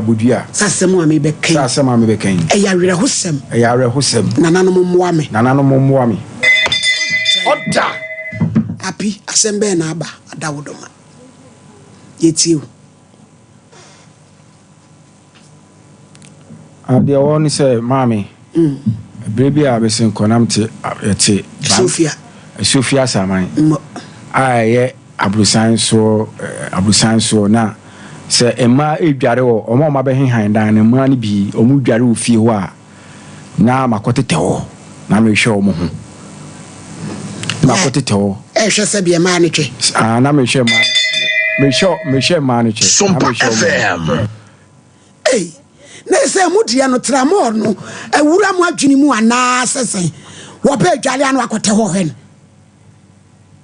Abodua. Sɛ asɛm a mebɛka yi. Sɛ asɛm a mebɛka yi. Ɛyɛ awerɛhosɛm. Ɛyɛ awerɛhosɛm. Nananom mmoa me. Nananom mmoa me. Ɔda. Api, asɛm bɛn na aba Adawodoma? Yɛtie wo. Ah, deɛ ɛwɔ ne sɛ maame, berɛ bi a bɛsɛ nkɔ na mete yɛte Sofia. Sofia Asaman a ɛyɛ aborosan soɔ aborosan soɔ na sɛ mmaa redware wɔ wɔn a wɔabɛhehan dan no mmaa no bi wɔn redware wɔ fie hɔ a na makɔtetɛ hɔ na mehwɛ wɔn ho makɔtetɛ hɔ. Ɛhwɛ sɛ deɛ mmaa no twɛ. Ah, na mehwɛ mmaa mehwɛ mehwɛ mmaa no twɛ. Sompa FM. Ei, na ɛsɛ mo deɛ no tramɔɔ no awura mo adwene mu anaa sɛ sɛn? Wɔpɛ adwale ano akɔtɛ hɔ hwɛ no.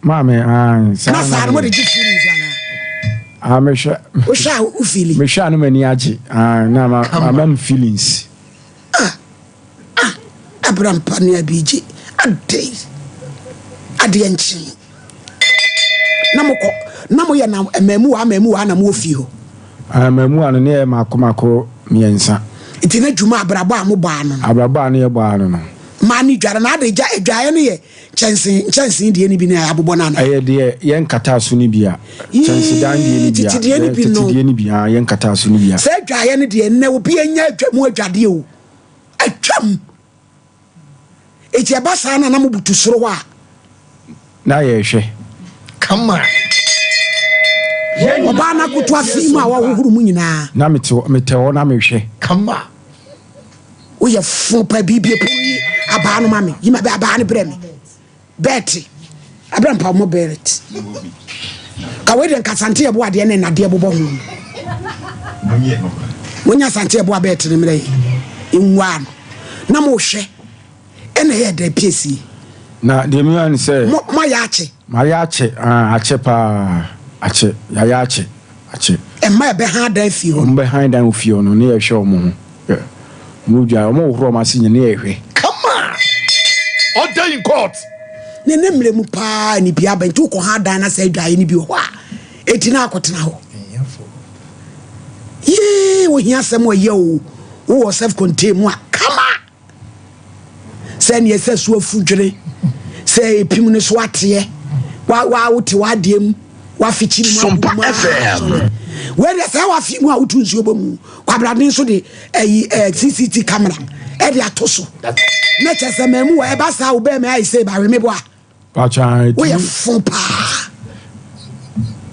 Maame, ah, saa na saa no mo de gye feelings anaa? Ah, mehwɛ. Wohwɛ a wo feeling? Mehwɛ a no m'ani agye. Ah, na ma ma ma feelings. Ah, ah, abrampa ne abigye. Adɛn? Adeɛ nkye. Na mokɔ, na moyɛ na mmamuwa mmamuwa na mowɔ fie hɔ. Ah, mmamuwa no ne yɛ mako mako mmiɛnsa. Nti na dwuma abrabɔ a mobɔ ano no. Abrabɔ a ne yɛbɔ ano no. Maa ne dware na ade gya adwaeɛ no yɛ kyɛnse nkyɛnse deɛ no bi ne abobɔ no ana. Ɛyɛ deɛ yɛn nkataa so no bi a. Kyɛnsedan deɛ no bi a. Tete deɛ no bi no. Tete deɛ no bi a yɛn nkataa so no bi a. Sɛ adwaeɛ no deɛ nnɛ obi anya adwa mu adwadeɛ o. Atwam. Eti ɛba saa na na mo butu soro hɔ a. Na yɛrehwɛ. Kama. Ɔbaa no akoto afi mu a wahohoro mu nyinaa. Na mete hɔ metɛ hɔ na mehwɛ. Kama. Woyɛ fo pa biribi pono yi abaa no ma me. Yi ma bɛ abaa no brɛ me. Bɛɛte. Abrɛ mpa mo bɛɛte. Ka wei deɛ nka asante yɛ bo adeɛ ne nnadeɛ bobɔ ho. Monya asante yɛ bo abɛɛte no mmerɛ yi. Nwaa no. Na mohwɛ. Ɛna ɛyɛ dɛ piesie. Na deɛ mehua ne sɛ. Mo moayɛ akye. Mayɛ akye ah akyɛ paa akyɛ yayɛ akye akyɛ. Mma ɛbɛhan dan fie hɔ. Wɔn bɛhan dan wɔ fie hɔ no ne yɛhwɛ wɔn ho yɛ wɔn dwa wɔn hohoro wɔn ase nyina ne yɛhwɛ. Come on! Order in court! Ne ne mmerɛ mu paa ne bi aba nti wokɔ han dan na sɛ adwaeɛ no bi wɔ hɔ a eti na akɔtena hɔ. Yee ohia asɛm ɔyɛ o wowɔ self contain mu a kama. Sɛ neɛ sɛ so afu dwene sɛ epim no so ateɛ wa wa wote w'adeɛ mu wafikyiri mu Sompa agu mu FM. asɔre wei deɛ sɛ wafi mu a wotu nsuo bɔ mu kwabrade nso de ɛyi ɛɛ CCT camera ɛde ato so na kyɛ sɛ mɛmu wɔ ɛba saa wo bɛɛ mɛ ayɛ sɛ ɛba weme boa. Woyɛ fo paa.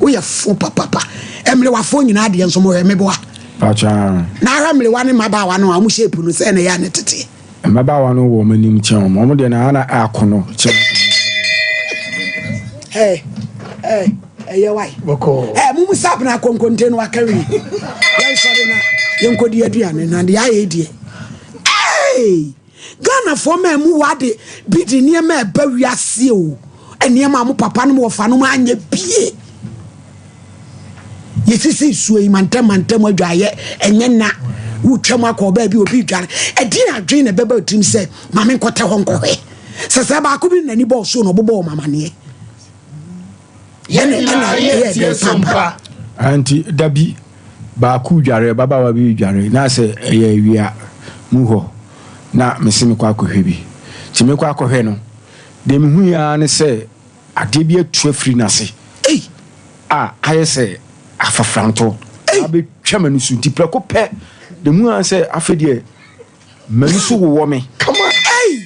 Woyɛ fo papapa. Mmerewafoɔ nyinaa deɛ nso mohwɛ meboa. Na ahwɛ mmerewa ne mmabaawa no a wɔn shape no sɛ na ɛyɛ a ne tete. Mmabaawa no wɔ wɔn anim kyɛn wɔn. Wɔn deɛ na ana ako no kyɛn. Hey, hey, ɛyɛ wae. Hey, mumu sabena konkonte no aka wi. Yɛn sɔre na yɛn kɔdi aduane na deɛ ayɛ deɛ. Hey! Ghanafoɔ maa mu wade bi de nneɛma ɛba wiase o nneɛma a mo papa nom wɔfa nom anyɛ bie yɛsisi nsuo yi mantam mantam adwaeɛ ɛnyɛ nna wotwam akɔ ɔbaa bi obi dware ɛdeɛ adwene na ɛbɛba tirim sɛ maame nkɔtɛ hɔ nkɔhwɛ sɛ sɛ baako bi n'ani bɔɔ so na ɔbobɔɔ mamaneɛ Yɛn nyinaa yɛ tie sompa. Nti da bi baako dware, ababaawa bi dware, na sɛ ɛyɛ awia mu hɔ na mese mekɔ akɔhwɛ bi. Nti mekɔ akɔhwɛ no, deɛ mehui ara ne sɛ adeɛ bi atu afiri n'ase a ayɛ sɛ afafrantɔ abɛtwa m'ani so. Nti prɛko pɛ, deɛ mehui ara ne sɛ afei deɛ M'ani so wowɔ me. Come on, ei!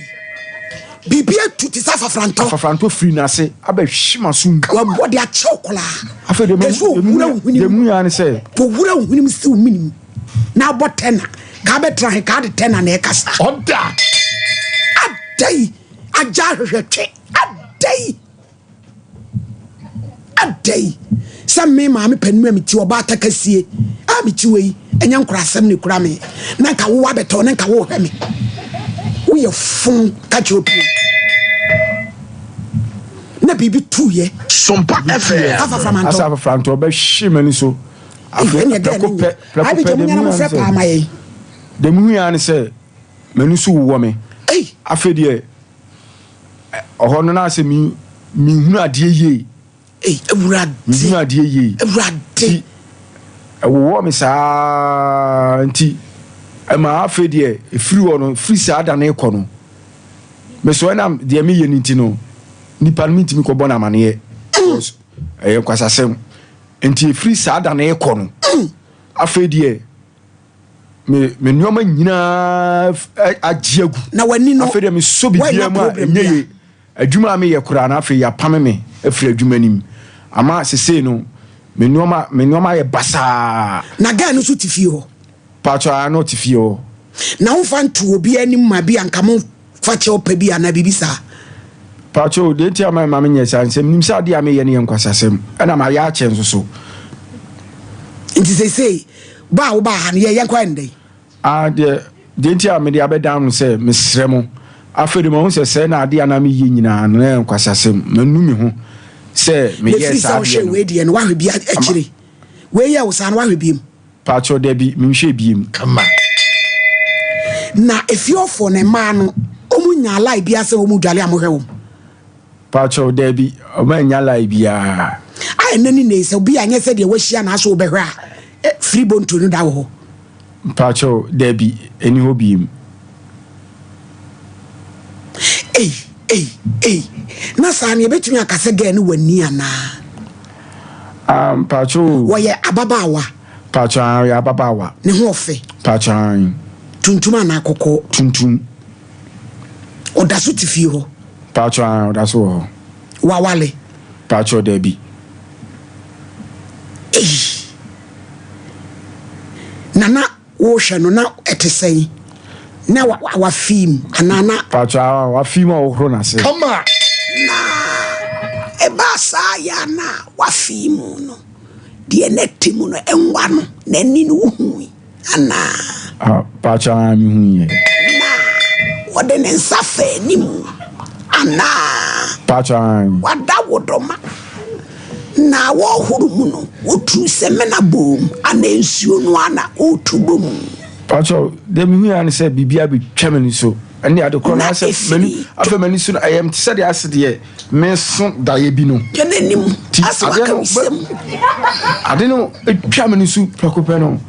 Biribi atu te sɛ afafrantɔ. Afafrantɔ firi n'ase abɛhwe m'asom. Wabɔ de akyɛw koraa. Afei deɛ Ɛsɛ owura wo hwenem. deɛ mu ya ne sɛ. Owura wo hwenem si wo menem na abɔ tɛna. Ka abɛtra he ka ade tɛna na ɛkasa. Ɔda. Adai agya ahwehwɛ twɛ. Adai. Adɛn sɛ me maame panin a meti ɔbaa takasie a meti wɔ yi ɛnyɛ nkorasɛm na ekura me na nka wo abɛtɔ na nka wo hwɛ me woyɛ fon ka kyerɛ opie na biribi tu yɛ. Sompa FM. Afaframantɔ. Asa afaframantɔ bɛhye m'ani so. Afei prɛko pɛ prɛko pɛ deɛ mu yɛ sɛ deɛ mu yɛ ne sɛ m'ani so wowɔ me. Afei deɛ Ɔhɔ no na sɛ mi mehunu adeɛ yie. Ei, Awurade. Mehunu adeɛ yie. Awurade. Ti Ɛwowɔɔ me saa nti ɛmaa afei deɛ ɛfiri hɔ no, firi saa da no rekɔ no, me so ɛnam deɛ meyɛ no nti no, nipa no mentumi kɔbɔ no amaneɛ because ɛyɛ nkwasasɛm. Nti ɛfiri saa da no rekɔ no, afei deɛ me me nneɛma nyinaa agye agu. Na w'ani no, Afei deɛ mesɔ biribiara woannya mu a problem ɛnyɛ biara. yie. Adwuma a meyɛ koraa no, afei yɛapame me afiri adwuma no mu. Ama sesei no, me nneɛma me nneɛma ayɛ basaa. Na guy no nso te fie hɔ? Paatwɔ, aa, na ɔte fie hɔ. Na womfa nto obiara anim ma bi a nka mo fa kyɛw pɛ bi anaa biribi saa? Paatwɔ, deɛ nti a ma menyɛ saa ne sɛ, menim sɛ adeɛ a meyɛ no yɛ nkwasasɛm, ɛna mayɛ akyɛ nso so. Nti seesei, ba a wobaa ha no, yɛ yɛnkɔyɛ no dɛn? Ah, deɛ, deɛ nti a mede abɛdan no sɛ, mesrɛ mo, afei de mahu sɛ sɛɛ na adeɛ a na meyɛ nyinaa no, na ɛyɛ nkwaseasɛm. Manu me ho sɛ Na meyɛɛ ɛfiri sɛ saa adeɛ wohwɛɛ no. wei deɛ no, woahwɛ bi Ama. akyire? Wei yɛɛ wo saa no, woahwɛ biom? Paatwɔ, dabi, menhwɛɛ biem. Kama. Na efieɔfoɔ no, mmaa no, wɔn nyaa lie biara sɛ wɔn dwale a mohwɛ wɔn? Paatwɔ, dabi, wɔn annya lie biara. A ɛnɛ ne nnɛ yi, sɛ obi anyɛ sɛ deɛ wahyia na asɛ wobɛhwɛ a, firi bonto no da wɔ hɔ? Mpakyɛw, dabi, ɛni hɔ biem. Ei, ei, ei, na saa no yɛbɛtumi aka sɛ girl no wani anaa? Ah, mpakyɛw o. Wɔyɛ ababaawa? Mpakyɛw, ah, ɔyɛ ababaawa. Ne ho ɔfɛ? Mpakyɛw, ae. Tuntum anaa kɔkɔɔ? Tuntum. Ɔda so te fie hɔ? Mpakyɛw, ae, ɔda so wɔ hɔ. Wawale? Mpakyɛw, dabi. Ei. Na na wohwɛ no na ɛte sɛn? Na wafi mu anaa na. Paatwa wafi mu a wohoro n'ase. Kama. Na ɛbaa saa yɛ a na wafi mu no, deɛ na ɛte mu no ɛnwa no, n'ani no wohui anaa? Ah, paatwa mehui yɛ. Na wɔde ne nsa fa anim anaa? Paatwa. Wada wo dɔma. Na wɔhoro mu no, wotuu samina boom anaa nsuo no ara na wotu bɔ mu. Pakyɛw, deɛ mehu ya ne sɛ biribi abɛtwa m'ani so ɛne ade korɔ no Na asɛ m'ani ɛfiri afei m'ani so no ɛyɛ me te sɛ deɛ ase deɛ meso daeɛ bi no yɛn anim ti asɛ adeɛ waka no bɛ wisɛm. ade no atwa m'ani so prɛko pɛ no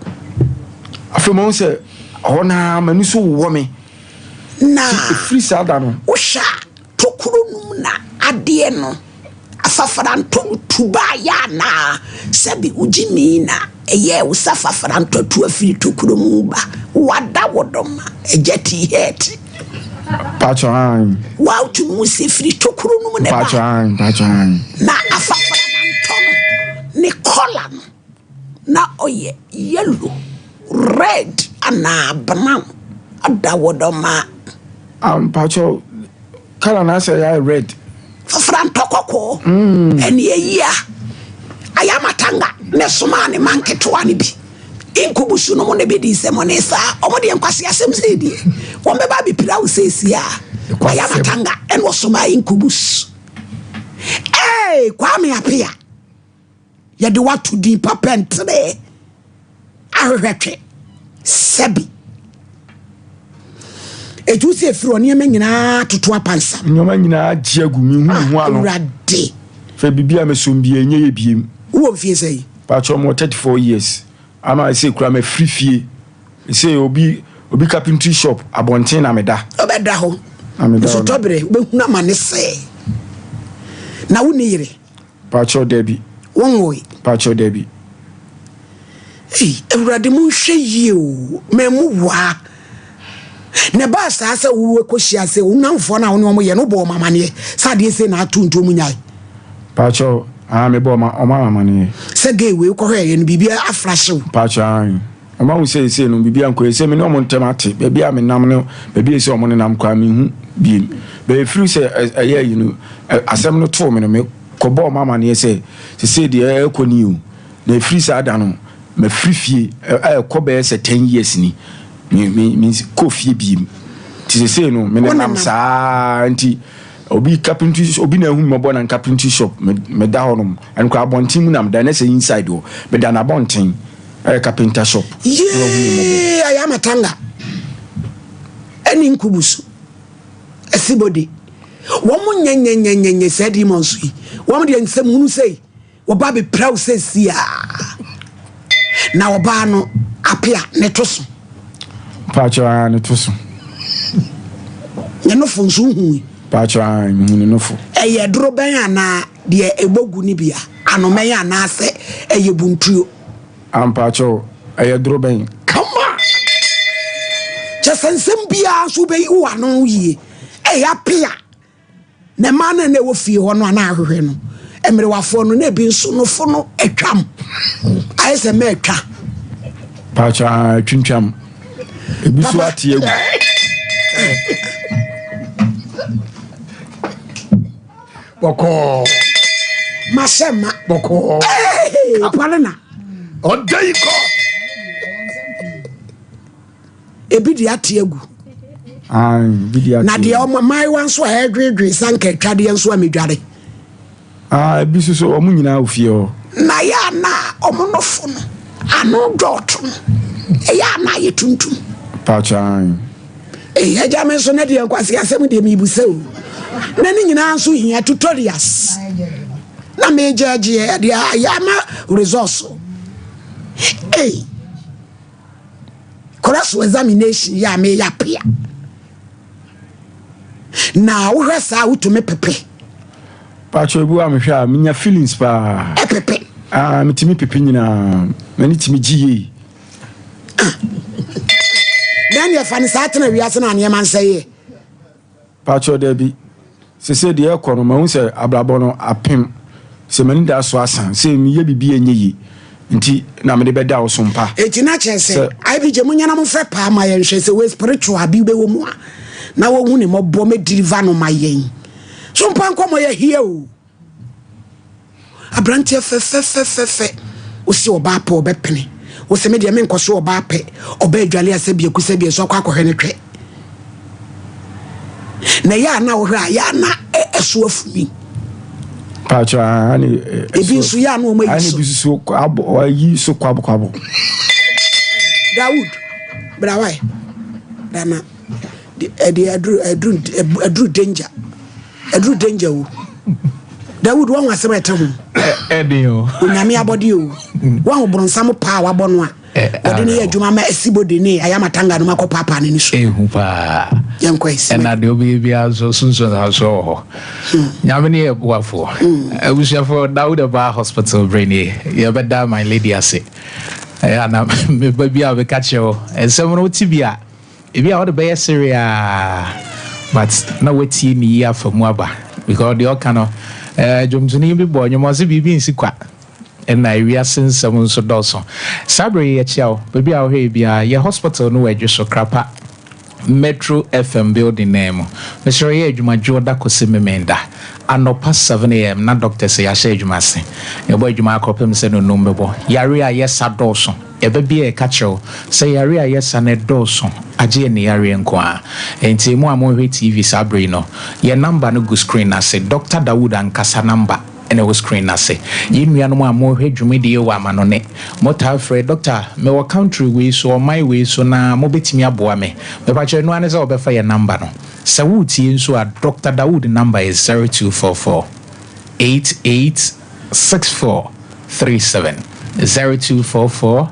afei mahu sɛ ɛhɔ no ara m'ani so wowɔ me Na ti ɛfiri saa da no wohwɛ a tokuro no mu na adeɛ no Afafrantɔ no tu baeɛ anaa? Sɛbe wo gyimii na ɛyɛɛ wo sɛ afafrantɔ tu afiri tokuro mu ba. Wada wo dɔ ma agya tii hɛɛte. Paatwɔ aane. Wa wotumi hu sɛ firi tokuro no mu na ɛbaeɛ. Paatwɔ aane, paatwɔ aane. Na afafrantɔ no ne kɔla no na ɔyɛ yellow, red anaa brown. Ada wo dɔ ma. Ah, mpakyɛw, Colour no asɛ ayɛ red. Fafra ntɔ kɔkɔɔ. Ɛne ayi a Ayamatanga ne somaa ne ma nketewa no bi nkubusu no mu na bɛdi nsɛmɔne saa. Wɔn deɛ nkwaseasɛm sei deɛ wɔn bɛba abɛpira wo seesie a. Ayamatanga ɛna ɔsomaa nkubus. Ee Kwame Apea. Yɛde wo ato din papa ntere ahwehwɛ twe sɛbi. Etu sɛ efiri hɔ nneɛma nyinaa toto apansam. Nneɛma nyinaa gye agu mi hu ho ano. Awurade. Fɛ bibi a mesom bi enye yɛ biem. Wowɔ mfie sɛn? Patrɔ mo 34 years. Ama ɛsɛ kura ma firi fie. Ɛsɛ obi obi carpentry shop abɔnten na meda. Wobɛda hɔ. Nsotɔbere wobɛhunu amane sɛ. Na wonni yere. Pakyɛw dabi. Wonwoe. Pakyɛw dabi. Ei Awurade monhwɛ yie o, mammu waa. Na ɛbaa saa sɛ wokɔhyia sɛ wo nnamfoɔ no a wo ne wɔn yɛ no wobɔɔ wɔn amaneɛ sɛ adeɛ sei na ato nti wɔn nyae? Pakyɛw, aa mebɔɔ wɔn amaneɛ. Sɛ gay wei wokɔhwɛeɛ no biribi afra hye wo? Pakyɛw, aane. Wɔn ahu sɛ seesei no biribi ankɔ yie, sɛ me ne wɔn ntam ate, baabi a menam ne baabi a ɛsɛ wɔn nenam koraa menhu biem. Bɛyɛ firi sɛ ɛyɛ ayi no, asɛm no too me no, mekɔbɔɔ wɔn amaneɛ sɛ seesei deɛ ɛrekɔ ni o. Na ɛfiri saa da no, mafiri fie, ɛrekɔ bɛyɛ sɛ 10 years ni, me me me kɔ fie biem. Nti seesei no, me nenam saa nti obi carpentry obi na ehu me mɔbɔ na carpentry shop me meda hɔ nom. Ɛno koraa abɔnten mu na meda, ɛnɛ sɛ inside hɔ, meda n'abɔnten. Ɛyɛ carpenter shop. Yee Ayamatanga ɛne Nkubusu Asibode wɔn nyɛnyɛnyɛnyɛ saa demons yi wɔn deɛ nsɛm hunu sei wɔba abɛpira wo sɛ sia. Na ɔbaa no apea ne to so. Mpakyɛw aa ne to so. Ne nofo nso wohui? Mpakyɛw aa mehu ne nofo. Ɛyɛ dorobɛn anaa deɛ ɛbɔ gu no bi a, anomɛn anaasɛ ɛyɛ buntuo? Ah mpakyɛw ɛyɛ dorobɛn. Kama! Kyɛ sɛ nsɛm biara nso wobɛyi wo ano yie. Ɛyɛ apea. Na mmaa no a na ɛwɔ fie hɔ no a na ahwehwɛ no, mmerewafoɔ no, na ebi nso nofo no atwam. Ayɛ sɛ mmaa atwa. Paatwa atwintwam. Ebi so ate agu. Bɔkɔɔ. Mahyɛ ma. Bɔkɔɔ. Papa na. Ɔda yi kɔ. Ebi de ate agu. Na deɛ ɔmo mmaayewa nso a ɛredwedwe sanka atwadeɛ nso a medware. Ah, ebi nso so ɔmo nyinaa wɔ fie hɔ. Na yɛ a na ɔmo nofo no ano dɔɔto no, ɛyɛ a na ayɛ tuntum. Paakyan. Ee, agya me nso na deɛ nkwasi asɛm deɛ mebisa o. Na ne nyinaa nso hia tutorials. Na megyɛgyeɛ deɛ ayɛ ama results. Ee. Cross examination yɛ a meyɛ apea. Na wohwɛ saa wotumi pepe. Paatwa ebi a mehwɛ a menya feelings paa. Ɛpepe. Ah, metumi pepe nyinaa. M'ani tumi gye yie. Ah. Na ɛne ɛfa ne saa tena wiase na nneɛma nsɛeɛ. Pakyɛw dabi. Sesei deɛ ɛkɔ no mahu sɛ abrabɔ no apem sɛ m'ani da so asa sɛ meyɛ biribi a ɛnyɛ yie nti na mede bɛda wo so mpa. Enti na kyerɛ sɛ IBJ monyɛ na momfrɛ paa ma yɛn hwɛ sɛ wei spiritual bi bɛwɔ mu a na wɔhu ne mmɔbɔ mɛ deliver no ma yɛn. So mpa nkɔmmɔ yɛ hia o. Aberanteɛ fɛfɛfɛfɛfɛ wosi ɔbaa pɛ ɔbɛpene wosɛ me deɛ menkɔ so ɔbaa pɛ ɔbaa adwale asɛ biaku sɛ biasu akɔ akɔhwɛ ne twɛ na ɛyɛ a na wohwɛ a yɛ a na ɛso afumi paatwa ani ebi nso yɛ a na wɔn ayi so ebi nso abɔ ayi so kwabo kwabo Dawood brawae dana ɛde aduru aduru aduru danger Ɛduru danger o. Dawood wahu asɛm a ɛte ho. Ɛden o. Onyame abɔde o. Wahu bronsam paa a wabɔ no a. Wɔde no yɛ adwuma ma asibode ne ayamatanga no ma kɔ paapaa n'ani so. Ehu paa. Yɛnkɔ esi. Ɛna deɛ ɔbɛyɛ biara nso sunsunsansoɔ wɔ hɔ. Nyame ne yɛ boafoɔ. Abusuafoɔ Dawood ɛbaa hospital bere nie. Yɛbɛda my lady ase. Ɛyɛ ana meba bi a bɛka kyerɛ wo. Nsɛm no wote bi a. Ebi a wode bɛyɛ sere aa but na watie ne yie afa mu aba because deɛ ɔka no eh, dwomtoni bi bɔ nnwom ɔse biribi nsi kwa ɛna ewiase nsɛm nso dɔɔso. Saa bere yi yɛkyia wo baabi a wohwɛ yɛ biara yɛ hospital no wɔ Adwoso Krapa Metro FM building naa mu. Mesrɛ wo yɛ adwuma dwoɔda kɔsi Memenda anɔpa 7am na doctors yɛahyɛ adwuma ase. Yɛbɔ adwuma akɔpem sɛ nonum bɛbɔ. Yare a yɛsa dɔɔso. Ɛbɛ bi a ɛka kyerɛ wo sɛ yare a yɛsa no dɔɔso agye yɛn yareɛ nko ara. Enti mo a morehwɛ TV saa bere yi no, yɛn namba no gu screen no ase. Dɔkta Dawood ankasa namba na ɛwɔ screen no ase. Yɛn nuanom a morehwɛ dwumadie yi wɔ amanɔne, motaa frɛ, Dɔkta, mewɔ country wei so, ɔman wei so na mobɛtumi aboa me? Mepakyɛw, ɛno ara ne sɛ wɔbɛfa yɛn namba no. Sɛ woretie nso a, Dɔkta Dawood namba yɛ 0244 88 64 37 0244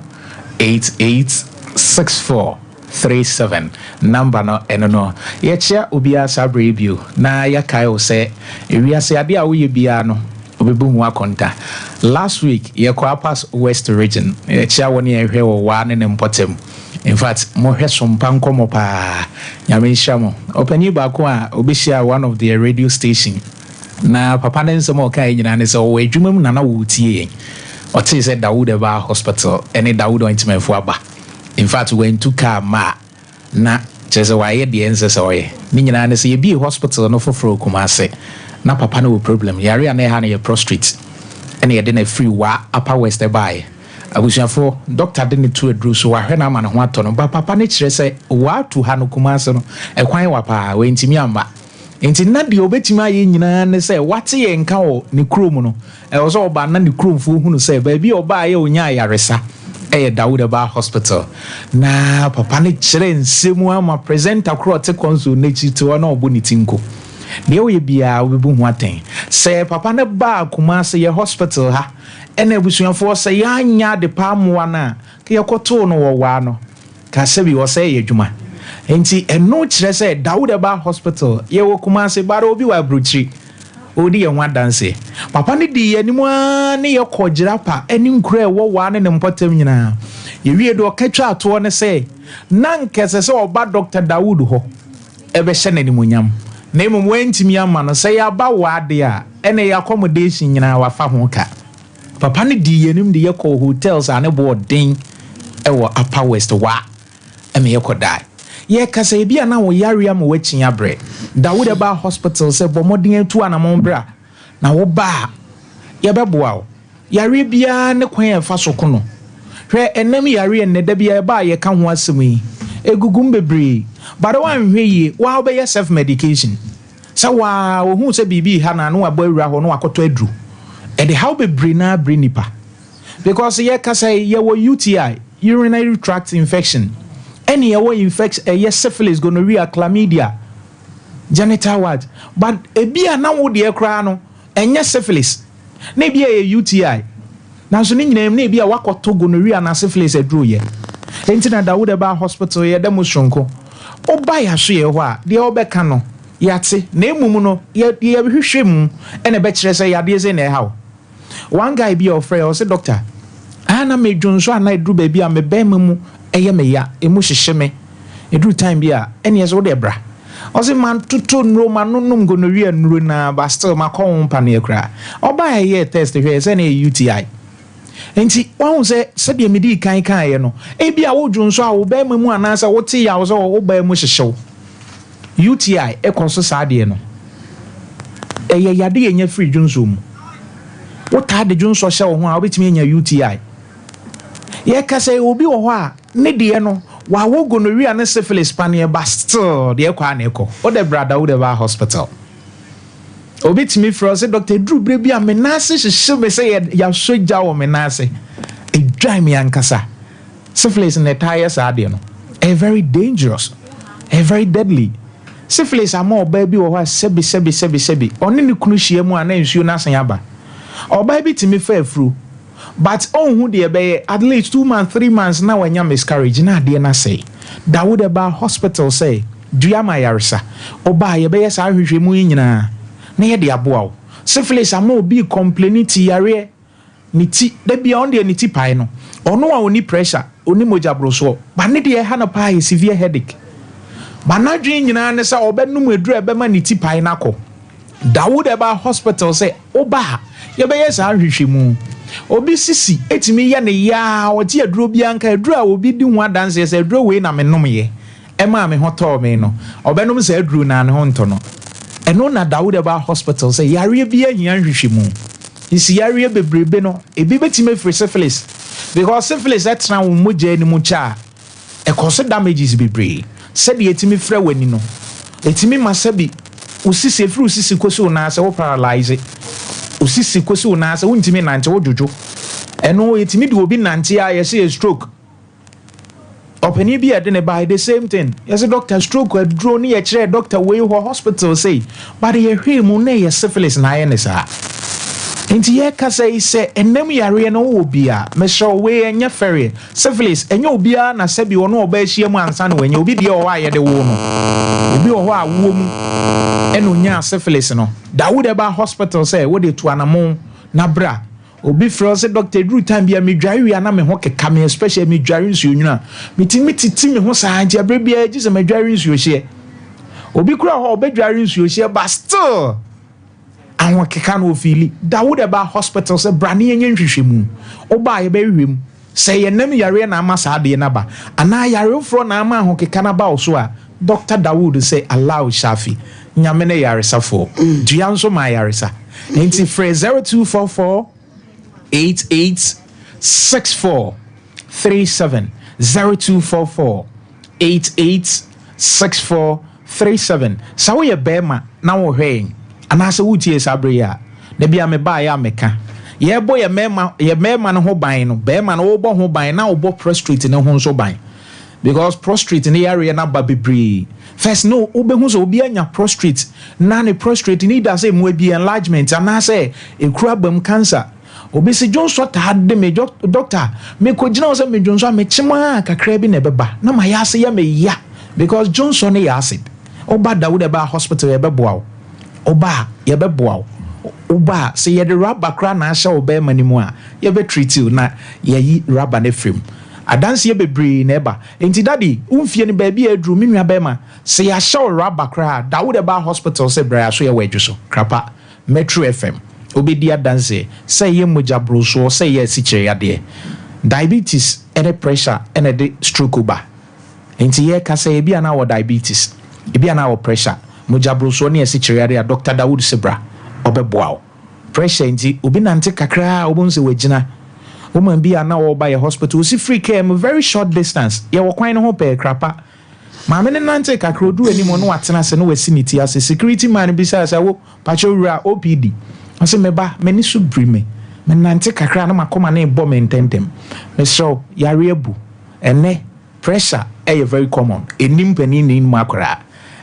88 64 37 number no ɛno no. Yɛkyea obiara saa berɛ yi bio na yɛakae wo sɛ ewiase adeɛ a woyɛ biara no wobɛbu ho akonta. Last week yɛkɔ Upper West Region yɛkyea wɔn a ɛhwɛ wɔ Waa ne ne mpɔtam. In fact mohwɛ sompa nkɔmmɔ paa. Nyame nhyira mo. Ɔpanin baako a ɔbɛhyiaa one of their radio station Na papa no nsɛm a ɔkaeɛ nyinaa ne sɛ ɔwɔ adwuma mu na na ɔretie yɛn. Ɔtee sɛ Dawood ɛbaa hospital ɛne Dawood ointment foɔ aba. In fact wantu kaa mma a na kyerɛ sɛ wayɛ deɛ ɛnsɛ sɛ ɔyɛ. Ne nyinaa ne sɛ yɛbie hospital no foforɔ wɔ Kumasi. Na papa no wɔ problem. Yareɛ a na ɛha no yɛ prostrate ɛna yɛde no afiri Wa Upper West ɛbaeɛ. Abusuafoɔ, doctor de no to aduro so, wahwɛ no ama ne ho atɔ no. But papa no kyerɛ sɛ Wa to ha no Kumasi no ɛkwan wa paa, wantumi amma. Enti na deɛ ɔbɛtumi ayɛ nyinaa ne sɛ wate yɛn nka wɔ ne kurom no, ɛwɔ sɛ ɔba na ne kuromfoɔ hunu sɛ baabi a ɔbaeɛ a ɔnyaa ayaresa yɛ Dawood Herbal Hospital. Na papa no kyerɛ nsɛm ama presenter korɔ a ɔte console no akyi te hɔ na ɔbɔ ne ti nko. Deɛ woyɛ biara wobɛbu ho atɛn. Sɛ papa no baa Kumase yɛ hospital ha, ɛna abusuafoɔ sɛ yɛanyɛ ade pa mmoa no a, ka yɛkɔtoo no wɔ waa no, ka sɛbi ɔsɛ yɛ adwuma. Nti ɛno kyerɛ sɛ Dawood Herbal Hospital yɛwɔ Kumase, bara obi wɔ aburokyiri ɔredi yɛn ho adanseɛ. Papa no dii yɛn anim ara ne yɛkɔ Jirapa ne nkuro a ɛwɔ waa ne ne mpɔtam nyinaa. Yɛwie deɛ ɔka twa atoɔ ne sɛ na anka ɛsɛ sɛ ɔba Dr. Dawood hɔ ɛbɛhyɛ no animuonyam, na mmom wantumi amma no. Sɛ yɛaba waa deɛ a, ɛnna yɛn accommodation nyinaa wafa ho ka. Papa no dii yɛn anim de yɛkɔɔ hotels a ne boɔ den wɔ Upper West Wa ma yɛkɔdae. Yɛkasa ebi a na wo yare ama woakyi abrɛ. Da wo de ba hospital sɛ bɔ mmɔden atu anamɔn bra, na wo ba a, yɛbɛboa wo. Yareɛ biara ne kwan a ɛfa so ko no. Hwɛ ɛnam yareɛ nnɛ da biara ɛba a yɛka ho asɛm yi, ɛgugu mu bebree. But woanhwɛ yie, wo ara wobɛyɛ self medication. Sɛ wo ara ohuu sɛ biribi reha no a na wabɔ awura hɔ na wakɔtɔ aduro. Ɛde haw bebree no ara brɛ nnipa. Because yɛkasa yi, yɛwɔ UTI, urinary tract infection, ɛne yɛwɔ infection, ɛyɛ syphilis, gonorrhea, chlamydia, genital wart. But ebi a na wo deɛ koraa no, ɛnyɛ syphilis, na ebi a ɛyɛ UTI. Nanso ne nyinaa mu na ebi a wakɔtɔ gonorrhea na syphilis aduro yɛ. Enti na Dawood ɛbaa hospital yɛda mu soronko. Woba yɛasoyɛ hɔ a, deɛ wɔbɛka no, yɛate. Na mmom no, yɛ yɛhwehwɛ mu ɛna ɛbɛkyerɛ sɛ yadeɛ sei na ɛha wo. One guy bi a ɔfrɛ ɔse doctor, ah na me dwonso a na ɛduru baabi a me bɛɛma mu ɛyɛ me ya, ɛmu hyehye me, ɛduru time bi a ɛneɛ sɛ wodeɛ bra. Ɔse mantoto nnuro, manonom gonorrhea nnuro naa but still makɔ ho mpaneɛ koraa. Ɔbaa ɛyɛɛ test hwɛɛ sɛ na ɛyɛ UTI. Nti wahu sɛ sɛdeɛ medii kan kaeɛ no, ebia wo dwonso a wo bɛɛma mu anaasɛ wote yaw sɛ wo baa mu hyehye wo. UTI kɔ so saa deɛ no, ɛyɛ yadeɛ a ɛnya firi dwonsɔ mu. Wotaa de dwonsɔ hyɛ wo ho a, wobɛtumi anya UTI. Yɛka sɛ obi wɔ hɔ a, ne deɛ no, wawo gonorrhea ne syphilis paneɛ but still deɛ ɛkɔ a na ɛkɔ. Wode bra da wode ba hospital. Obi tumi frɛ ɔsɛ doctor ɛduru berɛ bi a me nan ase hyehye me sɛ yɛasɔ gya wɔ me nan ase. Ɛdwan me ankasa. Syphilis na ɛtaa yɛ saa adeɛ no. Ɛyɛ very dangerous. Ɛyɛ very deadly. Syphilis ama ɔbaa bi wɔ hɔ a sɛbi sɛbi sɛbi sɛbi ɔne ne kunu hyia mu a na nsuo no asan aba. Ɔbaa bi tumi fa afuru but ɔnhu deɛ ɛbɛyɛ at least 2 months, 3 months na wanya miscarriage na adeɛ no asɛe. Dawood ɛbaa hospital sɛ dua ma ayaresa. Ɔbaa yɛbɛyɛ saa ahwehwɛmu yi nyinaa na yɛde aboa wo. Syphilis ama obi complain ti yareɛ ne ti da bia ɔno deɛ ne ti pae no, ɔno a ɔni pressure, ɔni mogya borosoɔ, ba ne deɛ ɛha no paa yɛ severe headache, ba n'adwene nyinaa ne sɛ ɔbɛnom aduru a ɛbɛma ne ti pae no akɔ. Dawood ɛba hospital sɛ woba a yɛbɛyɛ saa nhwehwɛmu. Obi sisi ɛtumi yɛ ne yaa, ɔgye aduro biara nka aduro a obi di ho adanseɛ sɛ aduro wei na menomyɛ ɛmaa me ho tɔɔ me no, ɔbɛnom saa aduro na ne ho ntɔ no. Ɛno na Dawood ɛba hospital sɛ yareɛ bi ahia nhwehwɛmu. Nsi yareɛ bebrebe no, ebi bɛtumi afiri syphilis because syphilis ɛtena wo mogya anim kyɛ a, ɛkɔ so damages bebree. Sɛdeɛ ɛtumi frɛ w'ani no, ɛtumi ma sɛbi wo sisi, ɛfiri wo sisi kɔsi wo nan ase wo paralyze, wo sisi kɔsi wo nan ase wontumi nante, wo dwodwo. Ɛno ɛtumi de obi nante a yɛsɛ yɛ stroke. Ɔpanin bi a yɛde ne bae, the same thing, yɛsɛ doctor stroke aduro ne yɛkyerɛ doctor wei hɔ hospital sei, but yɛhwɛ mu na ɛyɛ syphilis na ayɛ ne saa. Nti yɛkasa yi sɛ ɛnam yareɛ no wowɔ bi a, mesrɛ wo, wei ɛnyɛ fɛreɛ. Syphilis ɛnyɛ obiara na sɛbi ɔno ɔba ahyia mu ansa na wanya. Obi deɛ wɔ hɔ a yɛde wo no, obi wɔ hɔ a woɔ mu ɛna onyaa syphilis no. Dawood ɛba hospital sɛ wode to anamo na bra. Obi frɛ wo sɛ doctor ɛduru time bi a medware wie a na me ho keka me, especially medware nsuo nwunu a metumi titi me ho saa, nti ɛberɛ biara gye sɛ madware nsuo hyeɛ. Obi kura hɔ a ɔbɛdware nsuo hyeɛ but still ahokeka no ofeeli. Dawood ɛba hospital sɛ bra ne yɛnyɛ nhwehwɛmu. Woba a yɛbɛhwehwɛ mu sɛ yɛnam yareɛ na ama saa adeɛ no aba anaa yarefoɔ na ama ahokeka no aba wo so a. Dr. Dawood sɛ Allahu Shafi, Nyame ne yaresafoɔ, dua nso ma ayaresa. Nti frɛ 0244 88 64 37, 0244 88 64 37. Sɛ woyɛ bɛrima na wohwɛ yɛn anaasɛ wotie saa bere yi a, da bi a mebaeɛ a meka yɛbɔ yɛ mmarima, yɛ mmarima no ho ban no, bɛrima no wobɔ ho ban na wobɔ prostate no ho nso ban. Because prostrate ne yareɛ no aba bebree. First no, wobɛhu sɛ obi anya prostrate na ne prostrate no either sɛ mmoa bi enlargement anaasɛ ekuru aba mu cancer. Obi se dwonsɔ taa de me, doctor, mekɔgyina hɔ sɛ medwonsɔ a mekyem a kakra bi na ɛbɛba na mayɛ ase yɛ me ya because dwonsɔ no yɛ acid. Woba Dawud Ɛbaa hospital yɛbɛboa wo. Woba a yɛbɛboa wo. Woba a sɛ yɛde rubber koraa na ahyɛ wo bɛrima no mu a yɛbɛ treat wo na yɛayi rubber no afiri mu. Adanseɛ bebree na ɛba. Enti daddy, wo mfie no baabi a aduru, me nua bɛrima, sɛ yɛahyɛ wo rubber koraa a, Dawud Ɛbaa hospital sɛ bra yɛaso yɛwɔ Adwoso, Krapa, Metro FM, wobɛdi adanseɛ sɛ ɛyɛ mogya borosoɔ, sɛ ɛyɛ asikyire yadeɛ, diabetes ne pressure na ɛde stroke ba. Enti yɛreka sɛ ebi a na wɔ diabetes, ebi a na wɔ pressure, mogya borosoɔ ne asikyire yadeɛ a, Doctor Dawood se bra, ɔbɛboa wo. Pressure nti, obi nante kakra a wobɛhu sɛ wagyina. Woman bi a na ɔreba yɛ hospital, ɔsi firi kaa mu very short distance, yɛwɔ kwan no ho pɛɛ, Krapa. Maame no nantee kakra, ɔduruu anim hɔ na watena ase na wasi ne ti ase. Security man no bisaa sɛ, Wo, pakyɛ wura, OPD? Ɔse, Me ba, m'ani so biri me. Menante kakra a na m'akoma no rebɔ me ntɛmntɛm. Mesrɛ wo, yareɛ abu. Ɛnnɛ, pressure yɛ very common. Ɛnni mpanin nni mu akwadaa.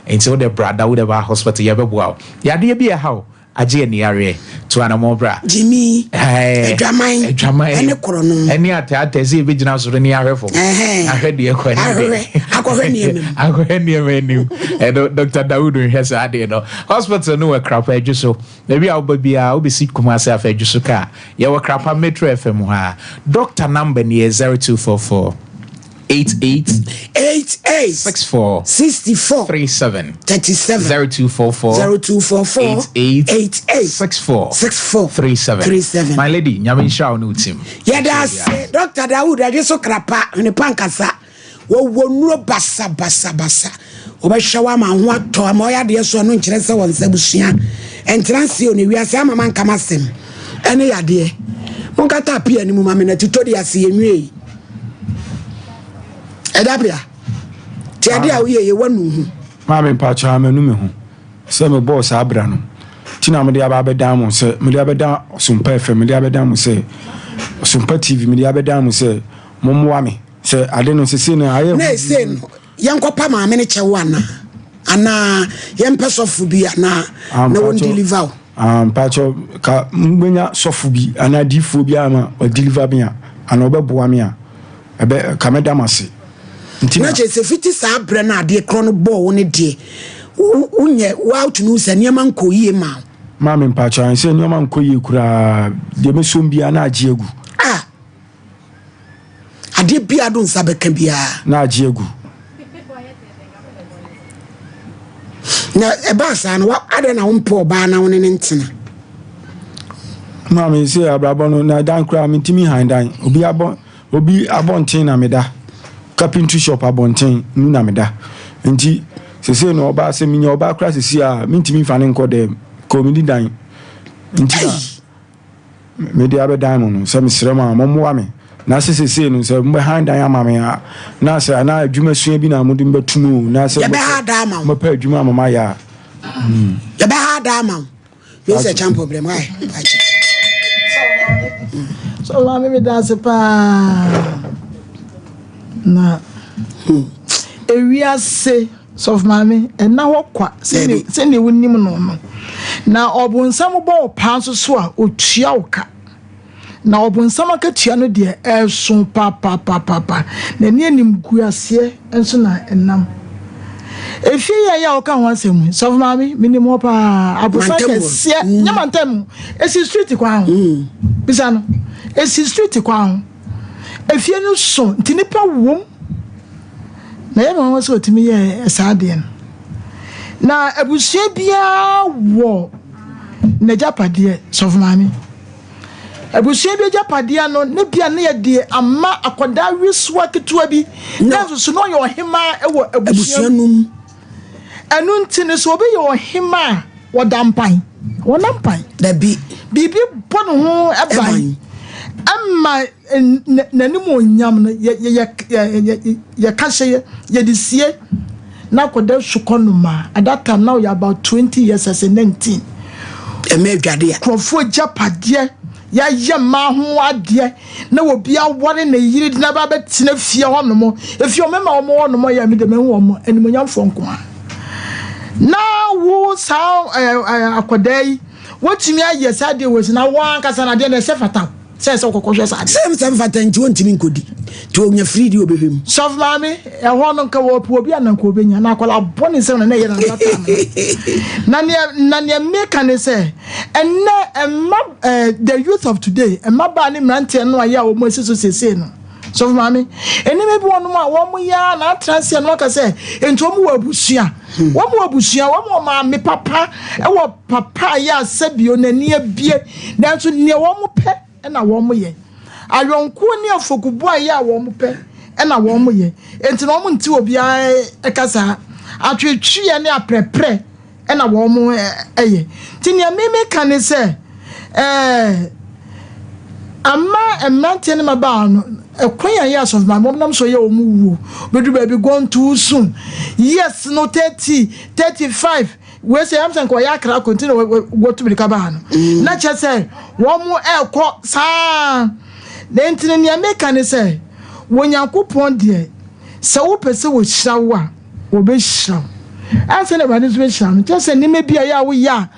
Nti wo deɛ bra Dawud Herbal Hospital, yɛbɛboa wo. Yadeɛ bi a ɛha wo, Agye ani yareɛ, tu anamɔn bra. Gyimi, adwaman, adwaman, ɛne korɔno. Ɛne atɛatɛ sɛ yɛbɛgyina soro ne ahwɛ fam. Ahwɛ deɛ kɔ anim deɛ. Akɔhwɛ nneɛma mu. Akɔhwɛ nneɛma anim. Ɛno Dr. Dawood nhwɛ saa adeɛ no. Hospital no wɔ Krapa Adwo so. Baabi a woba biara wobɛsi Kumasi afa Adwo so kaa. Yɛwɔ Krapa Metro FM hɔ a. Doctor number ni yɛ 0244. 88 88 64 64 37 37 0244 0244 88 88 64 64 37 37. My lady, nyame nhyira wo ne wo team. Yɛda ase Dr. Dawood adwe so krapa hwene pa nkasa wɔwɔ nnuro basa basa basa wɔbɛhwɛ wo ama ho atɔ ama ɔyɛ adeɛ so ɛno nkyerɛ sɛ wɔn nsa busua ɛntena nse o na wiase ama manka m'asɛm ɛne yadeɛ monkata apia no mu ma me na tutɔ de ase yɛnwie ɛda pia ti adeɛ a woyɛ yɛ wanu ho. Maame mpakyɛ amanu me ho sɛ mebɔɔ saa bra no ti na mede aba abɛdan mo sɛ mede abɛdan Ɔsompa FM mede abɛdan mo sɛ Ɔsompa TV mede abɛdan mo sɛ mommoa me sɛ ade no sese no ayɛ na ese no yɛnkɔpa maame no kyɛw anaa anaa yɛmpɛ sɔfo bi anaa na wɔn deliver wo. Ah, mpakyɛ ka mbɛnya sɔfo bi anaa diifoɔ bi ama ɔdeliver me a anaa ɔbɛboa me a ɛbɛ ka mɛda mo ase. Nti na kyerɛ sɛ fiti saa berɛ no adeɛ korɔ no bɔɔ wo no deɛ wonyɛ woatumi wo sɛ nneɛma nkɔ yie ma wo. Maame mpakyɛ sɛ nneɛma nkɔ yie koraa deɛ mɛsom biara na agye agu. Ah adeɛ biara do nsa bɛka biara. Na agye agu. Na ɛbaa saa no adɛn na wompɛ ɔbaa na wo ne ne ntena. Maame sɛ abrabɔ no na dan koraa mentumi han dan obi abɔ obi abɔnten na meda carpentry shop abɔnten mu na meda nti sese no ɔbaa sɛ menya ɔbaa koraa sese a mentumi nfa ne nkɔ dɛm kɔ medi dan nti na mede abɛdan mo no, sɛ mesrɛ mo a, mommoa me, na sɛ seesei no, sɛ mobɛhan dan ama me a, na sɛ anaa adwuma sua bi na mode me bɛto mu o, na sɛ Yɛbɛha dan ama wo. mobɛpɛ adwuma ama mayɛ a. Yɛbɛha dan ama wo. Wei sɛ kyɛn problem ayɛ. Akyɛ. So maame mi da ase paa na ewiase Sɔfo maame, ɛnna hɔ kwa sɛnea wonim no no. Na ɔbonsam bɔ wo paa nso so a, otua wo ka. Na ɔbonsam akatua no deɛ, ɛso papaapapa. Na ɛne animguaseɛ nso na ɛnam. Efie yi a ɛyɛ a woka ho asɛm yi, sɔfo maame, menim hɔ paa. Abosan kɛseɛ, mm. nyɛ mantam mu. Esi street kwan ho. Mm. Bisa no. Esi street kwan ho. Efie no so, nti nipa wom. Na ɛyɛ me nwanwa sɛ ɔtumi yɛɛ saa adeɛ no. Na abusua biara wɔ n'agyapadeɛ, sɔfo maame. Abusua bi agyapadeɛ no, ne bia ne yɛde ama akwadaa wesoa ketewa bi, na nso so na ɔyɛ ɔhemaa wɔ abusua no mu. Ɛno nti no, sɛ obi yɛ ɔhemaa a, wɔda mpan. Wɔnna mpan. Dabi. Biribi bɔ ne ho ban ma n'animuonyam no, yɛka hyɛ, yɛde sie na akɔda sukɔ noma. At that time, na ɔyɛ about 20 years, as a 19. Ɛmɛ adwade a. Nkurɔfoɔ agyapadeɛ. Yɛayɛ mmaa ho adeɛ na obi aware ne yere de no aba abɛtena fie hɔnom. Efie hɔ mmarima a wɔwɔ hɔnom yɛ me de mahu wɔn animuonyamfoɔ nko ara. Na wo saa ɛɛ ɛɛ akwadaa yi wotumi ayɛ saa adeɛ wɔ si na wɔn ankasa na adeɛ na ɛsɛ fata sɛ ɛsɛ wɔkɔkɔhwɛ saa adeɛ. Sɛ sɛ mfata nti wɔntumi nkɔdi nti wɔnya firi di wɔbɛhwɛ mu. Sɔfo maame ɛhɔ no nka wɔpɛ obi a na nka obenya na akwadaa bɔ ne nsam na na ɛyɛ na nsa tam na nea na nea meka ne sɛ Ɛnnɛ, mma eh, the youth of today, mmabaa ne mmeranteɛ no a yɛ a wɔn asi so seesei no, sɔfo maame, nneɛma bi wɔnom a wɔn yɛ a na atena ase a na waka sɛ, nti wɔn wɔ abusua, hmm. wɔn wɔ abusua, wɔn wɔ maame papa, ɛwɔ papa a yɛ a sɛbio n'ani abie, nanso nea wɔn pɛ na wɔn yɛ. Ayɔnkoɔ ne afokuboɔ a ɛyɛ a wɔn pɛ na wɔn yɛ. Nti na wɔn nte obiara kasa. Atwetweɛ ne aprɛprɛ na wɔn yɛ. Nti nea me meka ne sɛ, ɛɛ, ama mmeranteɛ ne mmabaa no, ɛkwan a ɛyɛ asɔfo maame wɔn nam so yɛ wɔn wuo. Bɛduru baabi gone too soon. Yes no 30, 35. Wei sɛ yam sɛ nka ɔyɛ akra ko nti na wɔtu mirika baa no. Mm. Na kyerɛ sɛ wɔn ɛrekɔ saa. Na nti no nea meka ne sɛ, wɔ Nyankopɔn deɛ, sɛ wopɛ sɛ wɔhyira wo a, wɔbɛhyira wo. Ansa na Awurade nso bɛhyira no, kyerɛ sɛ nneɛma bi a ɛyɛ a woyɛ a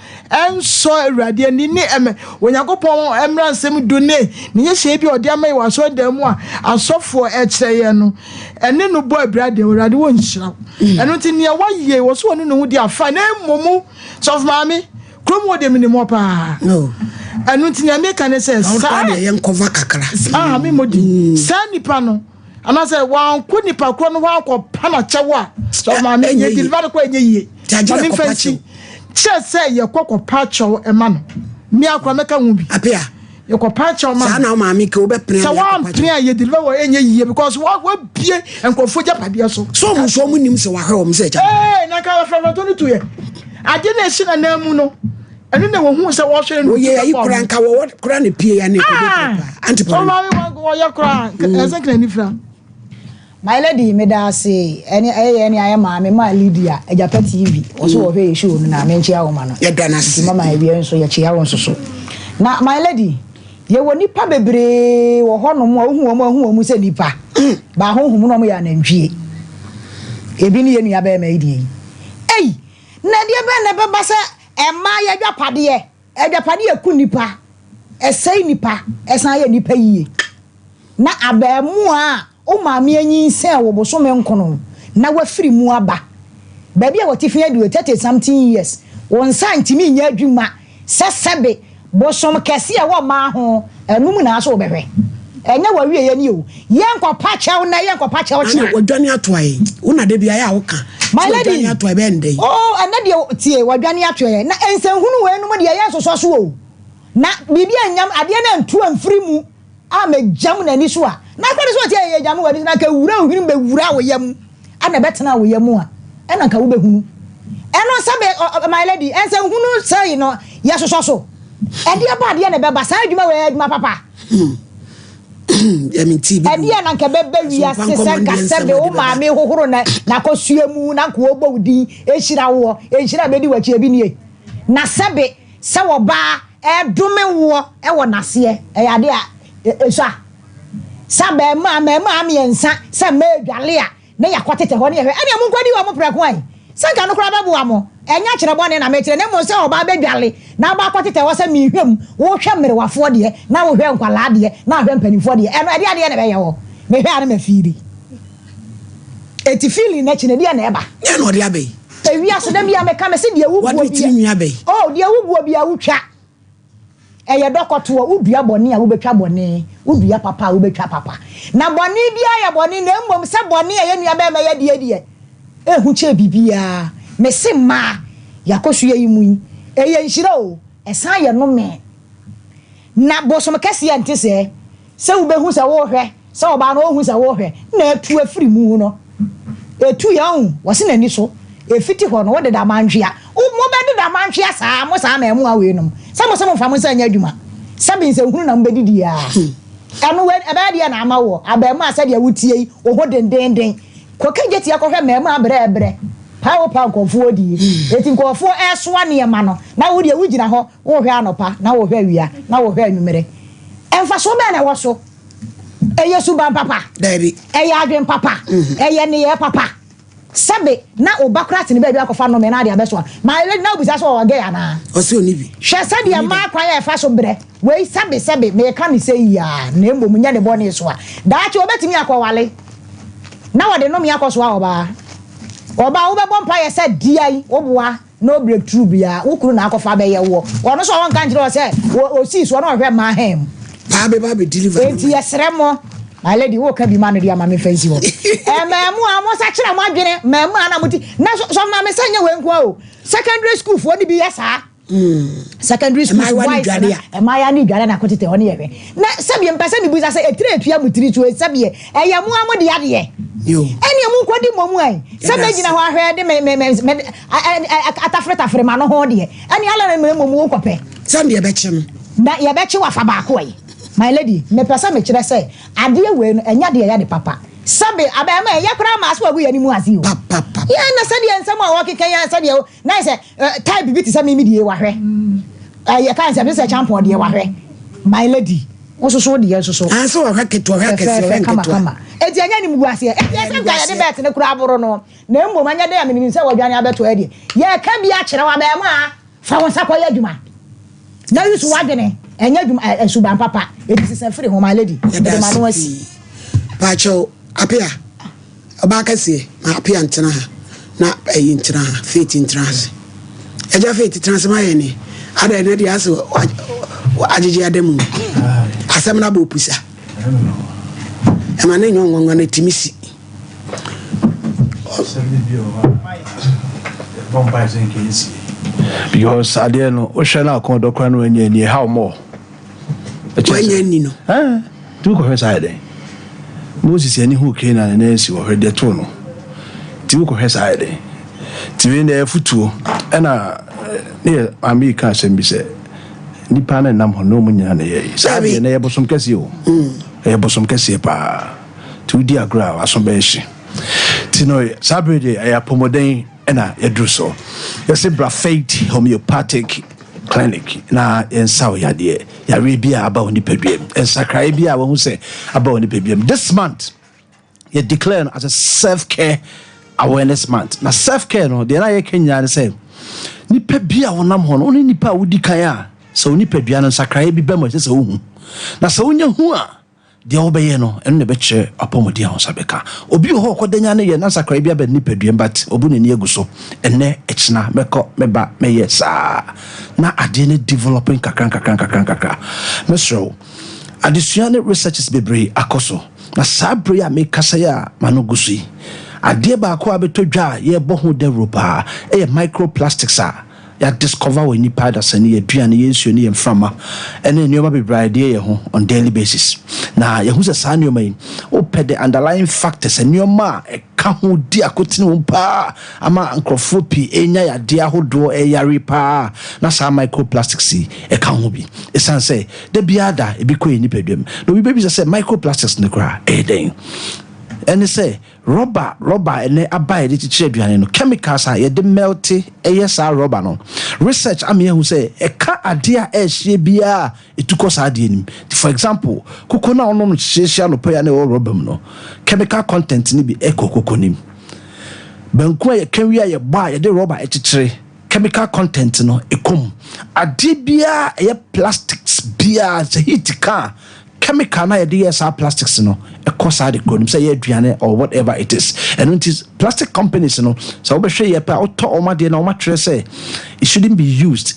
ɛnsɔ Awurade ani ne ɛmɛ Onyankopɔn mmara nsɛm du ne ne nhyehyɛe bi a ɔde ama yɛ wɔ asɔredan mu a asɔfoɔ ɛkyerɛ yɛn no, ɛne no bɔ abira deɛ, Awurade wɔnhyira wo. Mm. Ɛno nti nea wayɛ wɔ so ɔne ne ho di afa na mmom sɔfo maame kurom hɔ deɛ menim hɔ paa. Ɛno nti nea meka ne sɛ saa deɛ yɛnkɔva kakra. Aha me mmɔ di. Mm. Saa nipa no anaasɛ wanko nipa korɔ no hɔ ankɔpa na kyɛw a sɔfo maame yɛ deliver no kɔ ɛnyɛ yie. Maame nfa nsi kyerɛ sɛ yɛkɔ kɔpa kyɛw ɛma no. Mmea akora mɛka ho bi. Apea. Yɛkɔpa kyɛw ma no. Saa na wo maame ka wobɛpene Sɛ woampene a yɛ deliver wɔ ɛnyɛ yie because wabie nkurɔfoɔ gyapadeɛ so. So ɔmo nso ɔmo nim sɛ wahwɛ wɔn sɛ agya. Ee na nka afrafrato no tu yɛ. Ade na esi n'anan mu no ɛno na wɔhu sɛ wɔhwɛ no. Wɔyɛ ayi kora nka wɔwɔ kora na pie ya ne kɔbɛ papa. Antipɔn. Ɔmaame wɔyɛ kora ɛsɛ nkena nifira. My lady meda ase ɛne ɛyɛ yɛn ne ayɛ maame maa Lydia Agyapa TV wɔso mm. wɔhwɛ yɛ show no na menkyea wo ma no yɛda no ase nti mama awia nso yɛkyea wo nso so na my lady yɛwɔ nipa bebree wɔ hɔnom a wohu wɔn a wohu wɔn sɛ nipa mm. ba honhom no wɔn yɛ anantwie ebi ne yɛ nua bɛrima yi deɛ yi ei na ɛdeɛ bɛn na ɛbɛba sɛ ɛmaa yɛ adwapadeɛ adwapadeɛ ku nipa ɛsɛe nipa ɛsan yɛ nipa yie Na abarimaa a wo maame anyinsɛn wo bosome nkono na wafiri mu aba baabi a watifi aduru 30 something years, wo nsa ntumi nyɛ adwuma sɛ sɛbe bosom kɛse a ɛwɔ mmaa ho, ɛno mu na aso wobɛhwɛ. Ɛnyɛ w'awieɛ ni o. Yɛnkɔpa kyɛw nnɛ, yɛnkɔpa kyɛw Ana kyena. wadwane atoa yɛn. Wo na da biara yɛ a woka My sɛ lady, wadwane atoa yɛn, ɛbɛyɛ no dɛn? oh, ɛnnɛ deɛ tie, wadwane atoa yɛn. Na nsɛnhunu weinom deɛ yɛnsosɔ so o. Na biribi annyam, adeɛ no antu amfiri mu. a megyam n'ani so a, na akora ne sɛ ɔte a yɛgyam w'ani so na anka wura wo hwenem bɛwura wo yam ɛna ɛbɛtena wo yam a, ɛna anka wobɛhunu. Ɛno sɛ bɛ, my lady, ɛnsɛ hunu sɛi no yɛsosɔ so. Ɛdeɛ bɔ adeɛ na ɛbɛba, saa adwuma wei ɛyɛ adwuma papa. Ɛdeɛ na anka ɛbɛba wiase sɛ nka sɛbe wo maame hohoro na n'akɔsua mu na anka ɔbɔ wo din ɛhyira woɔ, nhyira a ɛbɛdi w'akyi ebi nie. Na sɛbe Sɛ ɔbaa redome woɔ wɔ n'aseɛ, ɛyɛ adeɛ a ɛsua. Sɛ abarimaa, mmarimaa mmiɛnsa sɛ mmaa redwale a, na yɛakɔtetɛ hɔ na yɛhwɛ. Ɛnneɛ monkɔdi wɔn prɛko ɛ. Sɛ nka no koraa bɛboa mo. Ɛnyɛ akyerɛ bɔne na mekyerɛ, na mmom sɛ ɔbaa bɛdwale na aba akɔtetɛ hɔ sɛ merehwɛ mu, wohwɛ mmerewafoɔ deɛ, na wohwɛ nkwadaa deɛ, na wohwɛ mpanimfoɔ deɛ, ɛno ɛdeɛ adeɛ na ɛbɛyɛ hɔ? Mehwɛ a na mafiili. Enti feeling no akyi no, ɛdeɛn na ɛba? Deɛn na ɔde aba yi? Ewiase da bia meka mese deɛ wo guo bia oh deɛ wo guo bia wo twa ɛyɛ dɔkɔtoɔ wo dua bɔne a wo bɛtwa bɔne wo dua papa a wo bɛtwa papa na bɔne bia yɛ bɔne na mmom sɛ bɔne a yɛ nua bɛɛma yɛ deɛ deɛ ehu kyɛ bibiaa mese mmaa yakɔsua yi mu yi ɛyɛ nhyira o ɛsan yɛ nomee na bosom kɛseɛ nte sɛɛ sɛ wo bɛhu sɛ wo hwɛ Sɛ ɔbaa no ɔhu sɛ worehwɛ na atu afiri mu no, ɛtu yɛ ɔhu, wɔse n'ani so, ɛfiti hɔ no wodeda mantwea, wo mobɛdeda mantwea saa, mo saa mmaamua wei nom, sɛ mo se momfa mo nsa nyɛ adwuma, sɛbe nsɛnhunu na mobɛdidi aa, ɛno wei ɛbɛyɛ deɛ na ama woɔ, abaamuaa sɛdeɛ wotie yi, wo ho dendeenden, kɔ kagyatia kɔhwɛ mmaamua brɛɛbrɛ, paa wo paa nkurɔfoɔ die, enti nkurɔfoɔ ɛresoa nneɛma no, na wo deɛ wogyina hɔ, worehwɛ anɔpa, na worehwɛ awia, na worehwɛ anwummerɛ. Mfasoɔ bɛn na ɛwɔ so? Ɛyɛ suban papa? Daabi. Ɛyɛ adwen papa? Ɛyɛ nneyɛɛ papa? Sɛbe na wo ba koraa te ne baabi akɔfa nnome na ade abɛsoa my lady na wobisa sɛ ɔwɔ gay anaa? Ɔse ɔnni bi. Hwɛ sɛdeɛ mmaa kwan a ɛfa so brɛ wei sɛbe sɛbe meka no sei yi ara na mmom nyɛ ne bɔne so a daakye ɔbɛtumi akɔwale na wɔde nnome akɔsoa ɔbaa. Ɔbaa wobɛbɔ mpaeɛ sɛ deɛn woboa No break through biaa wo kunu na akɔfa abɛyɛ woɔ ɔno nso ɔnka nkyerɛ wo sɛ ɔsii soɔ na ɔhwɛ mmaa hɛn mu. Paa bɛba abɛ deliver no Enti yɛsrɛ mo my lady wo ka bi ma no deɛ ma me nfa nsi hɔ Mmaamua mo sakyera mo adwene mmaamua na mo ti na sɔfo maame sɛ nyɛ wei nko o secondary school foɔ no bi yɛ saa secondary school boys na mmaayewa ne dware na akɔtetɛ hɔ ne yɛhwɛ na sɛdeɛ mpɛ sɛ mebusa sɛ ɛtiri atua mo tiri so sɛdeɛ ɛyɛ mo a mo de adeɛ ɛneɛ mo nkɔdi mmɔ mu ɛ sɛ mɛgyina hɔ ahwɛ de me me me atafretafre ma no ho deɛ ɛneɛ ala na mmom wo kɔpɛ sɛdeɛ yɛbɛkye no na yɛbɛkye wafa baako ɛ my lady mepɛ sɛ mekyerɛ sɛ adeɛ wei no ɛnyɛ deɛ ɛyɛ de papa sɛbe abɛɛma ɛyɛ koraa ma aso agu yɛn anim ase o yɛn na sɛdeɛ nsɛm a wɔkeka yɛn sɛdeɛ Na ayɛ sɛ eh, type bi te sɛ me me deɛ wahwɛ. Eh, yɛka nsɛm te sɛ champon deɛ wahwɛ. My lady, wo nso so wo deɛ nso so. Ah, sɛ wahwɛ ketewa, hwɛ akɛseɛ, hwɛ Fɛfɛɛfɛ nketewa. kamakama. Enti ɛnyɛ animguaseɛ. Enti ɛsɛ nka yɛde bɛɛte no koraa boro no. Na mmom ɛnyɛ dɛn a menim sɛ wadwane abɛto ha deɛ. Yɛreka bi akyerɛ wo abarimaa, fa wo nsa kɔyɛ adwuma. Na use w'adwene, ɛnyɛ adwuma, ɛ, suban papa. Enti sesa firi ho, my lady. Yɛda Mede ase m'ano asi. pii. Paakyɛw, Apea. Ɔbaa kɛseɛ, ma Apia ntena ha na ayi ntena ha, Faith ntena ase. Agya Faith tena ase ma yɛn ne. Ada ɛnɛ deɛ ase agyegye ada mu. Asɛm no abɔ opusa. Ɛma ne nyɛ nwanwa no tumi si. Because adeɛ no wohwɛ no akɔn dɔ koraa no anya ani ɛha wo mɔ. Wanya nni no. Ɛɛ, nti wokɔhwɛ saa yɛ dɛn? Moses ani huu Canaan ne nan si hɔ, hwɛ deɛ too no. Nti wokɔhwɛ saa yɛ dɛn? Nti wei deɛ afutuo. Ɛna ne yɛ maame yi ka asɛm bi sɛ nipa no nam hɔ na wɔn nyinaa na ɛyɛ yi. Saa deɛ na ɛyɛ bosom kɛseɛ o. Ɛyɛ bosom kɛseɛ paa. Nti wodi agorɔ a w'aso bɛyɛ hye. Nti no saa bere deɛ ɛyɛ apɔmuden ɛna yɛduru so. Yɛse bra Faith Homeopathic Clinic na yɛnsa wo yadeɛ, yareɛ bi a aba wo nipadua mu, nsakraeɛ bi a wahu sɛ aba wo nipadua mu. This month, yɛ declare no as a self-care awareness month. Na self-care no, deɛ na yɛka nyinaa ne sɛ, nipa bi a wonam hɔ no, wo ne nipa a wodi kan a, sɛ wo nipadua no nsakraeɛ bi ba mu a, ɛsɛ sɛ wohu. Na sɛ wonya hu a, Deɛ wobɛyɛ no, ɛno na ɛbɛkyerɛ w'apɔmuden a wo nsa bɛka. Obi wɔ hɔ a ɔkɔda nya no yɛ na nsakraeɛ bi aba ne nipaduam but ɔbu n'ani agu so. Ɛnnɛ, ɛkyena, mɛkɔ, mɛba, mɛyɛ saa. Na adeɛ no develop nkakra nkakra nkakra nkakra. Mɛsrɛ wo, adesua ne researches bebree akɔ so. Na saa berɛ yi a mekasa yi a m'ano gu so yi, adeɛ baako a abɛtɔ dwa a yɛrebɔ ho dawuro paa yɛ microplastics a Yɛ discover wɔ nnipa adasani, yɛn aduane, yɛn nsuo ne yɛn mframa ɛne nneɛma bebree a yɛde yɛ yɛn ho on daily basis. Na yɛhu sɛ saa nneɛma yi, wopɛ the underlying factors, nneɛma a ɛka ho di akotene wɔ mu paa ama nkurɔfoɔ pii ɛnya yadeɛ ahodoɔ ɛyare paa na saa microplastics yi ɛka ho bi. Ɛsiane sɛ da biara da ebi kɔ yɛn nipadua mu. Na obi bɛbisa sɛ microplastics no koraa ɛyɛ dɛn? Ɛne sɛ Rɔba, rɔba a ɛnnɛ aba a yɛde kyekyere aduane no, chemicals a yɛde mɛlte yɛ saa rɔba no, research ama yɛahu sɛ ɛka adeɛ a ɛrehyeɛ biara a ɛtu kɔ saa adeɛ no mu. Nti for example, koko no a wonom no hyehyeehye anɔpa yi a na ɛwɔ rɔba mu no, chemical content no bi kɔ koko no mu. Banku a yɛka wie a yɛbɔ a yɛde rɔba kyekyere, chemical content no ɛkɔ mu. Adeɛ biara a ɛyɛ plastics biara, sɛ heat ka a, Chemical no a yɛde yɛɛ saa plastics no ɛkɔ saa de korɔ nim sɛ ɛyɛ aduane or whatever it is. Ɛno nti plastic companies no sɛ wobɛhwɛ yɛ pɛ a wotɔ wɔn adeɛ na wɔn atwerɛ sɛ it shouldn't be used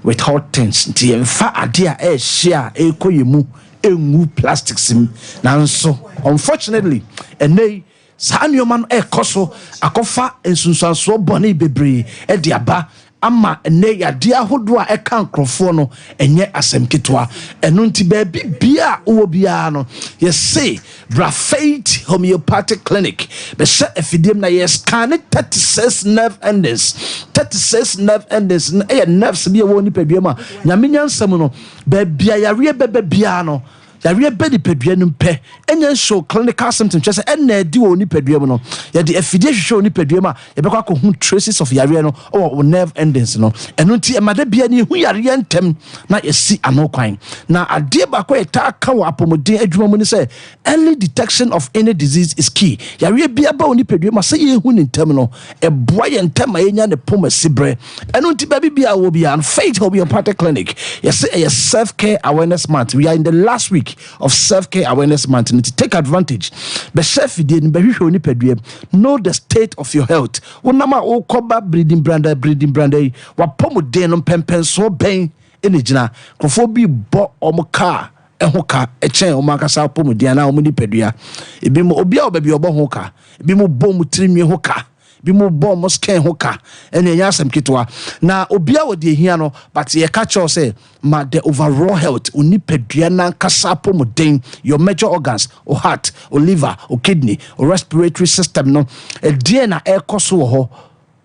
with hot things. Nti yɛmfa adeɛ a ɛrehye a ɛrekɔ yɛn mu ɛngu plastics mu. Nanso unfortunately ɛnnɛ yi Saa nneɛma no rekɔ so akɔfa nsunsuansoɔ bɔne bebree de aba ama nnɛ yadeɛ ahodoɔ a ɛka nkorɔfoɔ no ɛnyɛ asɛm ketewa. Ɛno nti baabi biara a wowɔ biara no yɛse bra Faith Homeopathic Clinic bɛhyɛ afidie mu na yɛ scanne 36 nerve endings. 36 nerve endings no ɛyɛ nerves bi a ɛwɔ nipadua mu a Nyame nyansa mu no baabi a yareɛ bɛba biara no. Yareɛ bɛ nipadua no mu pɛ, ɛnyɛ nso clinical symptoms, kyerɛ sɛ ɛnna adi wɔ wo nipadua mu no, yɛde afidie hwehwɛ wo nipadua mu a, yɛbɛkɔ akɔhu traces of yareɛ no wɔ wo nerve endings no. Ɛno nti ɛma da biara no yɛhu yareɛ ntɛm na yɛsi ano kwan. Na adeɛ baako a yɛtaa ka wɔ apɔmuden adwuma mu ne sɛ early detection of any disease is key. Yareɛ biara ba wo nipadua mu a, sɛ yɛhu no ntɛm no, ɛboa yɛn ntɛm ma yɛnya ne poma siberɛ. Ɛno nti baabi biara wɔ biara no, Faith Homeopathic Clinic, yɛsɛ ɛyɛ self care awareness month. We are in the last week of self care awareness month no, nti take advantage, bɛhyɛ afidie no, bɛhwehwɛ wo nipadua, know the state of your health. Wonam a wokɔba biridin branda biridin branda yi, wapɔmuden no mpɛmpɛnsoɔ bɛn ɛna gyina? Nkurɔfoɔ bi bɔ wɔn kaa ɛho ka ɛkyɛn wɔn ankasa apɔmuden anaa wɔn nipadua. Ebi mo, obi a wɔ baabi ɔbɔ ho ka, ebi mo bɔ wɔn tirinwi ho ka, bi mo bɔ mo skin ho ka. Ɛna ɛnyɛ asɛm ketewa na obiara wɔ deɛ ehia no, but yɛka kyerɛw sɛ ma the overall health, onipadua nankasa apɔmuden, your major organs, o heart, o liver, o kidney, o respiratory system no, ɛdeɛ na ɛrekɔ so wɔ hɔ.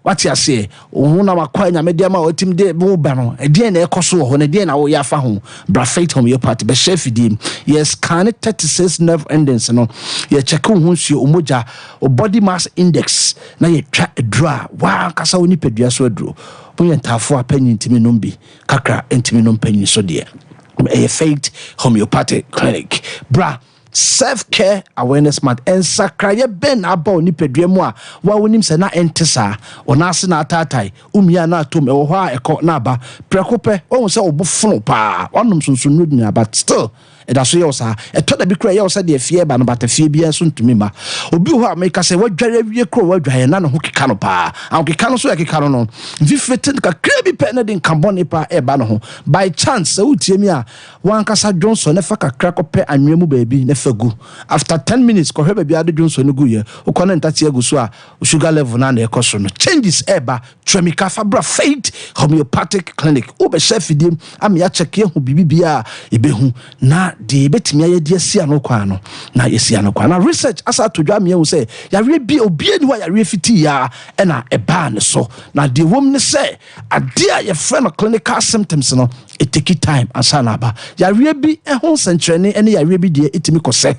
Wate aseɛ? Wo nam akɔ Nyame de ama a watumi de wo ba no, ɛdeɛn na ɛkɔ so wɔ hɔ na ɛdeɛn na woyɛ afa ho? Bra Faith Homeopathy, bɛhyɛ afidie mu. Yɛ scan 36 nerve endings no, yɛkyɛke wo ho nsuo, wo mogya, wo body mass index, na yɛtwa aduro a w'ankasa wo nipadua so aduro. Moyɛ ntaafoɔ a, panyin ntumi nom bi, kakra ntumi nom, panyin so deɛ. Ɛyɛ Faith Homeopathy Clinic. Bra Self Care Awareness Month. Nsakraeɛ bɛn na aba wo nipadua mu a wo a wonim sɛ na ɛnte saa? Wo nan ase na ataatae, wo mia na atom, ɛwɔ hɔ a ɛkɔ na aba. Prɛko pɛ, woahu sɛ wo bo fono paa, woanom sunsonnuro nyinaa but still ɛda so yɛ wo saa. Ɛtɔ da bi koraa ɛyɛ wo sɛ deɛ fie reba no but fie biara nso ntumi mma. Obi wɔ hɔ a meka sɛ wadware awie koraa wadwaeɛ na ne ho keka no paa. Ahokeka no nso a ɛkeka no no, mfifire te no kakraa bi pɛ na ɛde nka bɔne paa ɛreba ne ho. By chance sɛ woretie me a, W'ankasa dwonsɔ na fa kakra kɔpɛ anwea mu baabi na fa gu. After 10 minutes, kɔhwɛ baabi a wode dwonsɔ no guiɛ. Wokɔ na ntatea gu so a, wo sugar level no ara na ɛkɔ soro no. Changes ɛreba. Tua mmirika fa bra Faith Homeopathic Clinic. Wobɛhyɛ afidie mu ama yɛakyɛke ahu biribi biara a yɛbɛhu na deɛ yɛbɛtumi ayɛ de asi ano kwan no na yɛasi ano kwan. Na research asa ato dwa ama yɛahu sɛ yareɛ bi, obiara nni hɔ a yareɛ fitiiɛ ara ɛna ɛbaa ne so. Na deɛ ɛwɔ mu ne sɛ, Adeɛ a yɛfrɛ no clinical symptoms no, it take time ansa na aba. Yareɛ bi ho nsɛnkyerɛnne ne yareɛ bi deɛ ɛtumi kɔ sɛ.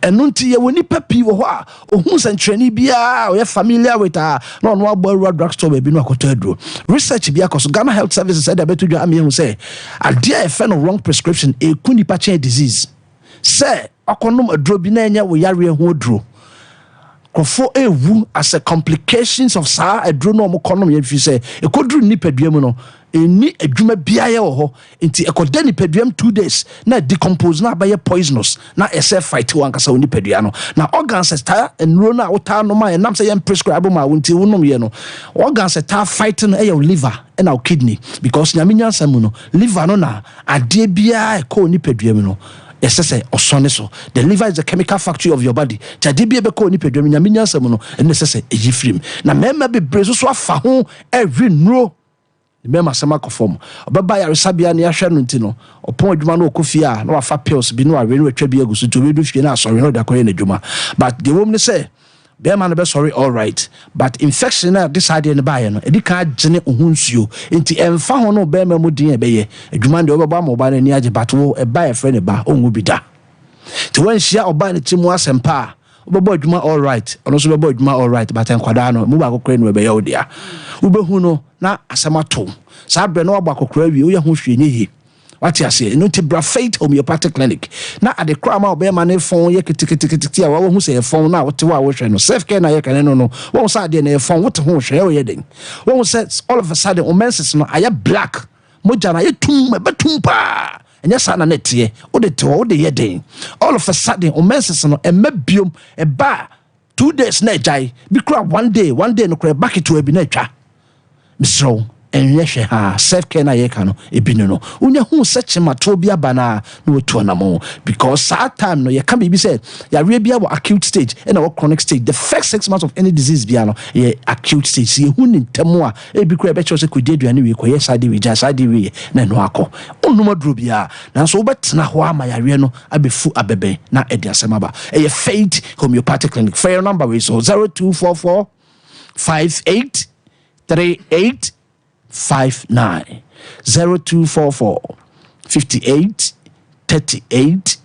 Ɛno nti yɛwɔ nnipa pii wɔ hɔ a ɔhu nsɛnkyerɛnne biara a ɔyɛ familiar with a, na ɔno abɔ awura drugstore baabi no akɔtɔ aduro. Research bi akɔ so, Ghana Health Services ɛde abɛto dwa ama yɛahu sɛ adeɛ a yɛfrɛ no wrong prescription ɛku nnipa kyɛn disease. Sɛ wakɔnom aduro bi na ɛnyɛ wo yareɛ ho aduro. Nkurɔfoɔ ɛrewu as a complications of saa aduro no a wɔkɔnom yɛ, firi sɛ ɛkɔduru nipadua mu no, ɛnni adwuma biara yɛ wɔ hɔ, nti ɛkɔda nipadua mu 2 days na decompose na abɛyɛ poisonous na ɛsɛ fight wɔ ankasa wɔ nipadua no. Na organs ɛtaa nnuro no a wotaa nom a ɛnam sɛ yɛn prescribe ma wo nti wonom yɛ no, organs ɛtaa fight no ɛyɛ wo liver ɛna wo kidney, because Nyame nyansa mu no, liver no na adeɛ biara ɛkɔ nipadua mu no ɛsɛ sɛ ɔsɔne so. The liver is the chemical factory of your body, nti adeɛ bi a ɛbɛkɔ nipadua mu, Nyame nyansa mu no, ɛno ɛsɛ sɛ ɛyi firim. Na mmarima bebree nso so afa ho ɛwe nnuro, mmarima asɛm akɔ fam. Ɔbɛba yaresabea ne yɛahwɛ no, nti no ɔpɔn adwuma no, ɔkɔ fie a, na wafa pills bi na wawe no, watwa bi agu so, nti ɔbɛdu fie na asɔre na ɔde akɔyɛ n'adwuma. But deɛ wɔm ne sɛ bɛrima no bɛsɔre all right, but infection na de saa adeɛ no baeɛ no, ɛdi kan agyene wo ho nsuo, nti ɛmfa ho no bɛrima mu den a ɛbɛyɛ adwuma no deɛ, wobɛbɔ ama ɔbaa no ani agye, but wo ɛba yɛfrɛ ne ba ɔnwu bi da. Nti woanhyia ɔbaa ne tiri mu asɛmpa a, wobɛbɔ adwuma all right, ɔno nso bɛbɔ adwuma all right, but nkwadaa no mu baako koraa nu ɛbɛyɛ wo dea. Wobɛhu no na asɛm ato saa berɛ na wabɔ akɔkora awie, woyɛ ho hwee nyɛ yie. Wate aseɛ? Ɛno nti bra Faith Homeopathic Clinic na ade koraa ma ɔbɛrima ne fɔn yɛ keteketekete a wahu sɛ yɛ fɔn na wote hɔ a wohwɛ no, self care na yɛka ne no, wɔhu sɛ adeɛ na yɛ fɔn, wote ho hwɛ ɛyɛ den. Wɔhu sɛ all of a sudden wo menses no ayɛ black, mogya no ayɛ tum, ɛbɛtum paa, ɛnyɛ saa na ne teɛ. Wode te hɔ, wode yɛ den, all of a sudden wo menses no ɛmɛ biom, ɛba 2 days na agyae, bi kora one day, one day no kora ɛba ketewa bi na atwa. Mesrɛ wo, ɛnyɛ hwɛ ha, self care na yɛka no ebi no, wonya hu sɛ kyematoɔ bi aba no a, na watu anamo, because saa time no yɛka biribi sɛ yareɛ bi wɔ acute stage ɛna wɔ chronic stage. The first 6 months of any disease bia no yɛ acute stage. Sɛ yɛhu ne ntɛm a, ebi kora ɛbɛkyerɛ sɛ kɔdi aduane wei, kɔyɛ saa de wei, gya saa de wei, na ɛno akɔ. Wonnom aduro biara, nanso wobɛtena hɔ ama yareɛ no abɛfu abɛbɛn na ɛde asɛm aba. Ɛyɛ Faith Homeopathic Clinic. Frɛ yɛn number wei so: 0244 58 38 59, 0244 58 38.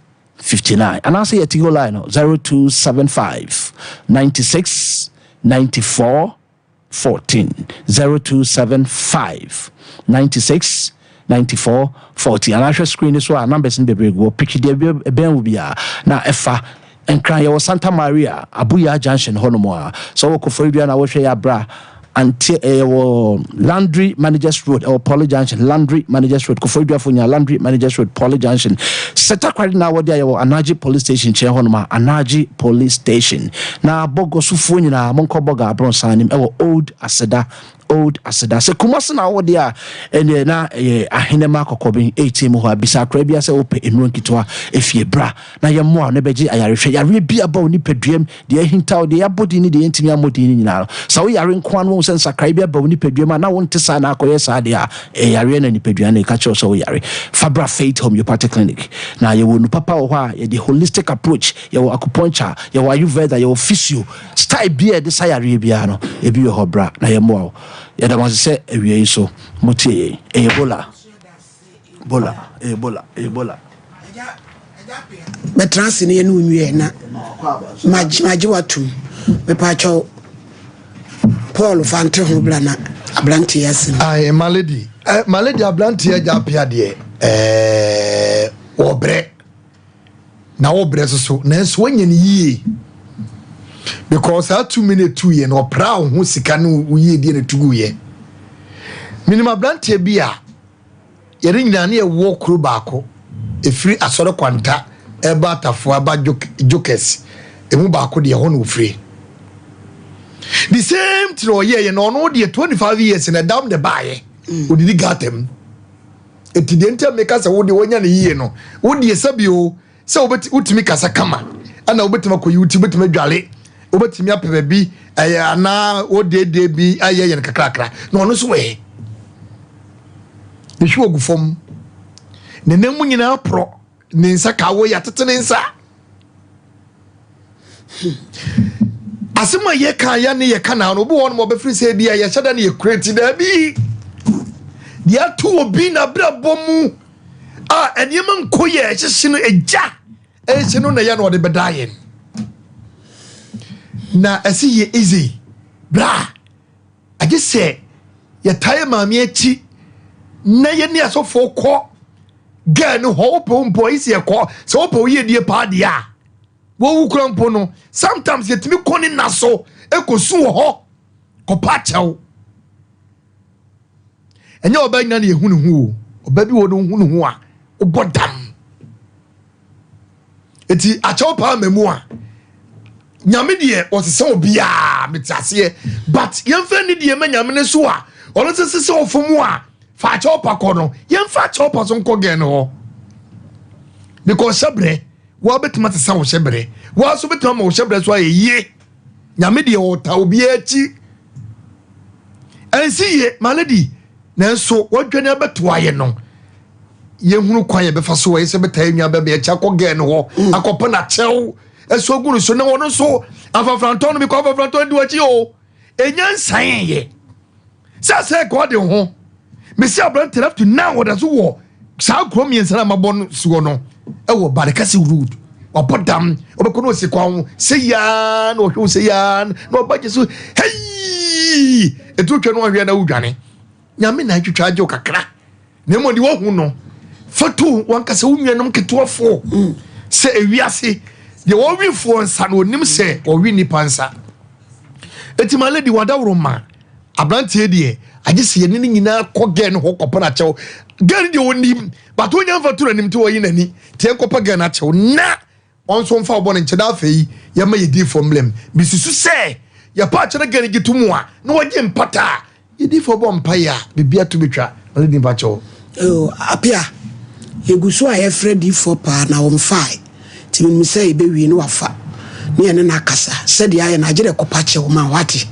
59 anaasɛ yɛ Tigo line no 0275 96 94 14 0275 96 94 14 anaa hwɛ screen no so a numbers no bebree gu hɔ piki deɛ ɛbɛn wo biara na ɛfa Nkran yɛwɔ Santa Maria Abuya junction hɔ nom a sɛ wowɔ Koforidua na wohwɛ yɛ abra ante yɛwɔ Landry Managers Road ɛwɔ Poly Junction Landry Managers Road Koforidua fo nya Landry Managers Road Poly Junction sɛ Takoradi na wɔde a yɛwɔ Anagye Police Station nkyɛn hɔ nom a Anagye Police Station na Bɔgɔ sofoɔ nyinaa monkɔ Bɔga Abronsan nim ɛwɔ Old Aseda Old Aseda. Sɛ Kumasi na wowɔ deɛ a, ɛnneɛ na ɛyɛ Ahenema Kɔkɔben 18 mu hɔ a. Bisa akwadaa biara sɛ wopɛ nnuro nketewa efie. Bra na yɛmmoa wo na bɛgye ayarehwɛ. Yareɛ bi aba wo nipaduam, deɛ ahinta wo, deɛ yɛabɔ din ne deɛ yɛntumi ammɔ din no nyinaa no. Sɛ woyare nko ara na wohu sɛ nsakraeɛ bi aba wo nipaduam a na wonte saa na akɔyɛ saa deɛ a, ɛyɛ yareɛ na nipadua no reka kyerɛ wo sɛ woyare. Fa bra Faith Homeopathic Clinic. Na yɛwɔ nnuro papa wɔ hɔ a yɛde holistic approach, yɛwɔ acupuncture, yɛwɔ Ayurveda, yɛwɔ physio, Style biaa yɛde sa yareɛ biaa no ebi wɔ hɔ bra na yɛmmoa wo. Yɛda mo ase sɛ awia yi so mo tie yɛn. Ɛyɛ Bola. Bola. Ɛyɛ Bola. Ɛyɛ Bola. Bɛtena ase na yɛne wo nwie na magye watom. Mepaakyɛw Paul fa nte ho bra na aberanteɛ asɛm. Ayi my lady, eh, my lady aberanteɛ agya apia deɛ ɛɛ wɔbrɛ. na wo brɛ soso nanso wanya no yie because saa tumi no etu yɛ no ɔpra wo ho sika no wo yie die na etu gu yɛ menim aberanteɛ bi a yɛne nyinaa ne yɛwɔ kuro baako efiri asɔre kwanta ɛba atafoa ɛba jokers emu baako deɛ ɛhɔ na ofiri the same thing ɔyɛ yɛ na ɔno deɛ 25 years na ɛdam de baayɛ odidi gata mu. Enti deɛ nti a meka sɛ wo deɛ wanya no yie no, wo deɛ sɛbi o, sɛ wobɛti wotumi kasa kama, ɛna wobɛtumi akɔyi wo ti, wobɛtumi adwale, wobɛtumi apɛ baabi ɛyɛ anaa wodeedee bi ayɛ yɛn kakrakra, na ɔno nso ɛ. Ne hwi ogu fam, ne nan mu nyinaa porɔ, ne nsa ka wo yɛ atete ne nsa. Asɛm a yɛka ya ne yɛka na no obi wɔ hɔ nom ɔbɛfiri sɛ bi a yɛhyɛ da ne yɛkura ti daabi deɛ ato obi n'abrabɔ mu a nneɛma nkɔ yɛ ɛhyehye no egya ɛhyɛ no na yɛ na ɔde bɛda yɛn na ɛsi yɛ easy bra agye sɛ yɛtaa yɛ maame akyi na yɛne asɔfoɔ kɔ girl no hɔ wopɛ wo mpo ayi sɛ yɛkɔ sɛ wopɛ wo yiedie paa deɛ a wɔwu kura mpo no sometimes yɛtumi kɔ ne nna so ɛkɔsu wɔ hɔ kɔpa akyɛw ɛnyɛ ɔbaa nyina na yɛhu ne ho o ɔbaa bi wɔ no hu ne ho a wobɔ dam eti akyɛw paa ma mu a nyame deɛ ɔsesa obiara mete aseɛ but yɛmfa ne deɛ ma nyame no so a ɔno sɛ sɛ sɛ ɔfom a fa akyɛw pa kɔ no yɛmfa akyɛw pa so nkɔ gɛn no hɔ because hyɛbrɛ wɔabɛtumi asesa wo hyɛbrɛ wɔn nso bɛtumi ama wo hyɛbrɛ so ayɛ yie nyame deɛ ɔta obiara akyi ɛnsi yie my lady nanso wɔadwane abɛto ayɛ no yɛhunu kwan yɛbɛfa so ɛyɛ sɛ bɛtaa nwa bɛbɛ akyi akɔ gɛn no hɔ mm. akɔpɛ n'akyɛw ɛso agu no so na wɔn nso afafrantɔ no bi kɔ afafrantɔ di wɔakyi o ɛnya nsan yɛ sɛ sɛ kɔ de ho mesi aberante up to now wɔda so wɔ saa kuro mmiɛnsa na mabɔ no soɔ no ɛwɔ barekɛse road wabɔ dam ɔbɛkɔ na ɔsi kwan ho sɛ yaa na ɔhwɛ wo sɛ yaa na ɔba gye so hei ɛtu twɛ no ɔhwɛ na wodwane nyame na atwitwa agye wo kakra na mmom deɛ wahu no fa to wankasa wo nuanom ketewafoɔ mm. sɛ ewiase deɛ wɔwefoɔ nsa no ɔnim sɛ ɔwe nnipa nsa ɛti ma lady wadaworo ma aberanteɛ deɛ agye sɛ yɛne no nyinaa kɔ gɛn no hɔ kɔpɛ no akyɛw gɛn no deɛ ɔnim but wonya mfa to n'anim nti wɔyi n'ani nti yɛnkɔpɛ gɛn no akyɛw na Wɔn nso mfa wo bɔne nkyɛ na afei yɛmma yɛn difoɔ mmra mu. Mesusu sɛ yɛpa akyɛ na gɛne gye to mu a, na wɔgye mpata a, yɛn difoɔ bɔ mpaeɛ a, biribiara to bɛtwa. Ma ne din mfa kyɛ wo. Oh, Apia, yɛgu so a yɛfrɛ difoɔ paa na ɔmfae, nti menim sɛ yɛbɛwie na wafa na yɛne no akasa. Sɛdeɛ ayɛ no, agye dɛ kɔpa kyɛw ma wate.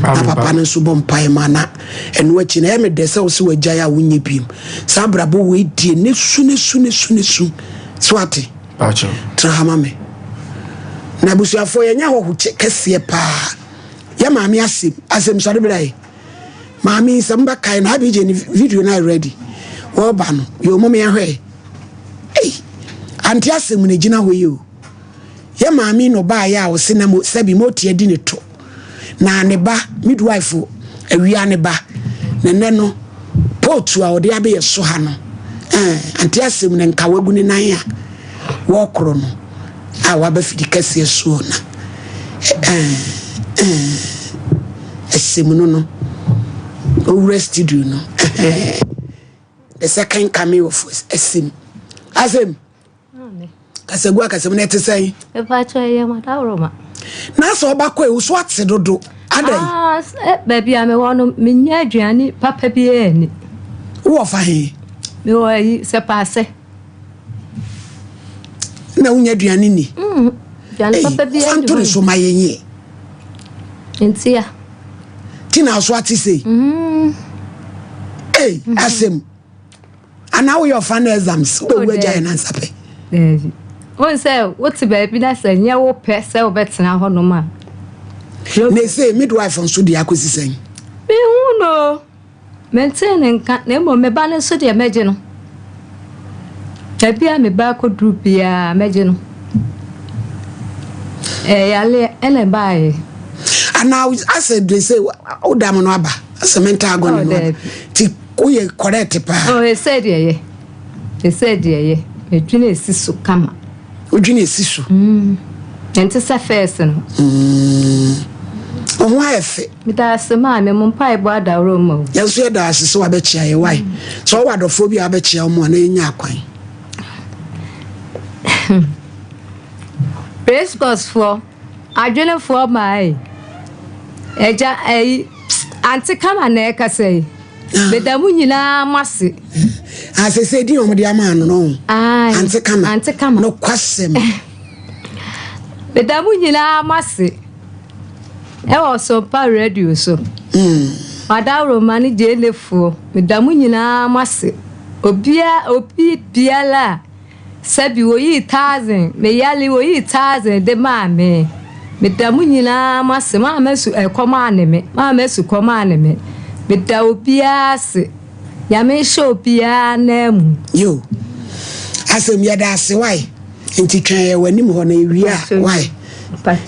Na papa no nso bɔ mpaeɛ ma na ɛno akyi no, ɛyɛ me dɛ sɛ wo se wagyae a wonyɛ biom. Saa abrabɔ wei deɛ, ne su, ne su, ne su, ne su. So ate? Tena ha ma me. Na abusuafoɔ yɛnyɛ ahɔho kɛseɛ paa. Yɛ maame asɛm asɛm sɔre bra yi. Maame yi sɛ mobɛkae no IBJ ne video no ayɛ ready. Wɔreba no yɛ ɔmom yɛhwɛ. Ei! Ante asɛm na egyina hɔ yi o. Yɛ maame na ɔbaayɛ a ɔse na mo sɛbi moti adi ne to. Na ne ba midwife awia ne ba. Na nɛ no pootu a ɔde abɛyɛ so ha no eh, ante asɛm na nka wagu ne nan a wɔkoro no a waba fidi kɛseɛ soɔ na eh, eh, asɛm no no owura studio no eh, the second coming of asɛm asɛm kasagu akasɛm na ɛte sɛn. Mepakyɛ ɛyɛ madaworoma. Na sɛ ɔba kɔ ewu so ate dodo adɛn. Ah, eh, baabi a mewɔ no menya aduane papa biara ni. Wowɔ fa he? Mewɔ ayi sɛ paase. Na wonya aduane ni? Mm, aduane papa biara ni. Fanto ne so ma yɛn yie. Ntia. Ti na so ate sei. Mm. Ei, asɛm. Anaa woyɛ ɔfa no exams wobɛwu agya yɛ nansa pɛ. Daabi. Wohu sɛ wote baabi na sɛ nyɛ wo pɛ sɛ wobɛtena hɔnom a. Na ɛsɛ midwife nso deɛ akɔsi sɛn? Mehu no. Mentee ne nka na mmom me ba no nso deɛ mɛgye no. Baabi a me ba akɔduru biara mɛgye no. Ɛyɛ yareɛ ɛna ɛbaeɛ. Anaa asɛ de sɛ wodam no aba asɛ mental agony no aba. Ti Woyɛ correct paa. Oh, ɛsɛ deɛ yɛ. Ɛsɛ deɛ yɛ. Medwene esi so kama. Wodwene esi so. Mm. Ɛnte sɛ fɛs no. Mm. Wo ho ayɛ fɛ. Meda ase maame mo mpaebɔ adaworo ma o. Yɛn nso yɛda ase sɛ wabɛkyia yɛ wae. Sɛ ɔwɔ adɔfoɔ bi a wabɛkyia wɔn a na yɛnya akwan. Race course foɔ. Adwenefoɔ maa yi. Agya ayi ante kama na ɛkasa yi. Meda mo nyinaa mo ase. Asese din wɔn de ama ano no. Ante kama. Ante kama. No kwasɛm. Meda mo nyinaa mo ase. Ɛwɔ Sompa radio so. Madawuroma ne Gyelefoɔ. Meda mo nyinaa mo ase. Obia obi biara a Sɛbi woyii Tarzan, me yale woyii Tarzan de maa me. Meda mo nyinaa mo ase, moamma su ɛkɔm anne me, moamma sukɔm anne me. Meda obiara ase. Nyame nhyɛ obiara ananmu. Yo, asɛm yɛda ase wai, nti twɛn yɛ w'anim hɔ na yɛwie a wai.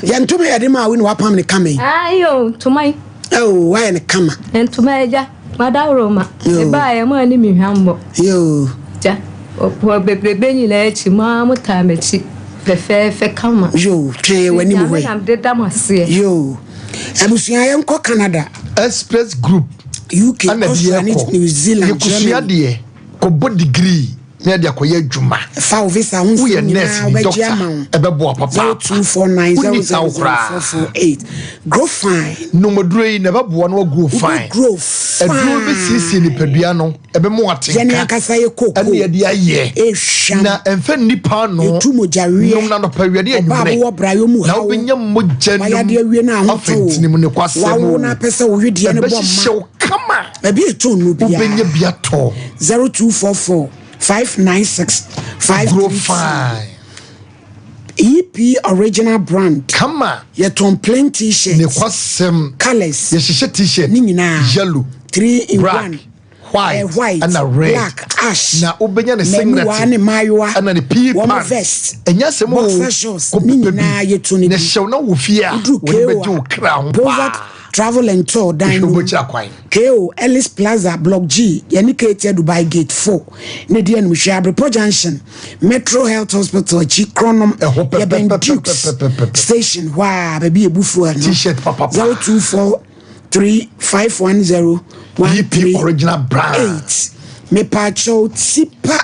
Yɛ ntoma yɛde maa wo na wapam ne kama yi. Ayi o, ntoma yi. Oh, wayɛ ne kama. Ntoma agya. Madaworoma, mebaeɛ mo anni me hwammɔ. Yoo. Gya, wɔ bebrebe nyinaa akyi, mo ara motaa m'akyi fɛfɛɛfɛ kama. Yoo, twɛn yɛ w'anim hɔ yi. Nyame na mede da mo aseɛ. Yoo, abusua yɛnkɔ Canada. Express Group. UK, Austria ne New Zealand, Germany. Yɛkosua deɛ, kɔbɔ degree. na yɛde akɔyɛ adwuma. Fa wo visa ho nsɛm nyinaa wobɛgye ama wo. Ɛbɛboa papaapa. 0249 000448. Grow fine. Nomaduro yi na ɛbɛboa na wagrow fine. Grow fine. Aduro bɛsiesie nipadua no, ɛbɛma watenka. Yɛne ankasa yɛ koko. Ɛne yɛde ayɛ. Ehwam. Na ɛmfa nni paanoo. Etu mogyaweɛ. Nom na anɔpa awia ne anwummerɛ. Ɔbaa wowɔ brayɔ mu Na haw. wobɛnya mogya nom. Wayade awie na ahotɔ Afei ntini mu ne kwasɛm Wawo na apɛ sɛ wo wedeɛ no bɔ mma. Ɛbɛhyehyɛ wo kama. Baabi a ɛtɔn nnuro biara. Wobɛnya bi atɔ. 0244 596 Grow 532. fine. EP original brand. Kama. Yɛtɔn plain t-shirt. Ne kwasɛm. Colours. Yɛhyehyɛ t-shirt. Ne nyinaa. Yellow. 3 in Black. 1. White. Eh, white. Ɛna red. Black. Ash. Na wobɛnya ne singlet. Mmamuwa ne mmaayewa. Ɛna ne pea Wɔn pants. vest. Ɛnyɛ asɛm o. Boxer shorts. Kɔ Ne pɛ bi. nyinaa yɛtɔ ne Na bi. hyɛw na wɔ fie a. Woduru Wɔde KO bɛgye wo a. kra ho Bovat paa. Travel and Tour dan Hwɛ no mu. wobɛkyira kwan. KO, Ellis Plaza, Block G, yɛne Ketia Dubai Gate 4 na ɛdi anim. Hwɛ Abrepɔ Junction, Metro Health Hospital akyi, Kronom, Ɛhɔ yɛbɛn Dukes pɛpɛpɛpɛpɛpɛ. Station hɔ a, baabi a ɛbu fuel no. T-shirt papapa. 0243 510 BP original brand. 138. Mepaakyɛw Tipa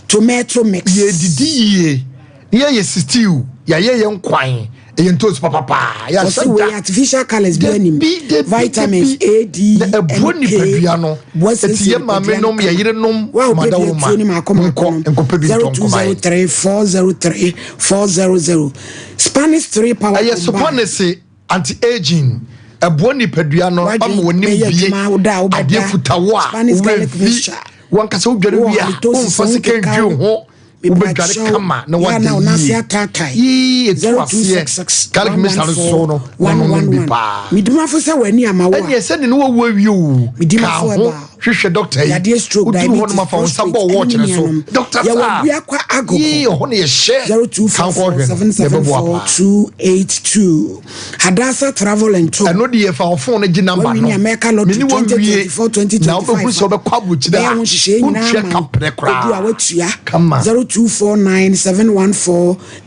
tomato mix. Yɛdidi yie na yɛyɛ stew, yɛayɛ yɛn nkwan, ɛyɛ ntoosi papapa. Ɔsi wei artificial colours bi anim, vitamins A, D, na ɛboa N, K. nipadua no. Boa Eti siesie yɛ maame nipadua no nom, yɛ kama. yere nom, Wa a wopɛ mada bi wo ma. atuo ne maako maako Monkɔ nom. nkɔpɛ bi ntɔ nkɔma yɛn. 0203 403 400. Spanish 3 power Ɛyɛ combine. Spanish anti-aging. Ɛboa nipadua no W'adwene ama w'anim bɛyɛ bie, adwuma, wo da a wobɛda. adeɛ futa wo a, Spanish wo garlic werɛ mfi. mixture. Wankasa wodware Wowɔ wie a, halitosis, womfa wo sika nkeka ndwi wo. wo ho. Wobɛdware kama na wada yie. Yii etu aseɛ. Garlic mixture no so no, wɔnom bi paa. Medimafo sɛ w'ani ama wo a. Ɛneɛ sɛ ne ne wawu awie o. Ka ho hwehwɛ dɔkta yi. Yadeɛ stroke, Woduru hɔ diabetes, no ma fa wo nsa prostate, bɔ ɛne wɔɔkye ne no so. nuanom. Dɔkta Yɛwɔ saa. Abuakwa Agogo. Yii ɛhɔ na yɛhyɛ. Ka nkɔ hwɛ no. Yɛbɛboa paa. 0244774282. Hadassah Travel and Tour. Ɛno deɛ fa wo phone no gye number no. Wawini America Lottery Me ne wo wie 2024 2025 na wobɛhunu sɛ wobɛkɔ aburokyire Bɛyɛ a ho nhyehyɛe nyinaa wontua ama ka wo. prɛ koraa. Odu a watua. Kama.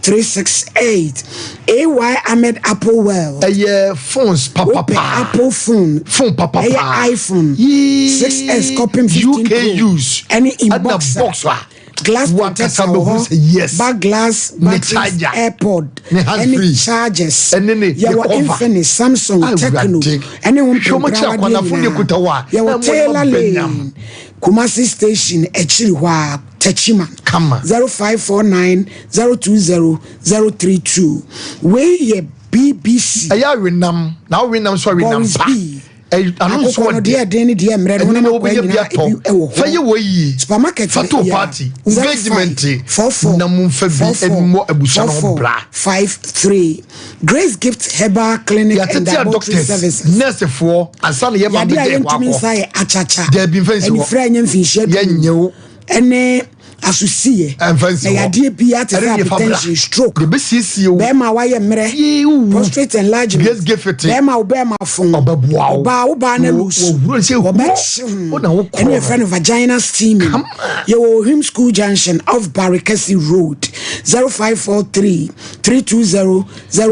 0249714368. AY Ahmed Apple World. Ɛyɛ phones Wopɛ papapa. Apple phone. Phone papapa. Ɛyɛ iPhone. Yee. 6S kɔpem 15 UK Pro. use. Ɛne Ɛna inboxer. box a. Glass Wankasa protector wɔ bɛhunu hɔ. sɛ yes. Back glass, Ne batteries, charger. AirPod, Ne hand ɛne free. chargers. Ɛne ne- ne Yɛwɔ cover. Infinix, Samsung, Ah, Tecno, Awurade. ɛne ho Hwɛ wɔn akyi mpemperawadeɛ akwanafo ne nyinaa. kuta hɔ a, na Yɛwɔ ɛmo yɛ Taylor ma Lane, bɛnyam. Kumasi Station akyiri hɔ a, Techiman. Kama. 0549 020 032. Wei yɛ BBC. Ɛyɛ awenam na awenam nso awenam Boris pa. B. Ɛy- ano nso Akokɔ no ɔde. deɛ ɛden ne deɛ mmerɛ no Ɛno honam na akwaa wobɛnya bi nyinaa atɔ. ebi ɛwɔ Fa yɛ hɔ. wɔ yie. Supermarket Fa to yɛ party. 05 Engagement. 44 Na momfa bi 44 mmɔ abusua no ho 44 bra. 53. Grace Gift Herbal Clinic and Yɛatete a Laboratory doctors, Services. nursefoɔ ansa na yɛma Yadeɛ a bɛgya ɛhɔ yɛntumi akɔ. nsa yɛ akyakya. Daabi, mfa nsi hɔ. Anifira ɛnyɛ mfinhyia du. Yɛnyɛ wo. Ɛne asosiyɛ. Ɛmfa nsi Na hɔ. yadeɛ biara te sɛ Ɛno deɛ fa bra. hypertension, stroke. Deɛ bɛsiesie wo. Bɛrima a wayɛ mmerɛ. Yee, wowu. Prostate enlargement. Grace Gift. Bɛrima wo bɛrima fon. Ɔbɛboa wo. Ɔbaa wo baa na Wo- loose. wɔwura sɛ huro. Wɔbɛkye ho. Wo na wo korɔ Ɛne yɛfrɛ no vagina steaming. Yɛwɔ Ohim School Junction off Barikasi Road. 0543 320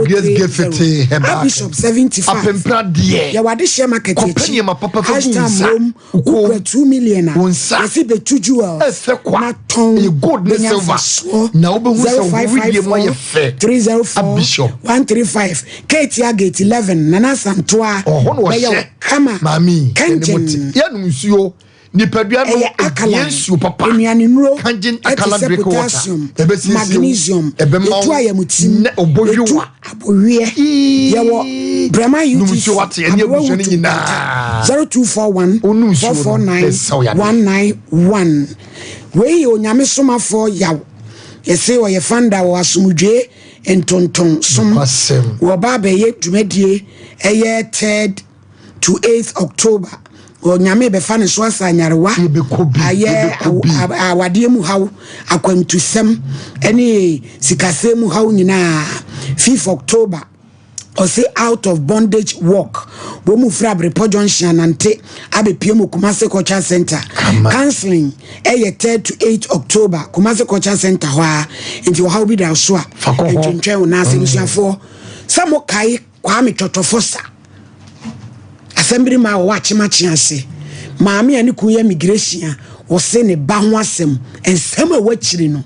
Grace Gift 030. Herbal. Bishop 75. Apempra deɛ. Yɛwɔ adehyɛ market Kɔpɛ akyi. nneɛma papa fa gu wo Ashtown nsa. Mrom, Wo kɔn. wokura 2 million a. Wo nsa. Yɛsi bɛtu jewels. Ɛfɛ kwa. Na tɔn. Ɛyɛ gold ne Bɛnya silver. mfasoɔ. Na wobɛhu sɛ wo wedeɛ mu ayɛ fɛ. 304 Abishop. 135 Ketia Gate 11 Nana Santoa Ɔhɔ na bɛyɛ wo ɔhyɛ. kama Maame. ɛne mo te. Kangen Yɛnom nsuo. Nipadua no ɛyɛ ɛhia nsuo papa. Nnuane nnuro Kangen ɛte sɛ alkaline drink water. potassium, Ɛbɛsiesie wo. magnesium, Ɛbɛma yɛtu wo ayamtim, na ɔbɔhwewa. yɛtu aboweɛ. Yɛwɔ Brɛma Nom UTC, nsuo wate, ɛne Aberewa abusua no Wutu nyinaa. Nkwanta, 0241 Wonom nsuo no, 449 ɛsaw yadeɛ. 191. Wei yɛ Onyame somafoɔ Yaw. Yɛse ɔyɛ founder wɔ Asomdwoe Ntonton som. Nokwasɛm. Wɔba abɛyɛ dwumadie ɛyɛ 3rd to 8th October. Onyame bɛfa ne so asa anyarewa. Yɛbɛkɔ bi, Ayɛ yɛbɛkɔ bi. awadeɛ mu haw, akwantusɛm ɛne sikasɛm mu haw nyinaa. 5th October ɔse out of bondage walk. Wɔn mu firi Abrepɔ Junction anante abɛpie mu Kumasi Culture Center. Kama. Counseling ɛyɛ 3rd to 8th October Kumasi Culture Center hɔ a. Nti ɔhaw bi da so a Fa kɔ hɔ. ntwentwɛn wo nan ase abusuafoɔ. Sɛ mo kae Kwame Twɔtwɔfo sa. Asɛm bi ma wɔwɔ akyemakye ase. Maame a ne kun yɛ migration a wɔse ne ba ho asɛm. Nsɛm a ɛwɔ akyiri no.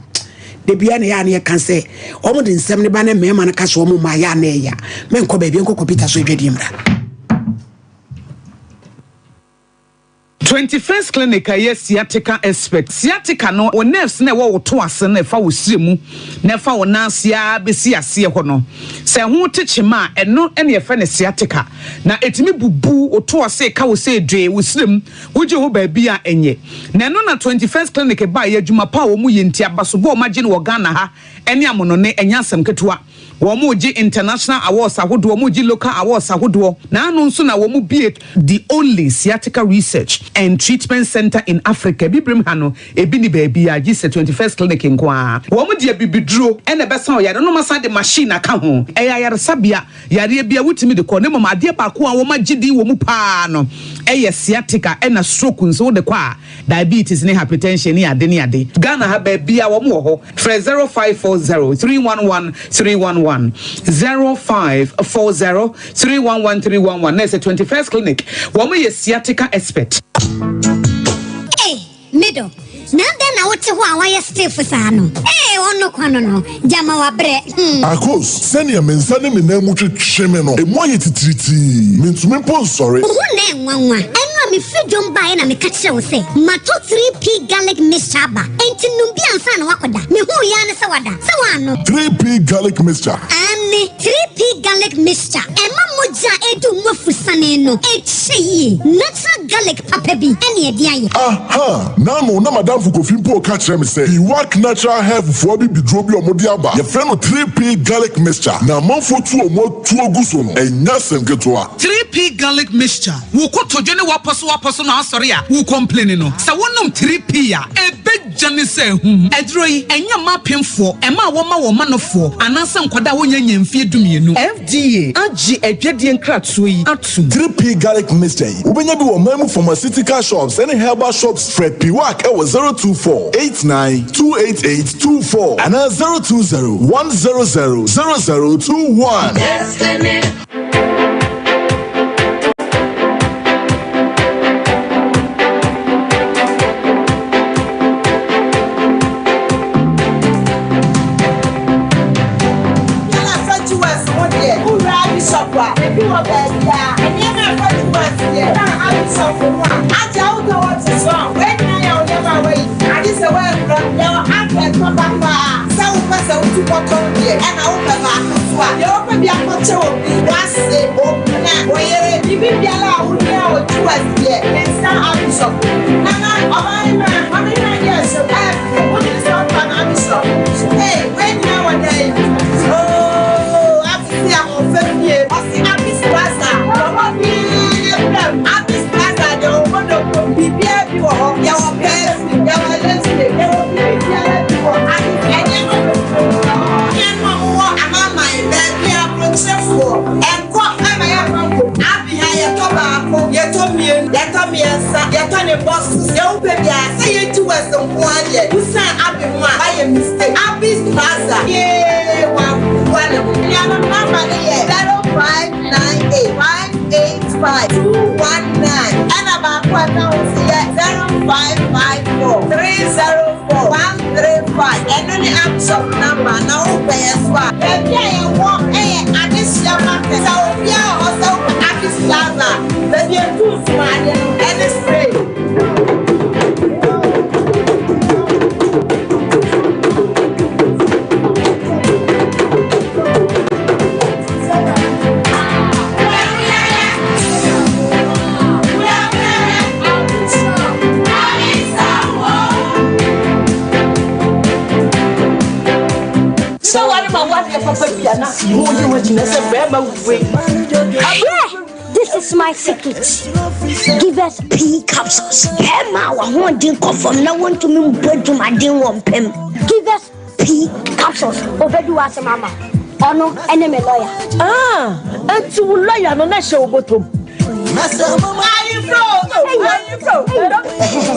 Da bia na yɛ a na yɛka sɛ wɔn de nsɛm ne ba ne mmarima no ka sɛ wɔn mma yɛ a na ɛya. Menkɔ baabi nkɔ kɔmpita so adwadie mmra. 21st Clinic a ɛyɛ sciatica expert. Sciatica no, wo nerves na ɛwɔ wo to ase no ɛfa wo srɛ mu na ɛfa wo nan ase ara bɛsi aseɛ hɔ no. Sɛ ɛho te kyema a, ɛno na yɛfrɛ no sciatica. Na ɛtumi bubu wo to ase ka wo sɛ dwee wo srɛ mu, wogye hɔ baabi a ɛnyɛ. Na ɛno na 21st Clinic baeɛ, adwuma pa a wɔyɛ nti, abasobɔ a wɔagye no wɔ Ghana ha ne amonone, ɛnyɛ asɛm ketewa. Wɔregye international awards ahodoɔ, wɔregye local awards ahodoɔ. Na ano nso na wɔn bue the only sciatica research and treatment centre in Africa. Abibirem ha no, ebi ni baabi a, gye sɛ 21st Clinic nko ara. Wɔn de abibiduro na ɛbɛsa ɔyare no, na wɔasan de machine aka ho. Ɛyɛ ayaresabea, yareɛ biara wotumi de kɔ. Na mmom adeɛ baako a wɔagye din wɔ mu pa ara no yɛ sciatica ɛna stroke nso wode kɔ a, diabetes ne hypertension ne ade ne ade. Ghana ha baabiara wɔn wɔ hɔ. Frɛ 0540 311 311, 0540 311 311 na ɛsɛ 21st Clinic. Wɔn yɛ sciatica expert. Ei, me dɔ, na adɛn na wote hɔ a woayɛ stiff saa no? Ei, ɔno kwa no no, gyama wabrɛ, hmm. Akos, sɛnea me nsa ne me nan mu twetwe me no, emu ayɛ titiritii. Mintumi mpo nsɔre. Wo ho na ɛnwanwa. Ɛno a mefiri dwom baeɛ na meka kyerɛɛ wo sɛ matɔ 3P Garlic Mixture aba. Enti nom bi ansa na woakɔda. Mehuu yi ara ne sɛ wada. Sɛ woannom. 3P Garlic Mixture. Aane, 3P Garlic Mixture. Ɛma mogya a ɛredi wo mu afusane no kyɛ yie. Natural. garlic papa bi ɛne ɛde ayɛ. Aha! N'ano na m'adamfo Kofi mpo reka kyerɛ me sɛ Iwak Natural Health foɔ abibiduro bi a wɔde aba, yɛfrɛ no 3P Garlic Mixture, na amanfoɔ tu wɔn atuo gu so no, ɛnyɛ asɛm ketewa. 3P Garlic Mixture, Wo kotodwe ne w'apɔsowapɔso na asɔre a wo complaini no, sɛ wonom 3P a, ɛbɛgya ne sɛ ahum. Aduro yi, ɛnyɛ mma apemfoɔ, mmaa a wɔma wɔn manofoɔ, anaasɛ nkwadaa a wɔnnya nnya mfeɛ dumienu. FDA agye adwadie nkratoɔ yi atom. 3P Garlic Mixture yi, wobɛnya bi wɔ ɔman mu pharmaceutical shops ne herbal shops. Frɛ Piwak wɔ 024 89 288 24 anaa 020 100 0021. Nneɛma a ɛfa jewels ho deɛ, wowura Bishop a, ebi wɔ baabiara. Nneɛma a ɛfa jewels deɛ, na Bishop ho a, agye a wotɔ watches so a, wei nyinaa yɛ wo nneɛma a woayi. Agye sɛ woanwura. Yɛwɔ advert papa paa. Sɛ wopɛ sɛ wotu kɔtɔn deɛ, ɛna wopɛ baako nso a, deɛ wopɛ bi akɔkyɛ obi, w'ase, wo mpena, wo yere, biribi biara a wohia wɔ jewels deɛ, nsa Bishop. Nana, ɔbaa ne mma, ma menhwɛ adeɛ a ɛhyɛ wo. Ɛyɛ fɛ. Wogye di sɛ wopɛ anaa Bishop? Hey, wei nyinaa wɔ dɛn? Oh, Abis ahoɔfɛ fie. Ɔse Abis Plaza. Bɔ mmɔden bra mu. Abis Plaza deɛ ɔwɔ dɔkɔ. Biribiara bi wɔ hɔ. Yɛwɔ perfume, yɛwɔ lipstick, yɛwɔ biribiara bi wɔ Abis. Nneɛma bebree wɔ hɔ. Nuanom a mowɔ amanaman baabi a aburokyerefoɔ nkɔ mma yɛmfa nkɔ mu. Abi ha yɛtɔ baako, yɛtɔ mmienu, yɛtɔ mmiɛnsa, yɛtɔ ne boxes. Deɛ wopɛ biara. Sɛ yɛgye West nko ara deɛ, wosiane Abi ho a, woayɛ mistake. Abis Plaza, yee, waboa ne ho. Anuanom number no yɛ 0598 585 219 ɛna baako a ɛka ho nso yɛ 0554 304 135. Ɛno ne Abishop number na wopɛ yɛn so a. Baabi a yɛwɔ yɛ Adesua Market. Sɛ obiara wɔ hɔ sɛ wopɛ Abis Plaza a, baabi a ɛtu nsomadeɛ no ɛne spray. Sɛ ware ma wadeɛ papa bi a na mo yi ho gyina sɛ bɛrima wei. Abrɛ! This is my secret. Give us pea capsules. Bɛrima a w'ahoɔden kɔ fam na wontumi mbɔ adwumaden wɔ mpam. Give us pea capsules. Obedi w'asɛm ama. Ɔno ɛne me lawyer. Ah, enti wo lawyer no na ɛhyɛ wo bɔtɔm. Ayefro, ayefro.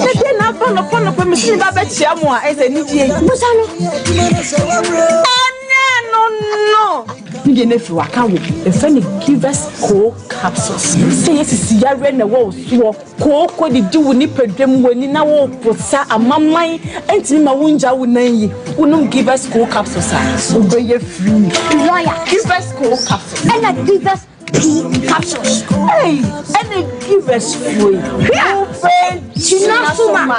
Sɛdeɛ na afa nɔpɔ nɔpɔ mesi ne ba bɛkyia mo a ɛsɛ anigye yi. Busa no. Ɛnɛ no no. Ne deɛ no afiri waka wo yɛfrɛ no givers co capsules sɛ yɛ sisi yareɛ na ɛwɔ wo soɔ kooko didi wo nipadwa mu w'ani na wo posa amaman ɛntumi ma wo ngya wo nan yi wonom givers co capsules a wobɛyɛ free. Lawyer. Givers co capsules. Ɛna givers P capsules. Ei ɛna givers foɔ yi. Hwɛ! Gyina so ma.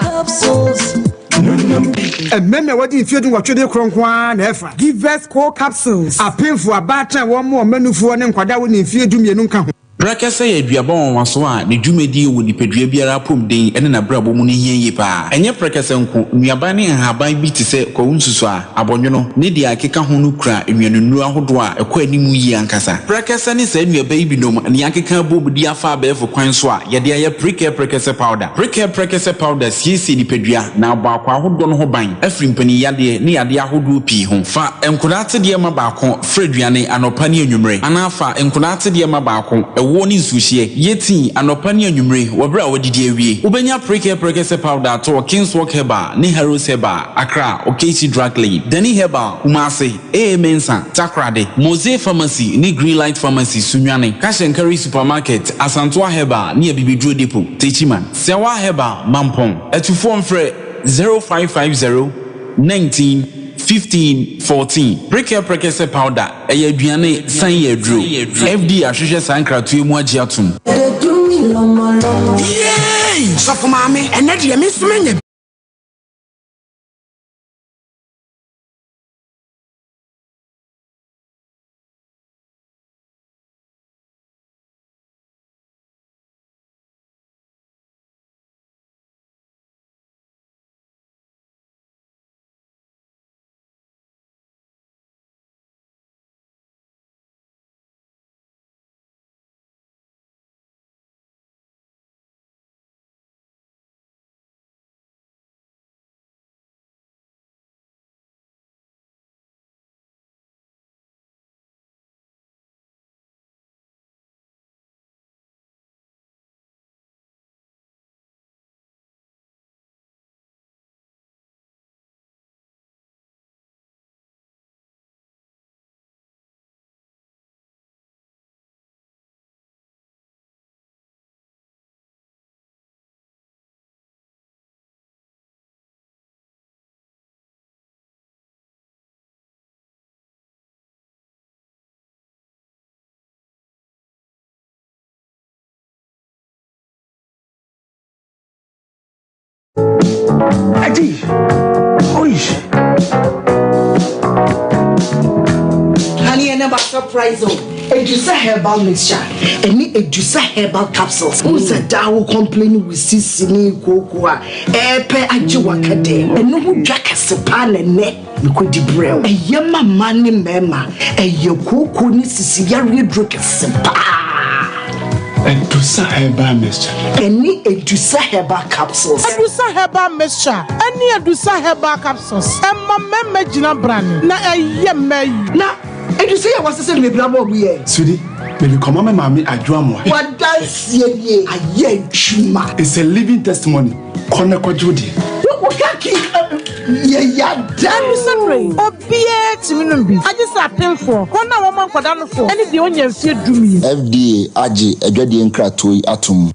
Mmarima a wɔadi mfeɛ dunwɔtwe de korɔ nko ara na ɛfa. Givers Co Capsules, Apemfo, abaatan a wɔmmoa wɔn mmanufoɔ ne nkwadaa a wɔnni mfeɛ dumienu nka ho. Prɛkɛsɛ yɛ aduaba nwanwaso a ne dwumadie wɔ nipadua biara apɔmuden ne n'abrabɔ mu no hia yie pa ara. Ɛnyɛ prɛkɛsɛ nko, nnuaba ne nhaban bi te sɛ kwawu nsusuaa, Abɔnwono, ne deɛ ɛkeka ho no kura nnuanennuro ahodoɔ a ɛkɔ anim yie ankasa. Prɛkɛsɛ ne saa nnuaba yi binom na yɛakeka abom de afa abɛɛfo kwan so a yɛde ayɛ Prekɛ Prɛkɛsɛ Powder. Prekɛ Prɛkɛsɛ Powder siesie nipadua na abɔ akwaa ahodoɔ no ho ban afiri mpaninyadeɛ ne yadeɛ ahodoɔ pii ho. Fa nkoraa atedeɛ ma baako fra aduane anɔpa ne anwummere anaa fa nkoraa atedeɛ ma baako ɛwoɔ ne nsuohyeɛ yɛ tii anɔpa ne anwummere wɔ berɛ a woadidi awie. Wobɛnya Prekɛ Prɛkɛsɛ Powder atɔ wɔ Kingswalk Herbal ne Harrods Herbal. Accra, Okaichi Drug Lane, Danny Herbal, Kumasi, AA Mensah, Takoradi, Mose Pharmacy ne Green Light Pharmacy, Sunyani, Cash and Carry Supermarket, Asantoa Herbal ne Abibiduro Depot, Techiman, Sewa Herbal, Mampong. Atufoɔ mfrɛ 0550 19 15 14. Prekɛ Prɛkɛsɛ Powder, ɛyɛ aduane san yɛ aduro. FDA ahwehwɛ saa nkratoɔ yi mu agye atom. Yay! Sɔfo maame, ɛnɛ deɛ me nso manya bi. Agye! Oish! Honey, and about surprise o. Edusa herbal mixture ɛne Edusa herbal capsules. Wohu sɛ daa wo complain wo sisi ne kooko a ɛɛpɛ agye waka dɛm. Ɛno ho dwa kɛse paa na ɛnɛ mekɔdi brɛ wo. Ɛyɛ ma mmaa ne mmarima. Ɛyɛ kooko ne sisi yareɛ duro kɛse paa. Edusa herbal mixture. Ɛne Edusa herbal capsules. Edusa herbal mixture ɛne Edusa herbal capsules ɛma mmarima gyina brane na ɛyɛ mmaa yi. Na Edusa yi a wɔasesa no bebree ama wɔn yɛ. Sweetie, mede kɔma me maame Adwo Amoah. W'adanseɛ nie, ayɛ adwuma. It's a living testimony, kɔ na kɔgye wo deɛ. Wo kaki yɛ yada. Edusa duro yi, obiara tumi nom bi, agye sɛ apemfoɔ, wɔn a wɔma nkwadaa nofoɔ, ne deɛ ɔnnya mfeɛ dumien. FDA agye adwadie nkratoɔ yi atom.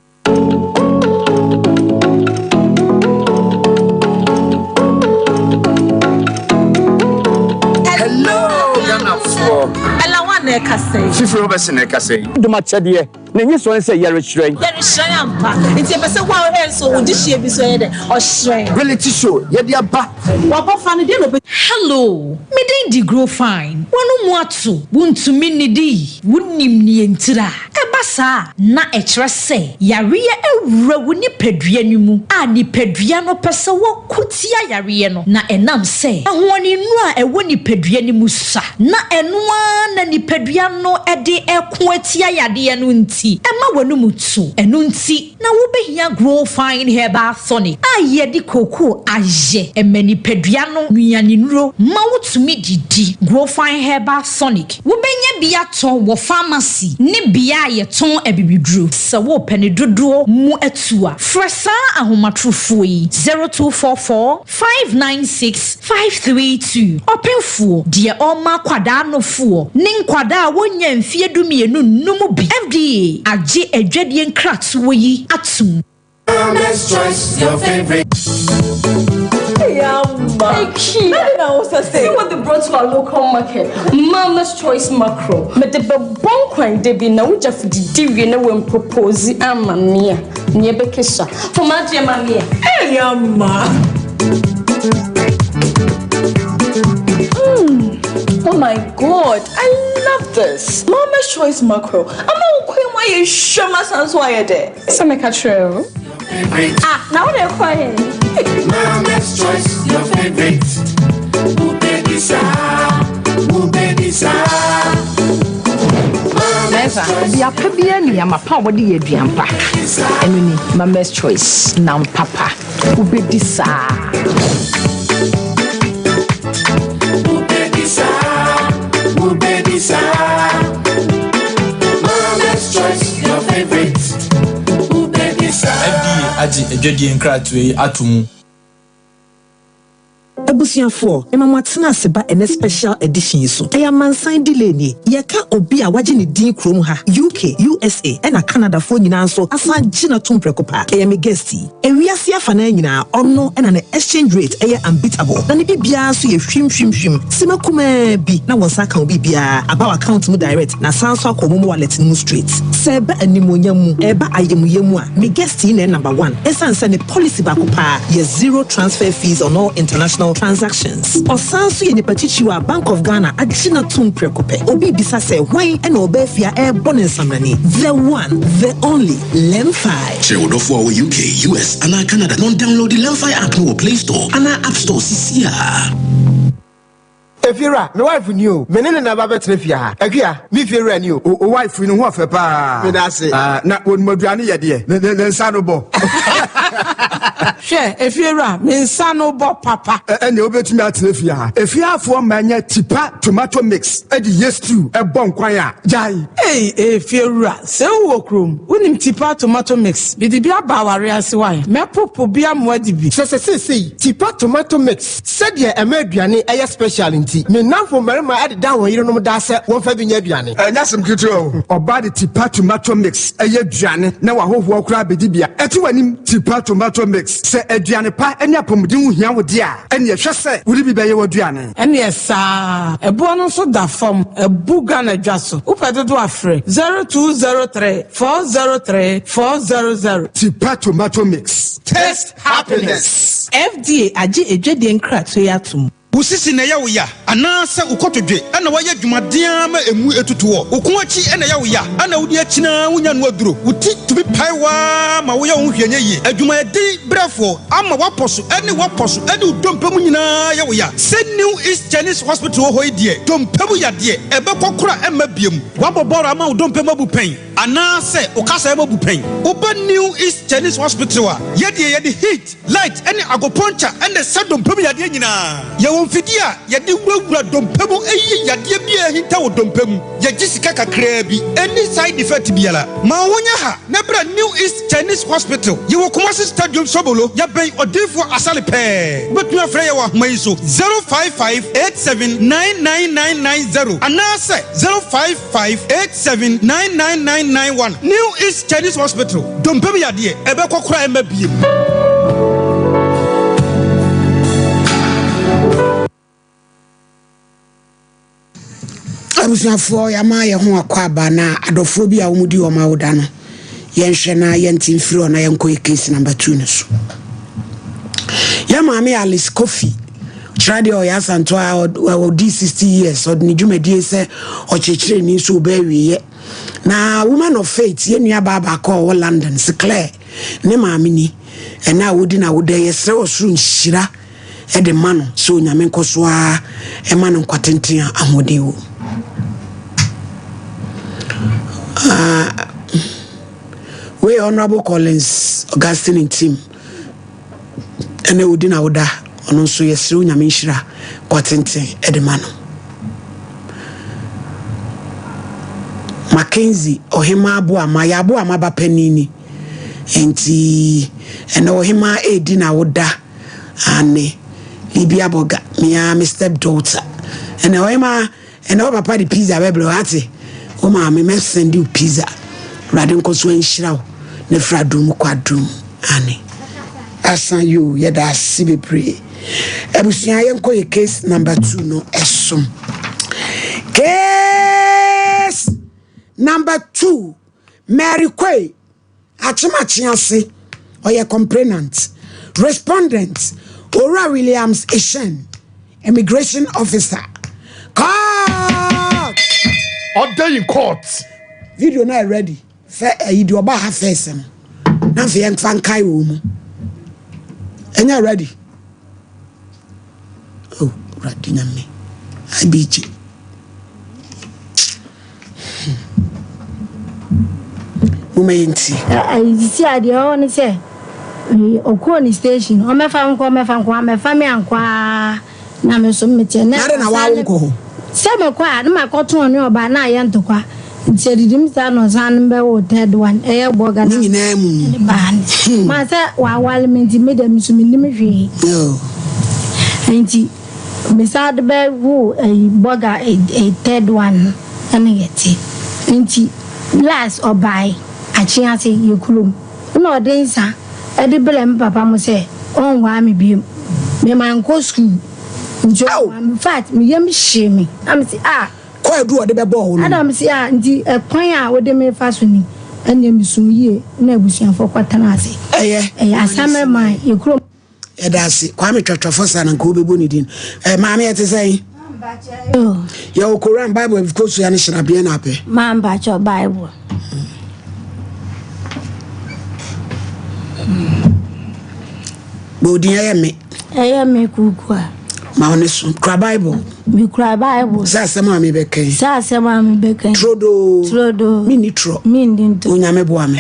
Hello Ghanafoɔ. Ella wan na ɛkasa yi. Fifiri Robertson na ɛkasa yi. Dom akyɛdeɛ, n'ani sɔ ne sɛ yɛrehyerɛn. Yɛrehyerɛn ampa. Nti yɛpɛ sɛ wo a wohwɛ nso wo dehyeɛ bi so ɛyɛ dɛ ɔhyerɛn. Reality show yɛde aba. W'abɔfra no deɛ na ɔbɛ. Hello, me din de Grow Fine. W'ano mu ato, wuntumi nnidi, wunim nea ntira. Ɛba saa a, na ɛkyerɛ sɛ yareɛ awura wo nipadua no mu a nipadua no pɛ sɛ wɔko tia yareɛ no, na ɛnam sɛ ahoɔdennuro a ɛwɔ nipadua no mu sua, na ɛno ara na nipadua no de reko atia yadeɛ no nti, ɛma w'anum to. Ɛno nti na wobɛhia Grow Fine Herbal Tonic a yɛde cocoa ayɛ. Ɛma nipadua no nnuanennuro ma wotumi didi. Grow Fine Herbal Tonic, wobɛnya bi atɔ wɔ pharmacy ne bea a yɛtɔn abibiduro. Sɛ worepɛ ne dodoɔ mu atu a, frɛ saa ahomatorofoɔ yi, 0244 596 532. Ɔpemfoɔ, deɛ ɔrema akwadaa nofoɔ ne nkwadaa a wɔnnya mfeɛ dumienu nnom bi. FDA agye adwadie nkratoɔ yi atom. Mama's Choice, your favorite. See what they brought to our local market. Mama's Choice Mackerel. Me de be bon kwan de bi na wogya fididi wie na won propose ama me a. Ne be kesha. For ma dear mami. Hey, amma. Oh my god, I love this. Mama's Choice Mackerel. Ama wo kwan mu ayɛ hwam asan so ayɛ dɛ. Sɛ meka kyerɛ wo. Ah, na wo de kɔ he? Mama's Choice, your favorite. Who baby sa? Who baby sa? Mɛsa, aduapa biara ni ama pa a wɔde yɛ aduan pa. Ɛno ni Mama's Choice nam papa. Wobɛdi saa. Who baby sa? Who baby sa? Mama's Choice, your favorite. Who baby sa? FDA agye adwadie nkratoɔ yi ato mu. Abusuafoɔ, mema mo atena ase ba ɛnɛ special edition yi so. Ɛyɛ amansan delay nie. Yɛka obi a wagye ne din kurom ha, UK, USA ɛna Canadafoɔ nyinaa nso asan gye no atom prɛko pɛ. Ɛyɛ me guest yi. Ewiase afanan nyinaa, ɔno ɛna ne exchange rate ɛyɛ unbeatable. Na ne biribiara nso yɛ hwim hwim hwim. Sima kumaa bi na wɔn nsa aka wo biribiara aba wɔ account mu direct na san nso akɔ wɔn wallet no mu straight. Sɛ ɛba animuonyam mu, ɛba ayamuyɛ mu a, me guest yi na ɛyɛ number one. Ɛsiane sɛ ne policy baako paa yɛ zero transfer fees on all international transactions. Ɔsan nso yɛ nipa titiriw a Bank of Ghana agye no atom prɛko pɛ. Obi bisa sɛ hwan ɛna ɔbaa fie a ɛrebɔ ne nsamrani? The one, the only, Lemfi. Kyerɛ wo dɔfo a ɔwɔ UK, US anaa Canada na ɔndownload Lemfi app no wɔ Play Store anaa App Store sisi a. Efiewura, me wife ni o. Me ne ne na ba bɛtena fie ha. Akua, me fiewura ni o. O wife ni ho ɔfɛ paa. Meda ase. Ah, na wɔn aduane yɛ deɛ. Ne ne ne nsa no bɔ. Hwɛ, efiewura, me nsa no bɔ papa. Ɛnna wobɛtumi atena fie ha. Efieafoɔ mma nyɛ Tipa tomato mix de yɛ stew ɛbɔ nkwan a gyae. Ei, efiewura, sɛ wowɔ kurom, wonim Tipa tomato mix. Mede bi aba aware ase wae. Mɛpopo bi amoa di bi. Kyerɛ sɛ seesei, Tipa tomato mix sɛdeɛ ɛma aduane ɛyɛ special nti, me nnamfo mmarima ɛdeda wɔn yerenom daa sɛ wɔmfa bi nyɛ aduane. Ɛnyɛ asɛm ketewa o. Ɔbaa de Tipa tomato mix ɛyɛ aduane na wahohoɔ koraa bɛdi bia. Ɛte w'anim Tipa tomato mix. Sɛ aduane pa ne apɔmuden ho hia wo deɛ a, ɛneɛ hwɛ sɛ wode bi bɛyɛ w'aduane. Ɛneɛ saa, ɛboɔ no nso da fam, ɛbu Ghana dwa so. Wopɛ dodo afrɛ 0203 403 400. Tipa tomato mix. Taste happiness. FDA agye adwadie nkratoɔ yi atom. Wo sisi na ɛyɛ wo ya anaasɛ wo kotodwe na woayɛ adwumaden ara ma emu atutu hɔ? Wo kɔn akyi na ɛyɛ wo ya na wode akyin ara wunnya ano aduro? Wo ti tumi pae wo ara ma woyɛ wo ho hwee nyɛ yie? Adwumayɛden brɛfoɔ ama w'apɔ so ne w'apɔ so ne wo dompe mu nyinaa yɛ wo ya? Sɛ New East Chinese Hospital wɔ hɔ yi deɛ, dompe mu yadeɛ, ɛbɛkɔ koraa ɛmma biom. Woabɔ bɔɔl ama wo dompe mu abu pɛn anaasɛ wo kasaeɛ mu abu pɛn? Woba New East Chinese Hospital a, yɛdeɛ yɛde heat, Light ne agoponkyɛ na ɛsa dompe mu yadeɛ nyinaa. Yɛwɔ mfidie a yɛde wurawura dompe mu yi yadeɛ biara a ahinta wɔ dompe mu. Yɛgye sika kakraa bi. Ɛnni side effect biara. Ma wo ho nyɛ ha na bra New East Chinese Hospital. Yɛwɔ Kumasi Stadium Sobolo. Yɛbɛn Odiyifoɔ Asare pɛɛ. Wobɛtumi afrɛ yɛn wɔ ahoma yi so, 055 87 99990 anaasɛ 055 87 99991. New East Chinese Hospital. Dompe mu yadeɛ, ɛbɛkɔ koraa ɛmma biem. Abusuafoɔ yɛama yɛn ho akɔ aba na adɔfoɔ bi a wɔn di wɔn awoda no yɛnhwɛ na yɛnte mfiri hɔ na yɛnkɔ yɛ case number two no so. Yɛn maame Alice Kofi kyerɛ deɛ ɔyɛ asanto a ɔdi 60 years ɔde ne dwumadie sɛ ɔkyerɛkyerɛni nso ɔbɛ awieɛ. Na Woman of Faith, yɛn nua baa baako a ɔwɔ London, Sinclair, ne maame ni. Ɛna a wodi na woda yɛsrɛ ɔsoro nhyira de ma no sɛ Onyame nkɔ so ara ɛma no nkwa tenten a ahoɔden wɔ mu. Uh, wei Honorable Collins Augustine Ntim. Ɛnɛ odi na woda ɔno nso yɛsrɛ Onyame nhyira kwa tenten de ma no. Mackenzie Ɔhemaa Aboama yɛ Aboama ba panin ni nti ɛnɛ Ɔhemaa ɛredi na woda ane Libya Boga me ara me step daughter ɛnɛ Ɔhemaa Ɛnɛ wo papa de pizza bɛbrɛ wo ate wo maame mɛ send you pizza awurade nkɔ so nhyira wo na firi adom mu kɔ adom mu ane. Asan yoo yɛda ase bebree abusua yɛnkɔ yɛ case number 2 no ɛso case number 2 Mary Quay Akyem ase, ɔyɛ complainant. Respondent, Owura Williams Eshen, Immigration Officer. Court! Order in court! Video no ayɛ ready. Fɛ ɛyi deɛ ɔbaa ha first no. Na afei yɛmfa nkae wɔ mu. Ɛnyɛ ready. Oh, Awurade Nyame. IBJ. Momma yɛntie. Sisi a deɛ ɔwɔ ne sɛ ɔkɔɔ ne station ɔmɛfa nkɔ ɔmɛfa nkɔ amɛfa me ankɔ aa na me nso meteɛ na na waa wonkɔ hɔ sɛ mekɔ a na makɔto ɔne ɔbaa na ayɛ ntɔkwa nti adidi mu saa na ɔsan no bɛwo third one ɛyɛ bɔga ne nyinaa mu ne baa no maa sɛ wawale me nti me deɛ me nso mennim hwee nti Me san de bɛ woo ɛyi bɔga ɛyi third one no ɛna yɛ te nti last ɔbae akyease yɛ kurom ɛna ɔde nsa ɛde brɛ me papa mo sɛ ɔnwaa me biom me ma nkɔ school nti ɔnwaa me infact me yam hyee me na me se ah. Kwaadu a ɔde bɛbɔɔ wo no. Ɛna me se ah nti ɛkwan a wode me fa so ni ɛneɛ me suu yie na abusuafoɔ kɔ tena ase ɛyɛ ɛyɛ asamɛ man yɛ kurom. Yɛda ase. Kwame Twɔtwɔfo sa na nka wobɛbɔ ne din. Eh, maame ɛte sɛn? Yɛwɔ Koran, Bible, kosua ne hyirabeɛ na apɛ. Maa mpakyɛ Bible. Bɔ odin ɛyɛ me. Ɛyɛ me kukua. Ma wo ne so. Kura Bible. Mekura Bible. Sɛ asɛm a mebɛka yi. Sɛ asɛm a mebɛka yi. Turodoo. Turodoo. Menni torɔ. Menni torɔ. Onyame boa me.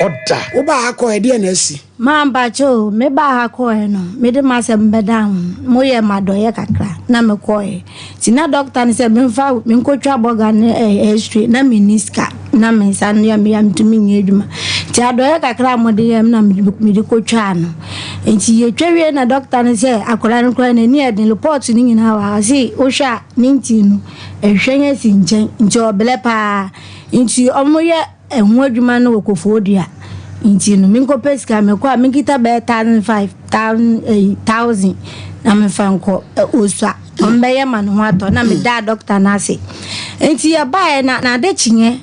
Ɔda. Wobaa ha kɔ ɛdeɛ na asi. Maa mpakyɛ o, me baa ha kɔɔɛ no, me de m'asɛm bɛdaa ho, mo yɛɛ me adɔeɛ kakra na me kɔɔɛ. Nti na dɔkta no sɛ me nfa, me nkɔtwa bɔga ne ɛɛ x-ray, na me nni sika, na me nsa no yɛ me ya, me ntumi nyɛ adwuma. Nti adɔeɛ kakra a mo de yɛɛ me na me de kɔtwaa no. Nti yɛ twa wie na dɔkta no sɛ akwadaa no koraa n'ani yɛ den, report no nyinaa wɔ ha, ɔse wo hwɛ a ne nti no ɛhwɛn asi nkyɛn, nti ɔblɛ paa. Nti ɔmo yɛ. Ɛho adwuma no wɔ Kofoɔdua nti no menkɔpɛ sika mekɔ a menkita bɛyɛ 1005 eh, thousand na mefa nkɔ Osua ɔmbɛyɛ ma ne ho atɔ na medaa dɔkta no ase nti yɛbaeɛ na n'ade kyeeɛ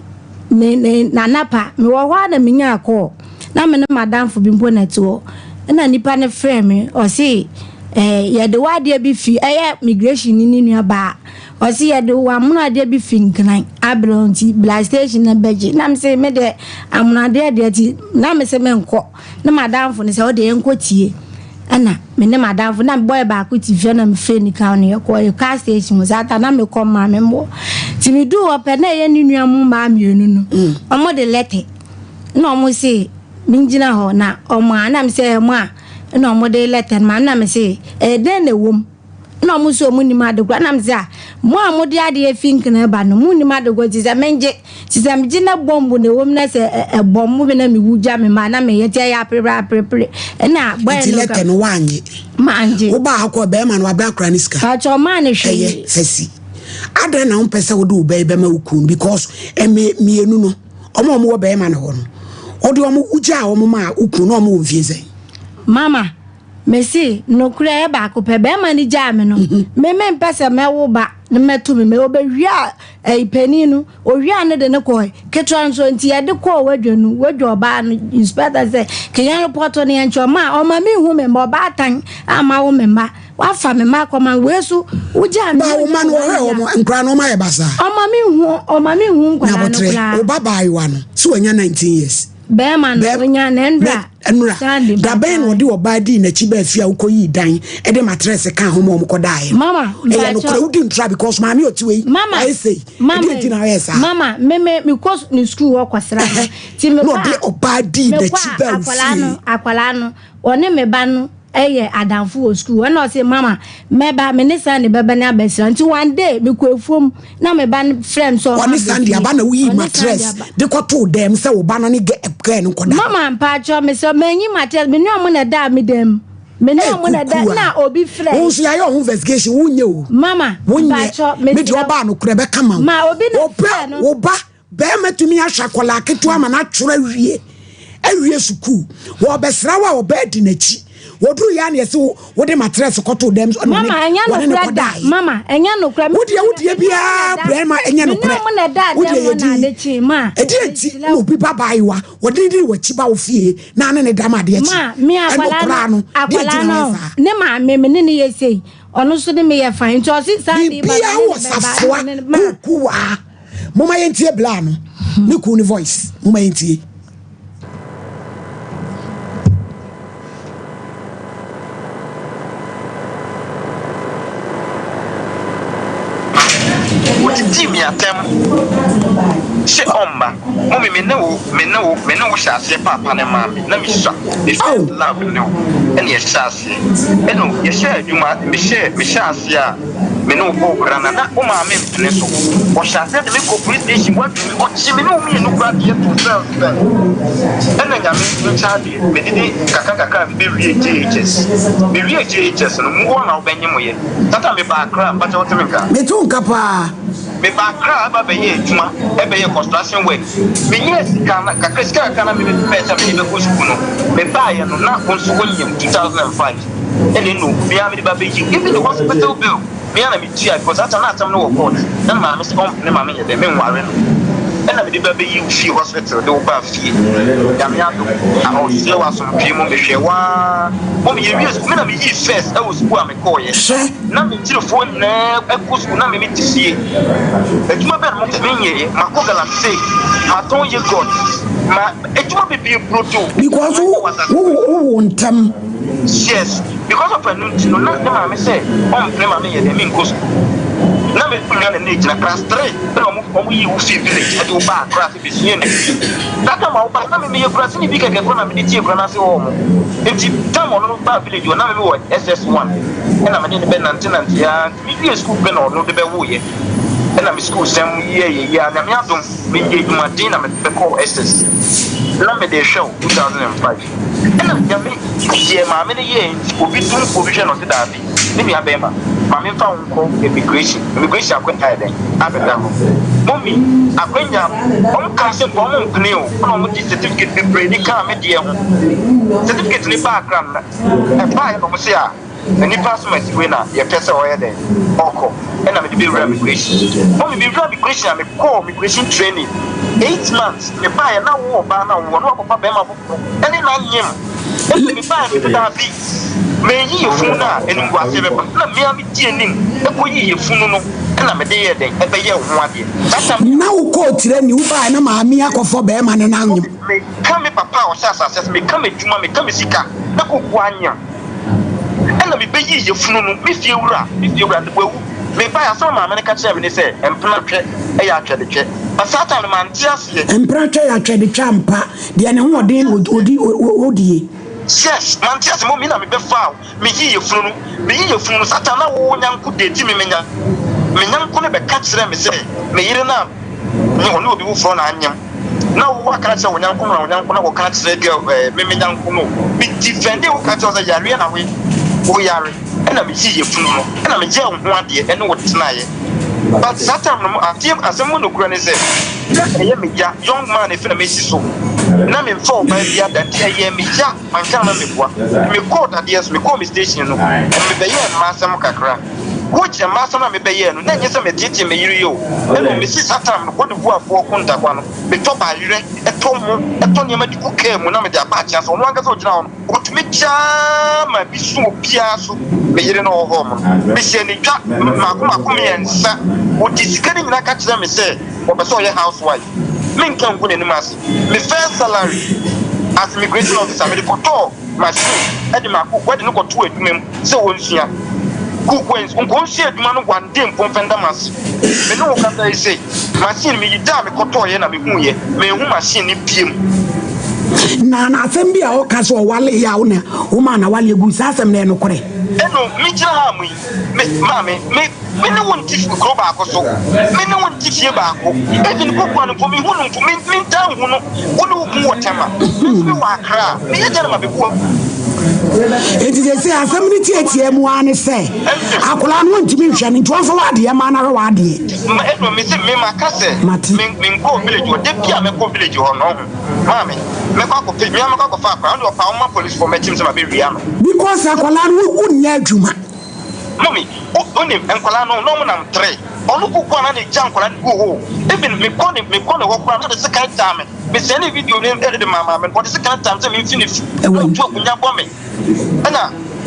ne ne n'anapa mewɔ hɔ a na menyaa kɔɔ na me ne madamfo bi mpo na ɛte hɔ. Ɛna nipa no frɛɛ me, ɔse eh, yɛde w'adeɛ bi fi, ɛyɛ migration ni ne nua baa, ɔse yɛde w'amono adeɛ bi fi Nkran abrɛ wo nti bla station na bɛgye. Na mese me deɛ amono adeɛ deɛ ti, na mese menkɔ. Na m'adamfo no sɛ ɔdeɛ yɛnkɔ tie. Ɛna me ne m'adamfo, na boy baako te fie na mefrɛ ne car no yɛkɔ yɛ car station hɔ saa ta na mekɔ maame mbɔ. Nti meduu hɔ pɛ na ɛyɛ ne nua mu mmaa mmienu no, wɔn de lɛtɛ. Na wɔn se mengyina hɔ na wɔn a na mesɛ ɛyɛ mo a na wɔn de lɛtɛ no ma na mese ɛyɛ dɛn na ɛwɔ mu na wɔn nso wɔn nim ade kora na mese a mo a mode adeɛ fi nkena ba no mo nim ade kora ti sɛ mengye ti sɛ megye na bɔmbo na ɛwɔ mu na sɛ ɛbɔm mo bi na mewu gya me ma na meyɛ ti ɛyɛ aperepere aperepere ɛna bɔyɛ no lɛtɛ no wanye mangye wobaa hɔ kɔ bɛrima no wabrɛ akora ne sika pakyɛ ɔmaa ne hwee ɛyɛ fɛsi adɛn na wompɛ sɛ wode wo bɛyi bɛma wo kunu because ɛmɛ mmienu no Wɔn a wɔwɔ bɛrima no hɔ no, wode wɔn wogyaa wɔn maa wo kunu na wɔn wɔ mfie sɛn? Mama, mese nokorɛ ɛyɛ baako pɛ, bɛrima no gyaa me no, me mempɛ sɛ mɛwo ba na mɛto me mma, ɔbɛwia ɛyi panin no, ɔwia no de no kɔɛ, ketewa nso nti yɛde kɔɔ wadwa no, wadwa ɔbaa no, inspector sɛ kenya repɔto no yɛnkyɛ ɔma ɔma menhu me mma, ɔbaatan a mawo me mma. Wafa me mma akɔma wei so wogyaa me. Ba wo mma no wɔhwɛ wɔn nkora no wɔn ayɛ basaa. Ɔma me hu ɔma me hu nkwadaa no koraa. Wo ba baayewa no so wanya 19 years. Bɛrima no onya na ɛnura. Ɛnura da bɛn na ɔde ɔbaa dii n'akyi baa fie a wokɔyii dan de matrɛs kaa ho ma wɔn kɔdaeɛ. Mama ɛyɛ nokorɛ wodi ntura because maame ɔte wei. Mama ayɛ sei. Mama ɛdeɛ nti na ɔyɛ saa. Mama me me mekɔ ne sukuu hɔ kɔsra no. Ti mekɔ a na ɔde ɔbaa dii n'akyi baa fie. Akwadaa no ɔne me ba no. yɛ adamfo wɔ sukuu ɛna ɔse mama mɛba me ne Sandy bɛba ne abɛsra nti one day mekɔ afuom na me ba no frɛ me sɛ ɔma ɔne Sandy aba na woyi matress de kɔtoo dɛm sɛ wo ba no ne gɛɛ no nkɔda mama mpakyɛ me sɛ manyi matress me ne ɔmo na ɛda me dɛm me ne ɔmo na ɛda na obi frɛ wo nso yɛayɛ ɔho investigation wonyɛ o mama wonyɛ me deɛ ɔbaa no korɛ bɛka ma wo ma obi na frɛ no wo ba Barima tumi ahwɛ akwadaa ketewa ma no atwerɛ awie awie sukuu. Wɔbɛsra wo a ɔbaa di n'akyi. Wɔduru yɛ a na yɛsɛ wode matrɛs kɔto dɛm so Mama, ɛnyɛ wɔne no nokorɛ da. kɔdaeɛ. Mama, ɛnyɛ nokorɛ. Wodeɛ wodeɛ biara barima ɛnyɛ Me ne nokorɛ. ɔmo na ɛda Wodeɛ dɛm yɛ hɔ na din. ade kyee ma. Ɛdeɛ nti na obi ba baayewa wɔde ne di w'akyi ba wo fie na ne ne da ma adeɛ kye. Ma, me Ɛno akwadaa koraa no, no, deɛ nti akwadaa na no, wɔyɛ saa? ne maame, me ne ne yɛ sei. Ɔno nso ne me yɛ fine. Nti ɔse saa de ba na Biribiara ne wɔ ne bɛba, safoa ɛna ne ne ma. kukuwa. Momma yɛntie bla no ne kun no voice. Momma yɛntie. Wodidii me atɛm sɛ ɔmma. Mummy me ne wo, me ne wo, me ne wo hyɛ aseɛ paapa no maa me na mesua. Me first love ne wo ɛna yɛhyɛ aseɛ. Ɛna yɛhyɛɛ adwuma, mehyɛɛ, mehyɛɛ aseɛ a me ne wo bɔɔ kora na na wo maame mpene so. Ɔhyɛ aseɛ de me kɔ police station, waduru me, ɔkye me ne wo mmienu koraa de yɛtoo cells pɛn. Ɛna Nyame nkyɛ adeɛ, medidi kakra kakra a mebɛwie JHS. Mewie JHS no, mu hɔ na wobɛnyemoeɛ. Tata mebaa Accra, mpakyɛ wote me nka? Mete wo nka paa. Mebaa Accra ba bɛyɛɛ adwuma, bɛyɛɛ construction work. Menyaa sika na kakra, sika kakra na mepɛɛ sɛ mede bɛkɔ sukuu no, mebaeɛ no na wo nso wonyim, 2005. Ɛna eno me ara mede ba bɛyi, even the hospital bill me ara na metua because that time na asɛm no wɔ court na me maame sɛ ɔmpene ma menyɛ dɛn menware no. Ɛna mede ba bɛyi wo fii hospital de wo baa fie. Nyame adom, ɔsoɛ wɔ asomdwoeɛ mu, mehwɛɛ wo ara. Mom yɛwie sukuu, me na meyii first ɛwɔ sukuu a mekɔeɛ. Hwɛ! Na me nkyirifoɔ nyinaa kɔ sukuu na me mete fie. Adwuma bɛn na menyɛeɛ? Makɔ galamsey, matɔn yogurt, ma adwuma bebree brodo. Because wo wo wo wo ntɛm. Yes, because of ɛno nti no na ne maame sɛ ɔmpene ma menyɛ dɛn menkɔ sukuu. Na me nua na na egyina class 3 ɛna ɔmo ɔmo yii wo fii village ɛde wo baa Accra sɛ besua ne fie. That time a wo bae na me meyɛ kuraseni bi kɛkɛ koraa na mede te akura no ase hɔ ɔmo. Nti time a ɔno no baa village hɔ na me mewɔ SS 1 ɛna me ne no bɛ nante nante aa nti me wie sukuu pɛ na ɔno de bɛ woeɛ ɛna me sukuu sɛm yɛɛ yɛ yie a Nyame adom me yɛ adwumaden na me bɛkɔɔ SS na mede rehwɛ wo 2005. Ɛna Nyame deɛ maame no yɛɛ nti obi dum obi hwɛ no ɔse daabi me nua bɛɛma ma me nfa wo nkɔ immigration, immigration akwanya ayɛ dɛn abɛda hɔ mummy akwanya ɔmo kaa sɛ nka ɔmo mpene o ɛna ɔmo de certificate bebree de kaa me deɛ ho certificate no baa kra no ɛbaeɛ na ɔmo se a nnipa asom asi wei na yɛpɛ sɛ ɔyɛ dɛn ɔkɔ ɛna mede bɛwura migration mummy mewura migration a mekɔɔ migration training 8 months mebaeɛ na wo ɔbaa na wowɔ na wakɔfa bɛɛma ɛne no anyem. Ɛnna mebaeɛ no, mese, Dabi, mereyi yafunu no a, animguaseɛ bɛba. Ɛnna me ara medii anim kɔyii yafunu no, ɛnna mede yɛɛ dɛn? Ɛbɛyɛɛ wo ho adeɛ. Saa tam. Na wokɔɔ Tirani, wobaeɛ na maame akɔfɔ barima no na anyem. Meka me papa a ɔhyɛ asase ase, meka m'adwuma, meka me sika, na kuku anyem. Ɛnna mebɛyii yafunu no, me fiewura, me fiewura, wawu. Mebaeɛ, asɛm a maame no ka kyerɛɛ me ne sɛ, Mpena twɛ yɛ atwɛdetwɛ. But saa time no, mante aseɛ. Mpena twɛ yɛ atwɛdetwɛ ampa, deɛ ne ho ɔden na ɔdi, ɔdie. Yes, mante aseɛ, mmom me na mebɛfaa wo, meyii yafunu no, meyii yafunu no, saa time no na wo nyanko date me, me nya, me nyanko no bɛka kyerɛɛ me sɛ, me yere no a me ɔne obi foforɔ na anyem. Na wo aka akyerɛ wo nyanko no na wo nyanko no akɔka akyerɛ girl ɛɛ me me nyanko no. Me defende wo ka kyerɛ wo sɛ yareɛ na we wo yare ɛna me yii yafunu no ɛna me yɛɛ wo ho adeɛ ɛne wo tenaeɛ. But saa time no mo adeɛ asɛm mu nokorɛ ne sɛ na ɛyɛ me ya young man efi na mesi so na me nfa ɔbaa biara da nti ɛyɛɛ me ya manka na me boa. Me kɔɔ dadeɛ so me kɔɔ me station no ɛna me bɛyɛɛ mmaa asɛm kakra. Which mmaa asɛm a mebɛyɛɛ no, na ɛnyɛ sɛ meteetee me yere yi o, mmom mesi saa time no, Cote d'Ivoire foɔ ko ntakwa no, metɔ bayerɛ, tɔ mo, tɔ nneɛma de gu car mu na mede aba akyea so, ɔno ankasa ɔgyina hɔ no, ɔtumi kyaa ma bi so obiara so, me yere no ɔwɔ hɔ no, mehyɛɛ no dwa mmaako mmaako mmiɛnsa, ɔde sika no nyinaa ka kyerɛɛ me sɛ ɔpɛ sɛ ɔyɛ house wife, menka ngu n'anim ase, me first salary as immigration officer mede kɔtɔɔ machine de maa cook, wɔde no kɔtoo adwuma mu. sɛ wɔnsua. Cook wɛns, nkɔnsua adwuma no one day mpo mfa nda m'ase. Me ne wo kasa yi sei, machine meyi da a mekɔtɔeɛ na mehuiɛ, manhu machine no biom. Na na asɛm bi a ɔka sɛ ɔwaleeɛ a wo na womaa n'awaleɛ gui, saa asɛm no ɛyɛ nokorɛ? Ɛno, megyina ha a mo yi, me, maame, me, me ne wo nte kuro baako so, me ne wo nte fie baako, even kokoa no mpo, mehu no mpo, me, mentaa nhu no, wo ne wo kunu wɔ Tema, me nso mewɔ Accra, meyɛ dɛn na mabɛbu wo? Enti seesei asɛm no tiatia mu ara ne sɛ, akwadaa no wɔntumi nhwɛ no, nti wɔmfa w'adeɛ mma no ahwɛ w'adeɛ. Ma, ɛno, mese, me maka sɛ, Mate. me, menkɔɔ village hɔ, da bi a mɛkɔ village hɔ no, ɔho, maame, mɛkɔ akɔpɛ, me ara mɛkɔ akɔfa akwadaa no, ɔno deɛ ɔpaa ɔmma policefoɔ mmɛkyem sɛ mabɛwia no. Because akwadaa no wo wonyɛ adwuma. Mummy, wo wonim, nkwadaa no, na wɔnam tre. Ɔno kuku a na ne gya nkwadaa no gu hɔ o. Even mekɔ ne mekɔ ne hɔ koraa na ɔde sekan taa me. Me sɛnee video no de maa maame no, ɔde sekan taa me sɛ memfi ne fi. Ɛwɔ Na ɔtu akonnwa bɔ me. Ɛna,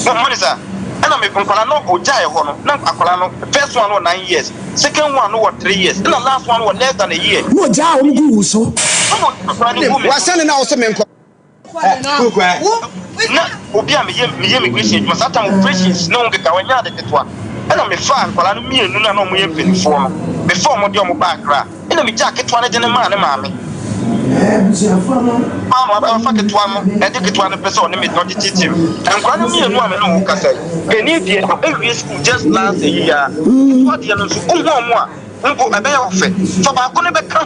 mo mo ne saa. Ɛna me nkwadaa no ɔgyae hɔ no, na akwadaa no, first one no wɔ nine years, second one no wɔ three years, ɛna last one no wɔ less than a year. Na ɔgyaa wɔn guu wo so. Ɛna ɔgyaa akwadaa no guu me so. Wasɛne na wo se menkɔ. Na obi a meyɛ meyɛ immigration adwuma saa time operations ne ho nkekaho ɛnyɛ ade ketewa ɛna mefaa nkwadaa no mmienu no a na wɔyɛ mpanimfoɔ no mefaa wɔn de wɔn baa Accra ɛna megyaa ketewa no de no maa ne maame maa no afa ketewa no ɛde ketewa no pɛ sɛ ɔne me ɔde tete me nkwadaa no mmienu a me ne wɔn kasa yi panin deɛ ɔbɛwie school just last year a ketewa deɛ no nso wohu wɔn a Mpo ɛbɛyɛ wo fɛ. Fa baako no bɛka ho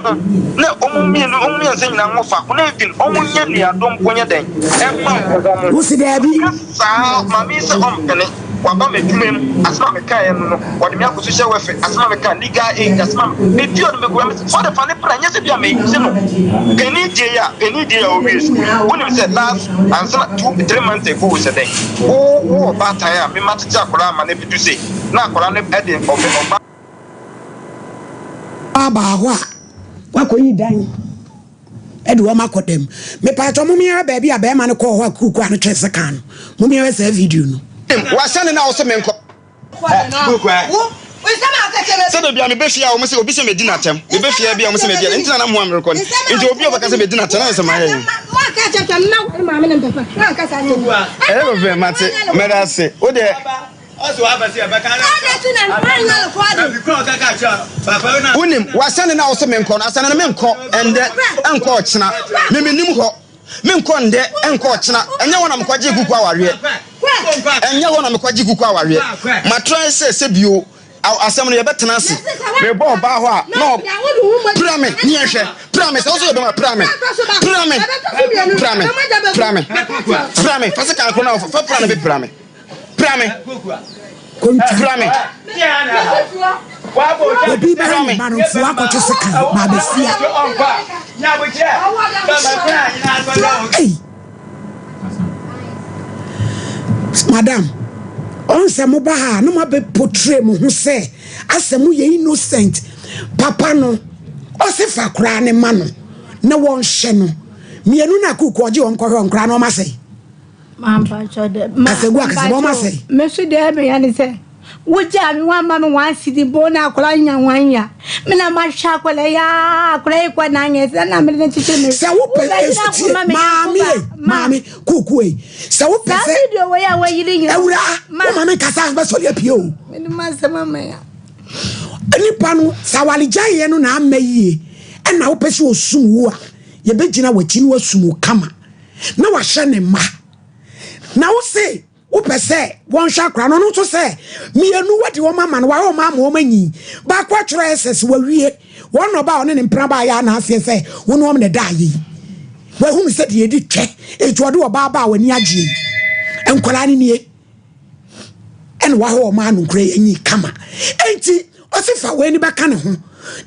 na wɔn mmienu, wɔn mmiɛnsa nyinaa nwɔ faako na even wɔn nyɛ nuadɔ mpo nyɛ dɛn ɛmfa nko wɔn. Wo se daabi. Maka saa maame yi sɛ ɔmpene, waba m'adwuma mu, asɛm a mekaeɛ no no, wɔde me akɔ social welfare, asɛm a meka, legal aid, asɛm a me dua no mekura, mese fa de fa ne bra, nyɛ sɛ bi a megye no. Panin deɛ yi a, panin deɛ yi a ɔwie sukuu yi, wonim sɛ last ansa na two, three months ago sɛ dɛn, wo wo ɔbaatan a me matete akwadaa ama no abɛdu sei, na akwadaa no de ɔbɛ ɔba. Ɔbaa hɔ a, wakɔyi dan de wɔn akɔ dɛm. Mepaatɔ mo mmeara baabi a bɛrima no kɔɔ hɔ a kuukuu a no twɛ sekan no. Mo mmeara saa video no. Wasɛne na ɔsɛ menkɔ. Sɛ da bia mebɛ fie a wɔn sɛ obi sɛ medi n'atɛm mebɛ fie bi a wɔn sɛ medi nti na na mo a merekɔ no nti obi a ɔbɛka sɛ medi n'atɛm na sɛ mayɛ yɛn. Ɛyɛ bɛfɛ mate mɛda ase wo deɛ. Wonim, w'asɛne no a wose menkɔ no, asɛne no menkɔ ɛndɛ, ɛnkɔ ɔkyena. Me mennim hɔ. Menkɔ ndɛ, ɛnkɔ ɔkyena. Ɛnyɛ hɔ na mekɔgyee kuku awareɛ. Ɛnyɛ hɔ na mekɔgye kuku awareɛ. Matrae sɛ sɛ bio, asɛm no yɛbɛtena ase. Mebɔ ɔbaa hɔ a, na ɔpira me, ne yɛnhwɛ. Pira me, sɛ wo so yɛ bɛma, pira me. Pira me, pira me, pira me, pira me. Fa sekan koro na fa pira no bɛpira me. Pira me. Pira me. Obi bɛhwɛ ne ba no mfoa akɔtwe sekan ba abɛsia. Ei. Madam, ɔn sɛ moba ha a na moabɛ portray mo ho sɛ asɛ moyɛ innocent. Papa no, ɔse fa koraa ne ma no na wɔnhyɛ no. Mmienu no a kuku ɔgye wɔn kɔhwɛ wɔn koraa na wɔn asɛe. Kasagu akasa bɔ ɔma sɛe. Me so deɛ meyɛ ne sɛ wogyaa me woamma me one cedi mpo na akwadaa nya one year me na mahwɛ akwadaa yi aa akwadaa yi kɔ nine years na mede no kyekyere me Sɛ wopɛ esu tie maame ei maame kuku ei sɛ wopɛ saa sɛ video wei a wɔyiri nyina awura wo maame nkasa bɛsɔre apue o. Mede m'asɛm ama ya. Nipa no sɛ awaregyaeɛ no na amma yie ɛna wopɛ sɛ ɔsum wo a yɛbɛgyina w'akyi na wasum wo kama na wahyɛ ne mma na wo se wopɛ sɛ wɔnhwɛ akora no ɔno nso sɛ mmienu wɔde wɔn ama no wayɛ wɔn ama wɔn anyi baako atwerɛ ss wawie wɔn na ɔbaa ɔne ne mpena baa yɛ anaaseɛ sɛ wo ne wɔn na ɛda ayɛ yi wahunu sɛ deɛ ɛdi twɛ enti ɔde ɔbaa baa w'ani agyeɛ yi nkwadaa no nie ɛna wahɔ wɔn ano nkura yɛ nyi kama enti ɔsi fa wei ni bɛka ne ho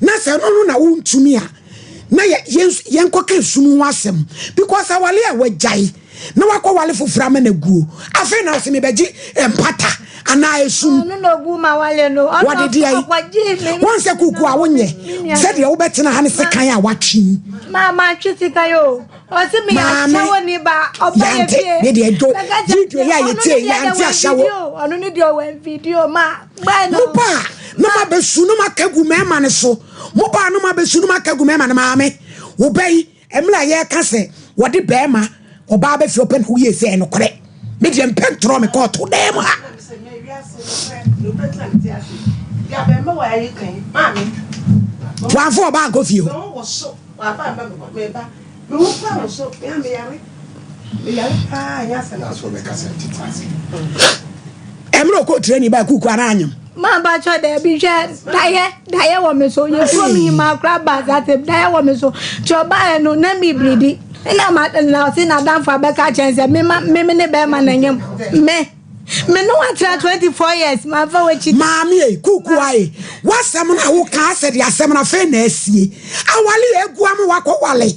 na sɛ ɛno no na wontumi a na yɛ yɛn yɛnkɔka esum ho asɛm because awale a wagyae na wakɔ wale foforɔ ama no aguo afei na ɔsi mebɛgye mpata anaa esum Ɔno na ogu ma wale no. Ɔno wɔde deɛ yi ɔkɔgye me. wɔn sɛ kuku a wonyɛ sɛdeɛ wobɛtena ha ne sekan a watwe yi Ma ma twe sika yi o. Ɔsi mi Maame, ahyɛwo ni ba ɔba yɛ yante fie. ne deɛ dwo Bɛka kyerɛ video yi a ɔno ne yɛtie deɛ deɛ yante wɔ ahyɛwo video ɔno ne deɛ ɔwɔ video ma gbɛ no. mo ba a na mo abɛsu na mo aka gu mmarima no so mo ba a na mo abɛsu na mo aka gu mmarima no maame wo ba yi mmerɛ a yɛreka sɛ wɔde barima ɔbaa bɛfie ɔpɛ na woyie sɛ ɛnokorɛ me deɛ mpɛ ntorɔ me kɔɔto dan mu ha wamfa ɔbaa nkɔ fie hɔ Waba mba me hɔ, me ba. Me ho kura wo so, me a me yare. Me yare paa, nyɛ asɛm ketewa. Ɛmmerɛ ɔkɔɔ training baa kuku anaa anyem. Maa ba kyɛ daabi hwɛ dayɛ dayɛ wɔ me so yɛ kurom yi maa kora ba sase dayɛ wɔ me so nti ɔbaeɛ no na mi biridi ɛna ma na ɔsi n'adamfo abɛka kyɛn sɛ me ma me ne bɛrima na nyem me. Me ne wo atena 24 years mamfa w'akyi da. Maame ei, kuukuu ei, w'asɛm no a woka asɛ deɛ asɛm no afei na asie. Awale a agu ama wakɔ wale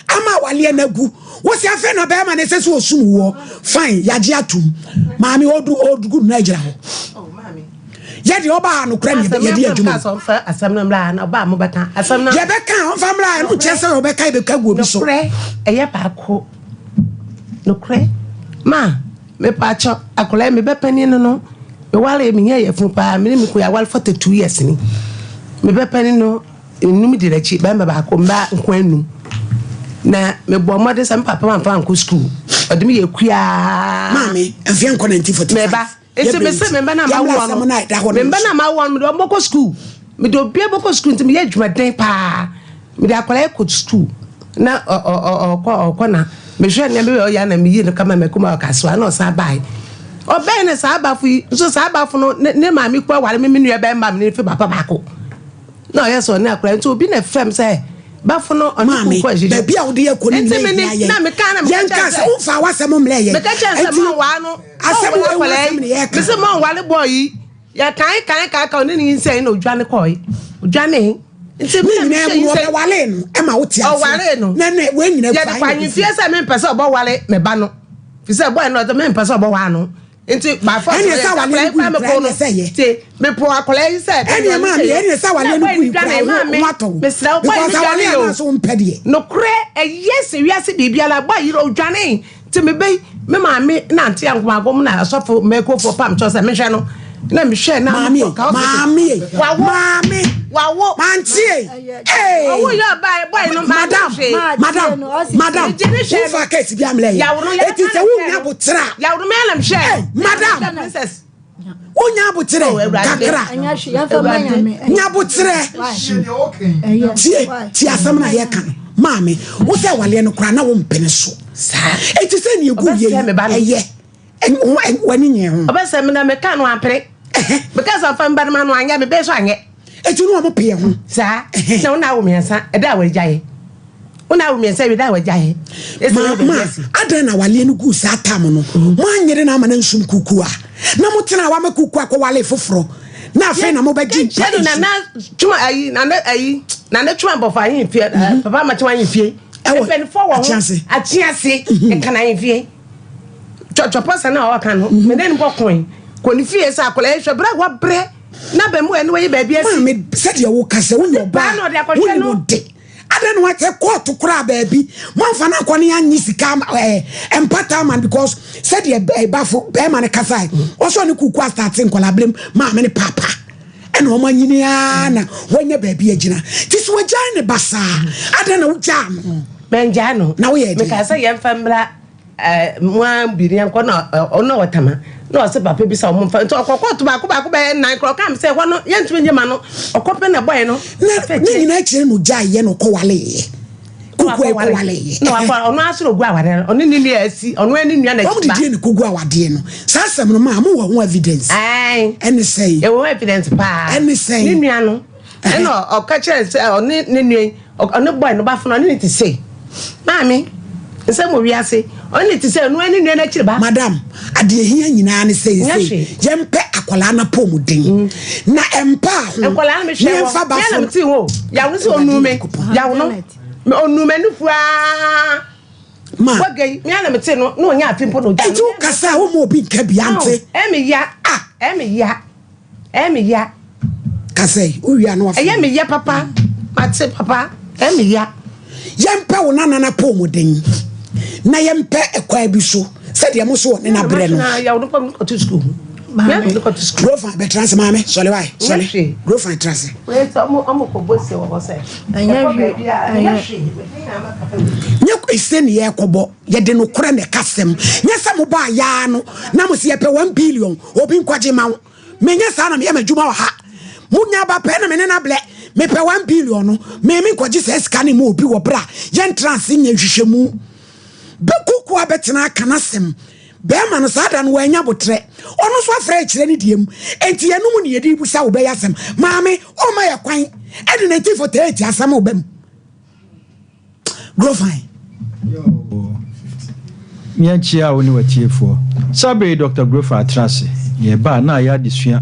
ama awaleɛ no agu. Wo se afei na bɛrima no ɛsɛ sɛ ɔsum woɔ. Fine, yɛagye atom. Maame odu old good na agyina hɔ. Yɛ deɛ ɔba ha nokorɛ ne yɛde adwuma. Yɛbɛka ɔmfa mmra ɛno nkyerɛ sɛ ɔbɛka yɛbɛka gu obi so. Nokorɛ ɛyɛ baako. Nokorɛ ma. Mepaakyɛw, akwadaa yi me ba panin no no, me ware me nya yafunu paa, me ne me kunu yɛaware 42 years ni. Me ba panin no, nnum di n'akyi, bɛrima baako, mmaa nko anum. Na mebɔ mmɔden sɛ me papa mamfa ankɔ sukuu, ɔde me yɛ kuaa. Maame, mfeɛ nkɔ 1945. Meba, nti me se me mba na mawoɔ no, me mba na mawoɔ no, mede wɔn bɔkɔ sukuu. Mede obiara bɔkɔ sukuu nti meyɛ adwumaden paa. Mede akwadaa yi kɔ sukuu na ɔkɔ ɔkɔ na mehwɛ nneɛma bi a ɔyɛ na meyi no kama mɛkɔ mu ɔkasoa na ɔsan bae. Ɔbɛn na saa abafo yi nso saa abafo no ne ne maame kɔ aware me me nua bɛrima me ne fi papa baako na ɔyɛ sɛ ɔne akwadaa nti obi na fɛm sɛ bafo no ɔne Maame, kɔ ahyehyɛ. baabi a wode yɛ kɔ no Nti nyinaa me hia ne yɛn. na meka na meka Yɛnka kyerɛ sɛ sɛ womfa w'asɛm mmrɛ yɛn. meka kyerɛ sɛ Nti ma waa no asɛm ɔnwale wei ho akwadaa asɛm yi ne yɛreka. mese ma ɔnwale bɔɔ yi. Yɛkae kae kae kae ɔne ne nyinsɛn na odwane kɔe. Odwane. Nti Ne me na nyinaa mehwɛ mu no nyinsɛn. ɔbɛwaree no ɛma wote aseɛ. Ɔwaree no. Na ne wei nyinaa Yɛde kɔ ahemfie sɛ mempɛ sɛ ɔbɛware me ba no. Fi sɛ bɔe no ɔde mempɛ sɛ ɔbɛware no. Nti by force Ɛneɛ sɛ awareɛ no gui koraa ɛneɛ sɛ yɛ. Nti mepo akwadaa yi sɛ. Ɛneɛ maame ɛneɛ sɛ awareɛ no gui koraa wo ho atɔ wo. Mesrɛ wo bɔe no Because dwane awareɛ o. anaa so wompɛ deɛ. Nokorɛ ɛyɛ sɛ wiase biribiara bɔe yerɛ odwane. Nti me ba yi, me maame nante ankomago mu na asɔfo mmakuofoɔ pam kyɛw sɛ menhwɛ no. Na mehwɛ na Maame mekɔ ka hospital. maame Wawo. maame Wawo. mantie ee. Ɔwo yɛ ɔbaa bɔe no maame Madam hwee. madam madam Megye ne hwɛ no. wofa case bi amlɛ yɛ. Yawo no yɛ Eti sɛ wonya abotra. Yawo no mɛyɛ na mehwɛ. Hey, madam. Princess. Wonya abotrɛ Oh, kakra. Nya abotrɛ. Tie tie asɛm na yɛka no. Maame, wo sɛ awaleɛ no koraa na wo mpene so. Eti sɛ nea egu yie ɛyɛ w'ani nyɛ ho. Ɔbɛsɛ me na meka no ampere. Meka sɛ ɔfa mba no ma no anyɛ me bɛyɛ so anyɛ. Eti no ɔmo peɛ ho. Saa na wo na awo mmiɛnsa ɛda a wɔagya yɛ. Wo na awo mmiɛnsa ɛda a wɔagya yɛ. Ma ma adɛn na awaleɛ no guu saa tam no. Mo anyere no ama no nsum kuku a na mo tena hɔ ama kuku akɔ wale foforɔ na afei na mo bɛgye mpa nsu. Nana twuma ayi nana ayi nana twuma bɔfo ayi fie papa ama twuma ayi fie. Ɛwɔ Mpanyinfoɔ wɔ ho Akyease. Akyease ɛka na ayi fie. Twɔtwɔpɔ sɛ na ɔka no mene ne bɔ kɔn kɔ ne fie sɛ akwadaa yi hwɛ brɛ wabrɛ na bɛn mu ɛne wɔyɛ baabi asi. Maame sɛdeɛ wo ka sɛ wonyɛ ɔbaa wonim ɔde. Adɛn na wɔatɛ kɔɔto koraa baabi moamfa no ankɔ ne anyi sika ɛɛ eh, mpata ama no because sɛdeɛ eh, bafo bɛrima no kasae ɔsɛ ɔne kuku astate nkɔlaberem maame ne papa ɛna wɔn anyini ara na wɔanya baabi agyina nti so wɔagyae ne basaa adɛn na wogyaa no mɛngyae no na woyɛ deɛ meka sɛ yɛmfa mmra eh, mo ara bi ne yɛnkɔ na ɔno na ɔtama na ɔsɛ papa bi sɛ ɔmo mfa nti ɔkɔ kɔɔto baako baako bɛyɛ nnan korɔ ɔka mi sɛ ɛhɔ no yɛntumi nye ma no ɔkɔ pɛ na ɛbɔɛ no. Na ne nyinaa akyire no gyae yɛ no ɔkɔwaleeɛ kuku a ɛkɔwaleeɛ. Na wakɔ ɔno asoro ogu awadeɛ no ɔne ne nua asi ɔno ne nua na akyi ba. Wɔn de die ne kogu awadeɛ no saa asɛm no maa mo wɔ ho evidence. Ɛne sɛn. Ɛwɔ ho evidence paa. Ɛne sɛn. Ne nua no. Ɛna ɔka kyerɛ sɛ ɔne ne nua yi ɔne boy no bafo no ɔne ne te sei maame nsɛm wɔ wiase ɔne ne te sɛ ɔno ne nua no akyiri ba. Madam adeɛ hia nyinaa ne sɛ sɛ yɛmpɛ akwadaa no apɔmuden mm. na ɛmpa ho nkwadaa no mehwɛ wɔ yɛn na mete ho yaw no sɛ ɔnu me yaw no ɔnu me nufuaa ma bɔga yi mea na mete no na ɔnya afe mpo na ɔgya no ɛnti wo kasa a woma obi nka bi ante ɛme ya ah ɛme ya Ɛyɛ me ya. Kasa yi, wowie a na wafrɛ. Ɛyɛ me ya papa. Mate papa. Ɛyɛ me ya. Yɛmpɛ wo nana no apɔmuden na yɛmpɛ ɛkwan bi so sɛdeɛ mo so wɔ ne na berɛ no. Grofan bɛtena ase maame sɔle wae sɔle Grofan tena ase. Nyɛ ese ne yɛkɔbɔ yɛde nokorɛ na ɛka sɛm nyɛ sɛ mo baa yaa no na mo sɛ yɛpɛ 1 billion obi nkwagye ma wo. Menyɛ saa na meyɛ m'adwuma wɔ ha. Monya ba pɛ na me ne no ablɛ. Mepɛ one billion no, me menkɔgye saa sika no mma obi wɔ berɛ a yɛntra ase nyɛ nhwehwɛmu. Bɛ kuku abɛtena aka n'asɛm. Bɛrima no saa da no wannya aboterɛ. Ɔno nso afrɛ akyerɛ ne deɛ mu. Enti yɛno mu ne yɛde rebusa wo bɛyɛ asɛm. Maame, ɔmma yɛ kwan de 1948 asɛm reba mu. Grofine. Yɛnkyea wo ne w'atiefoɔ. Saa berɛ yi Dɔkta Grofine atena ase. Yɛreba a na ayɛ adesua.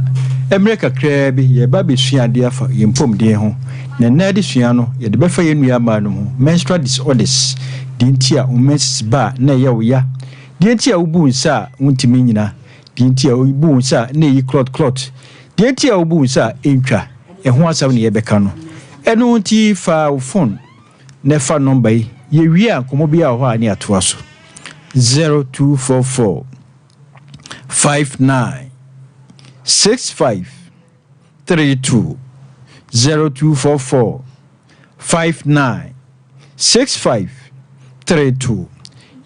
Mmerɛ kakraa bi yɛreba abɛsua adeɛ afa yɛn mpɔmuden ho. Na ɛnnɛ adesua no yɛde bɛfa yɛn nua mmaa no ho, menstrual disorders, deɛ nti a wo menses ba a na ɛyɛ wo ya, deɛ nti a wobu wo nsa a wontumi nnyina, deɛ nti a wobu wo nsa a na ɛyi clot clot, deɛ nti a wobu wo nsa a ɛntwa. Ɛho asɛm na yɛbɛka no. Ɛno nti fa wo fon na fa nɔmba yi. Yɛwie a nkɔmmɔ biara wɔ hɔ a ne yɛatoa so. 0244 59 65 32 0244 59 65 32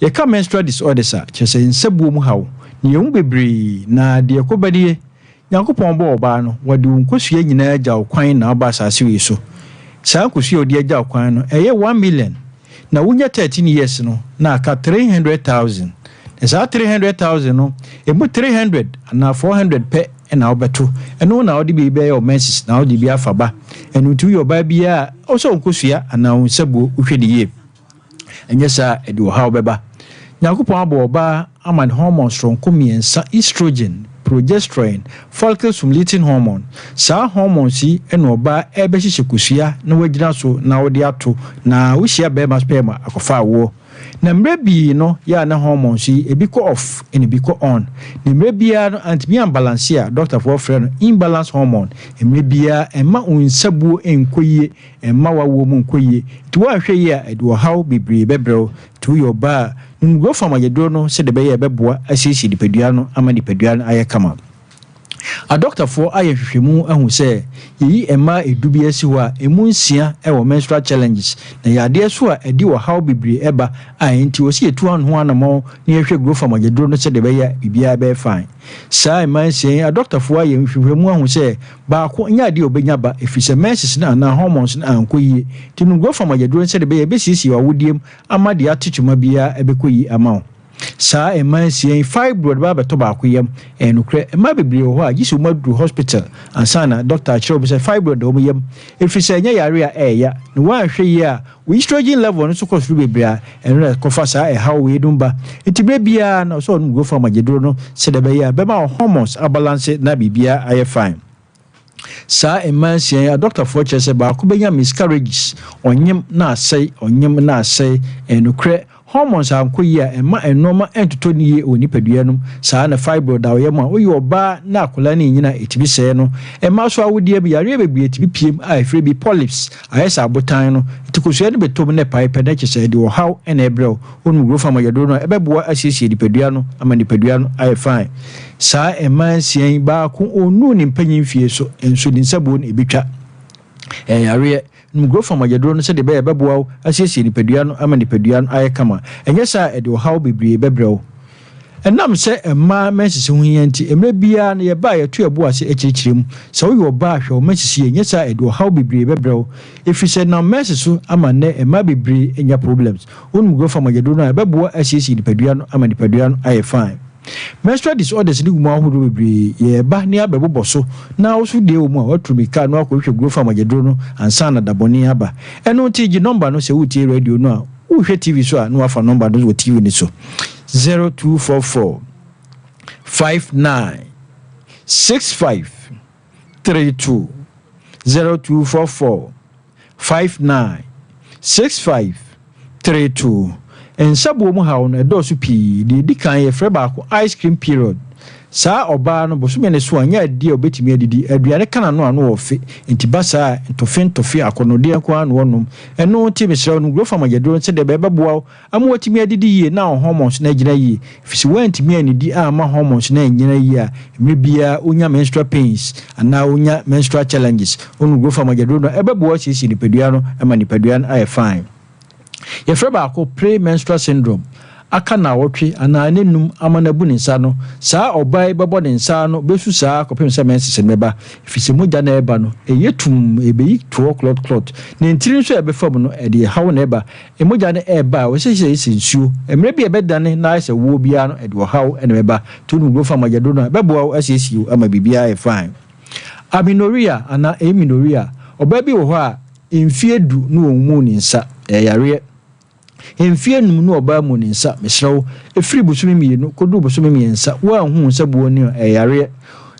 Yɛka menstrual disorders a, kyerɛ sɛ nsabuo mu haw. Na yɛhu bebree, na deɛ ɛkɔba nie, Nyankopɔn bɔɔ ɔbaa no, wɔde wo nkosua nyinaa gya wo kwan na woba asase wei so. Saa nkosua a wɔde agya wo kwan no, ɛyɛ 1,000,000. Na wonya 13 years no, na aka 300,000. Na saa 300,000 no, ɛmu 300 anaa 400 pɛ na wobɛto. Ɛno na wode bi bɛyɛ wo menses na wode bi afa ba. Ɛno nti woyɛ ɔbaa biara a, ɛwɔ sɛ wo nkosua anaa wo nsabuo wohwɛ no yie. Ɛnyɛ saa a, ɛde ɔhaw bɛba. Nyankopɔn abɔ ɔbaa ama no hormone soronko mmiɛnsa, estrogen, progesterone, follicle stimulating hormone. Saa hormones yi na ɔbaa ɛrebɛhyehyɛ kosua na wagyina so na ɔde ato na wohyia barima sperm a akɔfa awoɔ. Na mmerɛ bii no yɛ a na hormones yi ebi kɔ off ɛna ebi kɔ on. Na mmerɛ biara no antumi ambalanse a dɔktafoɔ frɛ no imbalance hormone. Mmerɛ biara ɛmma wo nsabuo nkɔ yie Ɛmma w'awoɔ mu nkɔ yie. Nti woanhwɛ yie a, ɛde ɔhaw bebree bɛbrɛ wo. Nti woyɛ ɔbaa a, nom Grofam ayɛduro no sɛdeɛ ɛbɛyɛ a ɛbɛboa asiesie nipadua no ama nipadua no ayɛ kama. Adɔktafoɔ ayɛ nhwehwɛmu ahu sɛ yɛyi mmaa ɛdu bi asi hɔ a, ɛmu nsia wɔ menstrual challenges. Na ɛyɛ adeɛ nso a ɛde ɔhaw bebree ba a ɛnti ɛwɔ sɛ yɛtu ho anamɔn na yɛhwɛ Grofam ayɛduro no sɛdeɛ ɛbɛyɛ a biribiara bɛyɛ fine. Saa mmaa nsia yi, adɔktafoɔ ayɛ nhwehwɛmu ahu sɛ baako nyɛ adeɛ a ɔbɛnya ba ɛfiri sɛ menses no anaa hormones no ankɔ yie. Nti nom Grofam agyaduro no sɛdeɛ ɛbɛyɛ a ɛbɛsiesie w'awodeɛ mu ama deɛ ate kyoma biara ɛbɛkɔ yie ama wo. Saa mmaa nsia yi, fibroid bɛba abɛtɔ baako yam. Ɛyɛ nokorɛ, mmaa bebree wɔ hɔ a gye sɛ wɔaduru hospital ansa na dɔkta akyerɛ wɔn sɛ fibroid da wɔn yam ɛfiri sɛ ɛnyɛ yareɛ a ɛyɛ ya na woanhwɛ yie a Wo estrogen level no nso kɔ soro bebree a, ɛno na ɛkɔfa saa ɛhaw weinom ba. Nti berɛ biara no, ɛwɔ sɛ ɔnom growth hormone aduro no sɛdeɛ ɛbɛyɛ a ɛbɛma wo hormones abalanse na biribiara ayɛ fine. Saa mmaa nsia yi, adɔktafoɔ kyerɛ sɛ baako bɛnya miscarriages, ɔnyem na asɛe, ɔnyem na asɛe. Ɛyɛ nokorɛ, Hormones ankɔ yie a, ɛmma nnoɔma ntotɔ no yie wɔ nipadua no mu. Saa ara na fibroid da wo yam a, woyɛ ɔbaa na akwadaa no renyini a, ɛtumi sɛe no. Mmaa nso awodeɛ mu, yareɛ bebree tumi pue mu a ɛfiri bi polyps, ayɛ sɛ abotan no. Nti kosua no bɛtɔ mu na ɛpae pɛ na kyerɛ sɛ ɛde ɔhaw na ɛbrɛ wo. Wonom Grofan mogyaduro no a, ɛbɛboa asiesie nipadua no ama nipadua no ayɛ fine. Saa mmaa nsia yi, baako ɔnnuu ne mpanyin mfie so nso ne nsabuo no ɛbɛtwa. Ɛyɛ yareɛ. Nom Grofan mogyaduro no sɛdeɛ ɛbɛyɛ a ɛbɛboa wo asiesie nipadua no ama nipadua no ayɛ kama. Ɛnyɛ saa a ɛde ɔhaw bebree bɛbrɛ wo. Ɛnam sɛ mmaa mɛnsese ho hia nti, mmerɛ biara no yɛba a yɛto yɛn bo ase kyerɛkyerɛ mu. Sɛ woyɛ ɔbaa a, hwɛ wo mɛnsese yie, nyɛ saa a ɛde ɔhaw bebree bɛbrɛ wo. Ɛfiri sɛ ɛnam mɛnse so ama nnɛ mmaa bebree anya problems. Wonom Grofa mogyaduro no a, ɛbɛboa asiesie nipadua no ama nipadua no ayɛ fine. Menstrual disorders no gu mu ahodoɔ bebree, yɛreba na yɛabɛbobɔ so na wo nso deɛ wɔ mu a, woaturu mirika na woakɔhwehwɛ Grofa mogyaduro no ansa na da bɔne aba. Ɛno nti gye nɔmba no sɛ woretie radio no a, Wohwɛ TV so a na wafa nɔmba no wɔ TV no so 0244 59 65 32 0244 59 65 32. Nsabuo mu haw no ɛdɔɔso pii. Deɛ ɛdi kan yɛfrɛ baako ice cream period. Saa ɔbaa no bosome no so a nyɛ adeɛ a ɔbɛtumi adidi, aduane ka n'ano a na ɔfe, nti ba saa a ntɔfe ntɔfe akɔnnɔdeɛ nko ara na ɔnom. Ɛno nti mesrɛ wo nom Grofam agyaduro no sɛdeɛ ɛbɛyɛ ɛbɛboa wo ama woatumi adidi yie na wo hormones no agyina yie, ɛfiri sɛ woantumi annidi amma hormones no annyina yie a mmerɛ biara wonya menstrual pains anaa wonya menstrual challenges. Wonom Grofam agyaduro no a ɛbɛboa wo asiesie nipadua no ma nipadua no ayɛ fine. Yɛfrɛ baako pre-menstrual syndrome. Aka nnawɔtwe anaa nnanum ama no abu ne nsa no, saa ɔbaa yi bɛbɔ ne nsa ano bɛsu saa ara kɔpem sɛ menses no bɛba, ɛfiri sɛ mogya no a ɛreba no, ɛyɛ tumm, ɛbɛyi toɔ clot clot. Ne ntini nso a ɛbɛfa mu no, ɛde ɛhaw na ɛba. Mogya no ɛreba a, ɛsɛ sɛ ɛsɛ nsuo. Mmerɛ bi a ɛbɛdane na ayɛ sɛ woɔ biara no, ɛde ɔhaw na ɛbɛba. Nti wonom Grofa mogyaduro no a, ɛbɛboa wo asiesie wo ama biribiara ayɛ fine. Amenorrhea anaa amenorrhea, Ɔbaa bi wɔ hɔ a, Mfeɛ du ne wɔn muu ne nsa, ɛyɛ yareɛ. Mfeɛ num ne ɔbaa muu ne nsa, mesrɛ wo, ɛfiri bosome mmienu kɔduru bosome mmiɛnsa, woanhu wo nsa buo no a, ɛyɛ yareɛ.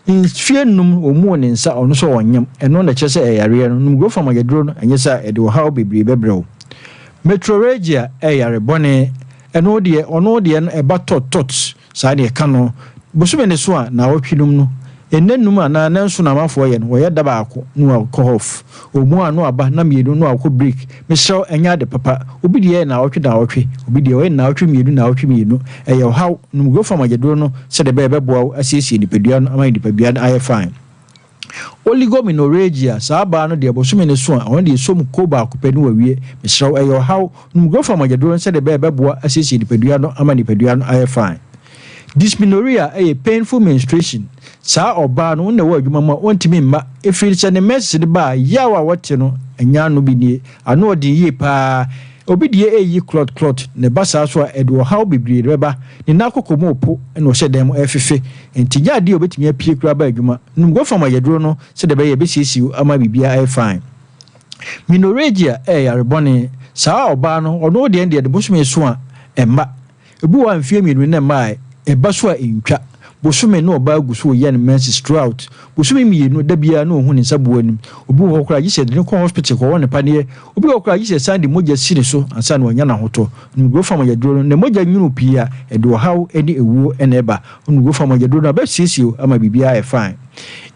Mfeɛ num wɔmuu ne nsa, ɔno nso ɔnyem, ɛno na ɛkyerɛ sɛ ɛyɛ yareɛ no. Nom Grofam ayɛduro no, ɛnyɛ saa a, ɛde ɔhaw bebree bɛbrɛ wo. Metrorrhagia ɛyɛ yare bɔne, ɛno deɛ, ɔno deɛ no ɛba tɔt tɔt. Saa na yɛka no bosome no so a naawɔtwe nom no, nna num anaa nanson na amanfoɔ yɛ no, wɔyɛ da baako na wakɔ off, ɔmu a na waba na mmienu na wakɔ break, mesrɛ wo ɛnyɛ ade papa, obi deɛ yɛ naawɔtwe naawɔtwe, obi deɛ ɔyɛ naawɔtwe mmienu naawɔtwe mmienu, ɛyɛ ɔhaw, nom Grofam agyaduro no sɛdeɛ ɛbɛyɛ ɛbɛboa wo asiesie nipadua no ama nipadua no ayɛ fine. Oligomenorrhagia, saa baa no deɛ bosome no so a, ɔno deɛ ɛsɔ mu ko baako pɛ ne wawie. Mesrɛ wo, ɛyɛ ɔhaw. Nom Grofam agyaduro no sɛdeɛ ɛbɛyɛ ɛbɛboa asiesie nipadua no ama nipadua no ayɛ fine. Dysmenorrhea yɛ painful menstruation. Saa ɔbaa no, wo na ɛwɔ adwuma mu a, ɔntumi mma. Ɛfiri sɛ ne menses no ba a, yaw a ɔte no, ɛnyɛ ano bi nie. Ano ɔden yie pa ara. Obi deɛ ɛreyi clot clot, na ɛba saa nso a, ɛde ɔhaw bebree na ɛbɛba. Ne nan koko mu repo na ɔhyɛ dan mu refefe. Enti nyɛ adeɛ a obetumi apue koraa aba adwuma. Nom Gofam ayɛduro no sɛdeɛ ɛbɛyɛ a ɛbɛsiesie wo ama biribiara ayɛ fine. Menorrhagia yɛ yare bɔne. Saa ɔbaa no, ɔno deɛ deɛ ne bosome so a, ɛmma. Ebi wɔ hɔ a mfeɛ mmienu na ɛmmaeɛ. Ɛba so a ɛntwa. Bosome na ɔbaa gu so reyɛ no menses throughout. Bosome mmienu, da biara na ɔhu ne nsa boa anim. Obi wɔ hɔ koraa a gye sɛ yɛde no kɔ hospital kɔwɔ no paneɛ. Obi wɔ hɔ koraa a gye sɛ yɛsan de mogya si ne so ansa na wanya n'ahotɔ. Numgofam ayɛduro no, ne mogya nwunu pii a, ɛde ɔhaw ne ewuo na ɛba. Numgofam ayɛduro no abɛsiesie wo ama biribiara ayɛ fine.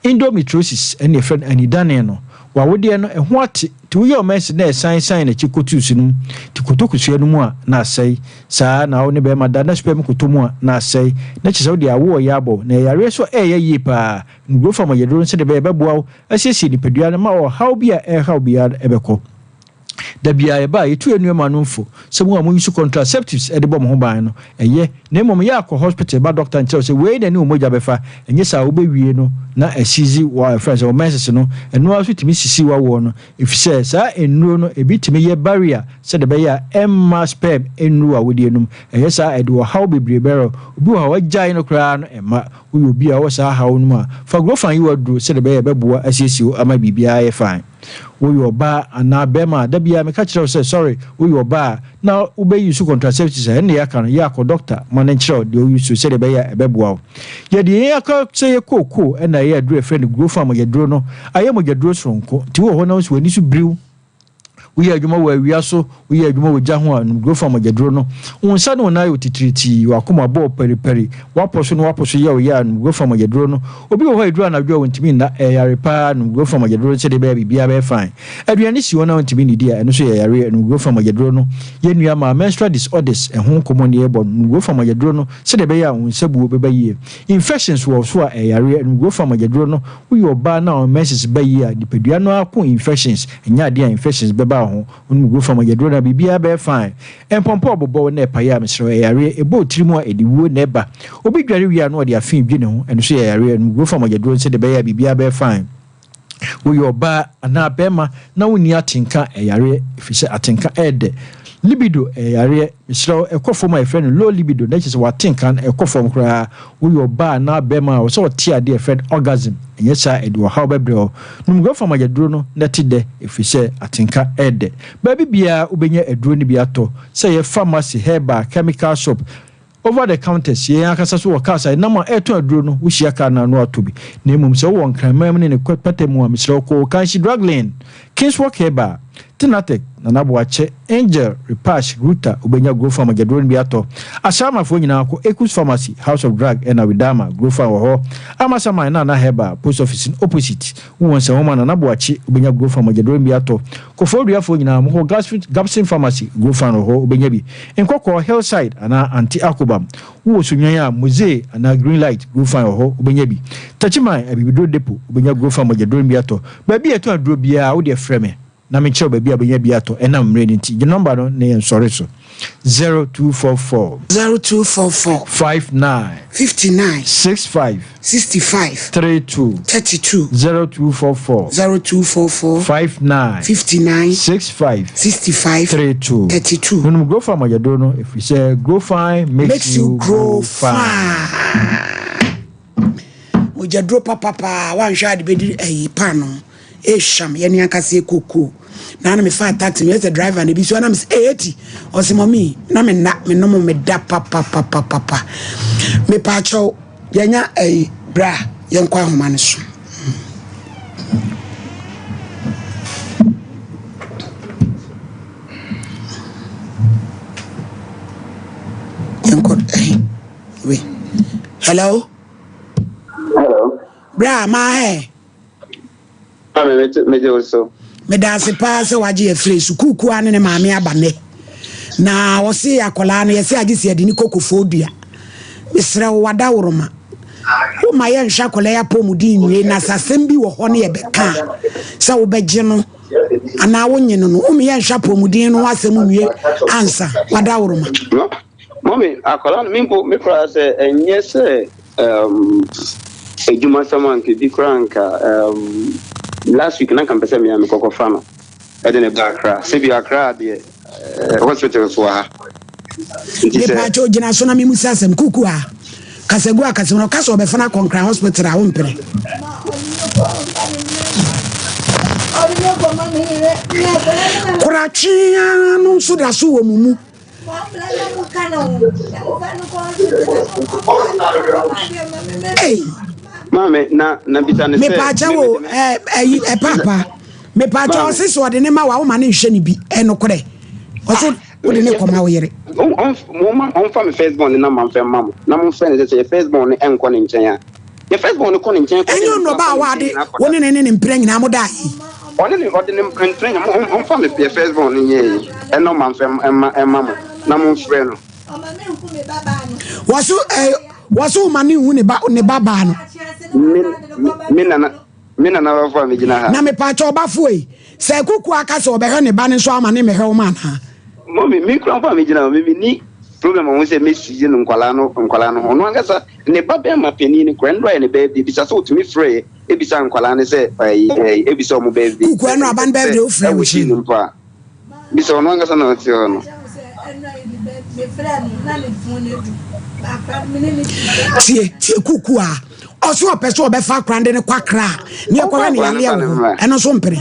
Endometriosis, ɛne yɛfrɛ no anidane no. W'awodeɛ no, ɛho ate, nti woyɛ wo menses na ɛsan san n'akyi kɔ tubes no mu, nti kɔtɔ kosua no mu a, na asɛe. Saa ara na wo ne bɛrima da na sperm kɔtɔ mu a, na asɛe. Na kyerɛ sɛ wode awo ɔyɛ abɔ wo. Na ɛyɛ yareɛ nso a ɛyɛ yie paa. Numgofam ayɛduro no sɛdeɛ ɛbɛyɛ ɛbɛboa wo asiesie nipadua no ma ɔhaw bi a ɛrehaw biara no ɛbɛkɔ. Da biara yɛba a, yɛtu yɛn nuammanom fo sɛ mo a mo use contraceptives de bɔ mo ho ban no, ɛyɛ. Na mmom yɛ a kɔ hospital ma doctor nkyerɛ wo sɛ wei na ɛne wo mogya bɛfa, ɛnyɛ saa a wobɛwie no na asizi wɔ ɛfrɛ no sɛ wo menses no, ɛno ara nso tumi sisi w'awoɔ no, efisɛ saa nnuro no ebi tumi yɛ barrier sɛdeɛ ɛbɛyɛ a ɛmma sperm nnuru w'awodeɛ no mu, ɛyɛ saa a ɛde ɔhaw bebree bɛrɛ wo. Obi wɔ hɔ a wagyae no koraa no ɛmma. Woyɛ obi a ɔwɔ saa haw no mu a, fa Grofan yi w'aduro sɛdeɛ ɛbɛyɛ a ɛbɛboa asiesie wo ama biribiara ayɛ fine. Woyɛ ɔbaa anaa bɛɛma a, da biara meka kyerɛ wo sɛ sɔre, woyɛ ɔbaa a, na wobɛ use contraceptives a, ɛnna yɛaka no, yɛ a kɔ doctor ma no nkyerɛ wo deɛ wo use sɛdeɛ ɛbɛyɛ a ɛbɛboa wo. Yɛde yɛn aka sɛ yɛ kookoo ɛna ɛyɛ aduro a yɛfrɛ no Grofan mogyaduro no ayɛ mogyaduro soronko, nti wowɔ hɔ na wo nso w'ani so biriw. Woyɛ adwuma wɔ awia so, woyɛ adwuma wɔ gya ho a, nom Grofan mogyaduro no. Wo nsa ne wo nan ayɛ wo titiritii, w'akoma bɔ wo paripari, w'apɔ so ne w'apo so yɛ wo ya a, nom Grofan mogyaduro no. Obi wɔ hɔ a ɛduru anadwo a ɔntumi nna, ɛyɛ yare paa, nom Grofan mogyaduro no sɛdeɛ ɛbɛyɛ a biribiara bɛyɛ fine. Aduane si hɔ na wontumi nnidi a, ɛno nso yɛ yareɛ, nom Grofan mogyaduro no. Yɛn nua maa menstrual disorders ɛho nkɔmmɔ ne yɛrebɔ no, nom Grofan mogyaduro no sɛdeɛ ɛbɛyɛ a wo nsabuo bɛba yie. Infections wɔ wo so a, ɛyɛ yareɛ, nom Grofan mogyaduro no. Woyɛ ɔbaa na wo menses ba yie a, nipadua no ara ko infections, ɛnyɛ adeɛ a infections bɛba wo ho. Wonom Grofan mogyaduro no a, biribiara bɛyɛ fine. Mpɔmpɔ a ɔbobɔ wo na ɛpae a, mesrɛ wo, ɛyɛ yareɛ. Ɛbɔ wo tiri mu a, ɛde wuo na ɛba. Obi dware wie a na ɔde afe redwi ne ho, ɛno nso yɛ yareɛ. Nom Grofan mogyaduro no sɛdeɛ ɛbɛyɛ a biribiara bɛyɛ fine. Woyɛ ɔbaa anaa barima na wonni atenka a, ɛyɛ yareɛ, ɛfiri sɛ atenka yɛ dɛ. Libido yɛ yareɛ. Mesrɛ wo, ɛkɔ fam a yɛfrɛ no low libido, na kyerɛ sɛ w'atenka no ɛkɔ fam koraa. Woyɛ ɔbaa anaa barima a, ɛwɔ sɛ ɔte adeɛ a yɛfrɛ no orgasm, ɛnyɛ saa a ɛde ɔhaw bɛbrɛ wo. Nom Grofam agyaduro no na te dɛ, ɛfiri sɛ atenka yɛ dɛ. Baabi biara wobɛnya aduro no bi atɔ, sɛ ɛyɛ pharmacy, herbal, chemical shop, Over the counters, yɛn ankasa nso wɔ cars a yɛnam a ɛretɔn aduro no, wohyia car no a na woatɔ bi. Na mmom sɛ wowɔ Nkranman mu ne ne mpata mu a, mesrɛ wo kɔ Okanshi Drug Lane, Kingswalk Herbal, Tinatec, Nana Boakye, Angel, Repash, Ruta, wobɛnya Grofan mogyaduro no bi atɔ. Asharmafoɔ nyinaa kɔ Ekus Pharmacy, House of Drug ɛna Widama, Grofan wɔ hɔ. Amasaman, Nana Herbal, Post Office no opposite, wowɔ Nsɛnwoma, Nana Boakye, wobɛnya Grofan mogyaduro no bi atɔ. Kofoɔduafoɔ nyinaa, mokɔ Gabson Pharmacy, Grofan wɔ hɔ, wobɛnya bi. Nkɔkɔɔ, Hillside anaa Ante Akobam. Wowɔ Sunyani a, Mozee anaa Green Light Grofan wɔ hɔ, wobɛnya bi. Techiman, Abibiduro Depot, wobɛnya Grofan mogyaduro no bi atɔ. Baabi a yɛtɔn aduro biara, wo deɛ frɛ me na menkyerɛ wo baabi a wobɛnya bi atɔ. Ɛnam mmerɛ no nti, gye nɔmba no na yɛnsɔre so. 0244. 0244. 59. 59. 65. 65. 32. 32. 0244. 0244. 59. 59. 65. 65. 32. 32. Nonom Grofan mogyaduro no, ɛfiri sɛ Grofan makes, makes you grow fine. Mogyaduro papapaa, woanhwɛ a de bɛdi ayi paano. Ehwam yɛne ankasa yɛ kokoo. Na na mefaa taxi meyɛ sɛ driver no bi so na mesɛ eh eti ɔse mɔmi na me nna me nom me da papapapapa. Mepaakyɛw yɛnya ɛyi bra yɛnkɔ ahoma no so. Yɛnkɔ ɛyi we hello. Hello. Bra maa hɛ. Maame, mete megye wo so. Meda ase paa sɛ wagye yɛ frɛ sukuu kuo ne ne maame aba nnɛ. Na ɔse akwadaa no yɛse agye sɛ yɛde ne kɔ kofoɔ dua. Mesrɛ wo wada woroma. Woma yɛnhwɛ akwadaa yi apɔmuden nwie na sɛ asɛm bi wɔ hɔ ne yɛbɛka a sɛ wobɛgye no anaa wonye no no woma yɛnhwɛ apɔmuden no ho asɛm nwie ansa wada woroma. Mɔmi, akwadaa no, me mpo, me koraa sɛ ɛnyɛ sɛ um, adwumasɛm anka bi koraa anka um, last week na nka mpɛ sɛ mea mekɔkɔfa no ɛde ne ba Accra. Sɛbi Accra deɛ eh, hospital so wɔ ha. Nti sɛ Mepaakyɛw gyina so na memusa asɛm. Kuku a, kasagu a kasɛm no ɔka sɛ ɔbɛfa no akɔ Nkran hospital a wompene? Koratwe ara no nso da so wɔ mo mu. Maame na na bisa ne sɛ. Mepaakyɛ wo ɛyi ɛpaapa mepaakyɛ ɔsi sɛ ɔde ne ma wa woma ne nhwɛ ne bi ɛnokorɛ ɔso wode ne kɔma wo yere. Ɔmfa me first born ne na ma nfɛ mma mo na mo nfrɛ ne sɛ sɛ yɛ first born ne ɛnkɔ ne nkyɛn a yɛ first born ne kɔ ne nkyɛn kɔ Ɛnyɛ ɔno ɔbaa wa de wo ne ne ne ne mpira nyinaa mo daa yi. Ɔne ne ɔde ne mpira nyinaa mo ɔmfa me yɛ first born ne nyɛ yi ɛna ɔma nfɛ ɛma ɛma mo na mo nfrɛ no. Wɔso ɛɛ wɔso ma ne nhu ne ba ne ba baa no. Me me nana me nana bafo a megyina ha. Na mepaakyɛ ɔbafo yi sɛ kuku aka sɛ ɔbɛhwɛ ne ba no nso ama ne mɛhwɛ wo ma anaa. Mɔmi me kura mpo a megyina hɔ me me ni problem ɔho sɛ mesi no nkwalaa no nkwalaa no ho ɔno ankasa ne ba bɛrima panin no kura nnora yɛ ne birthday bisa sɛ otumi frɛ ebisa nkwalaa no sɛ ɛyi ɛyi ebisa ɔmo birthday Kuku ɛno aba no birthday ofrɛ ɛwɔ hyii no mpo a bisa ɔno ankasa na ɔte hɔ no. Tie tie kuku a ɔso ɔpɛ sɛ ɔbɛfa akora de ne kɔ akra a ne ɛkɔhwɛ ne yareɛ wɔ hɔ ɛno nso mpene.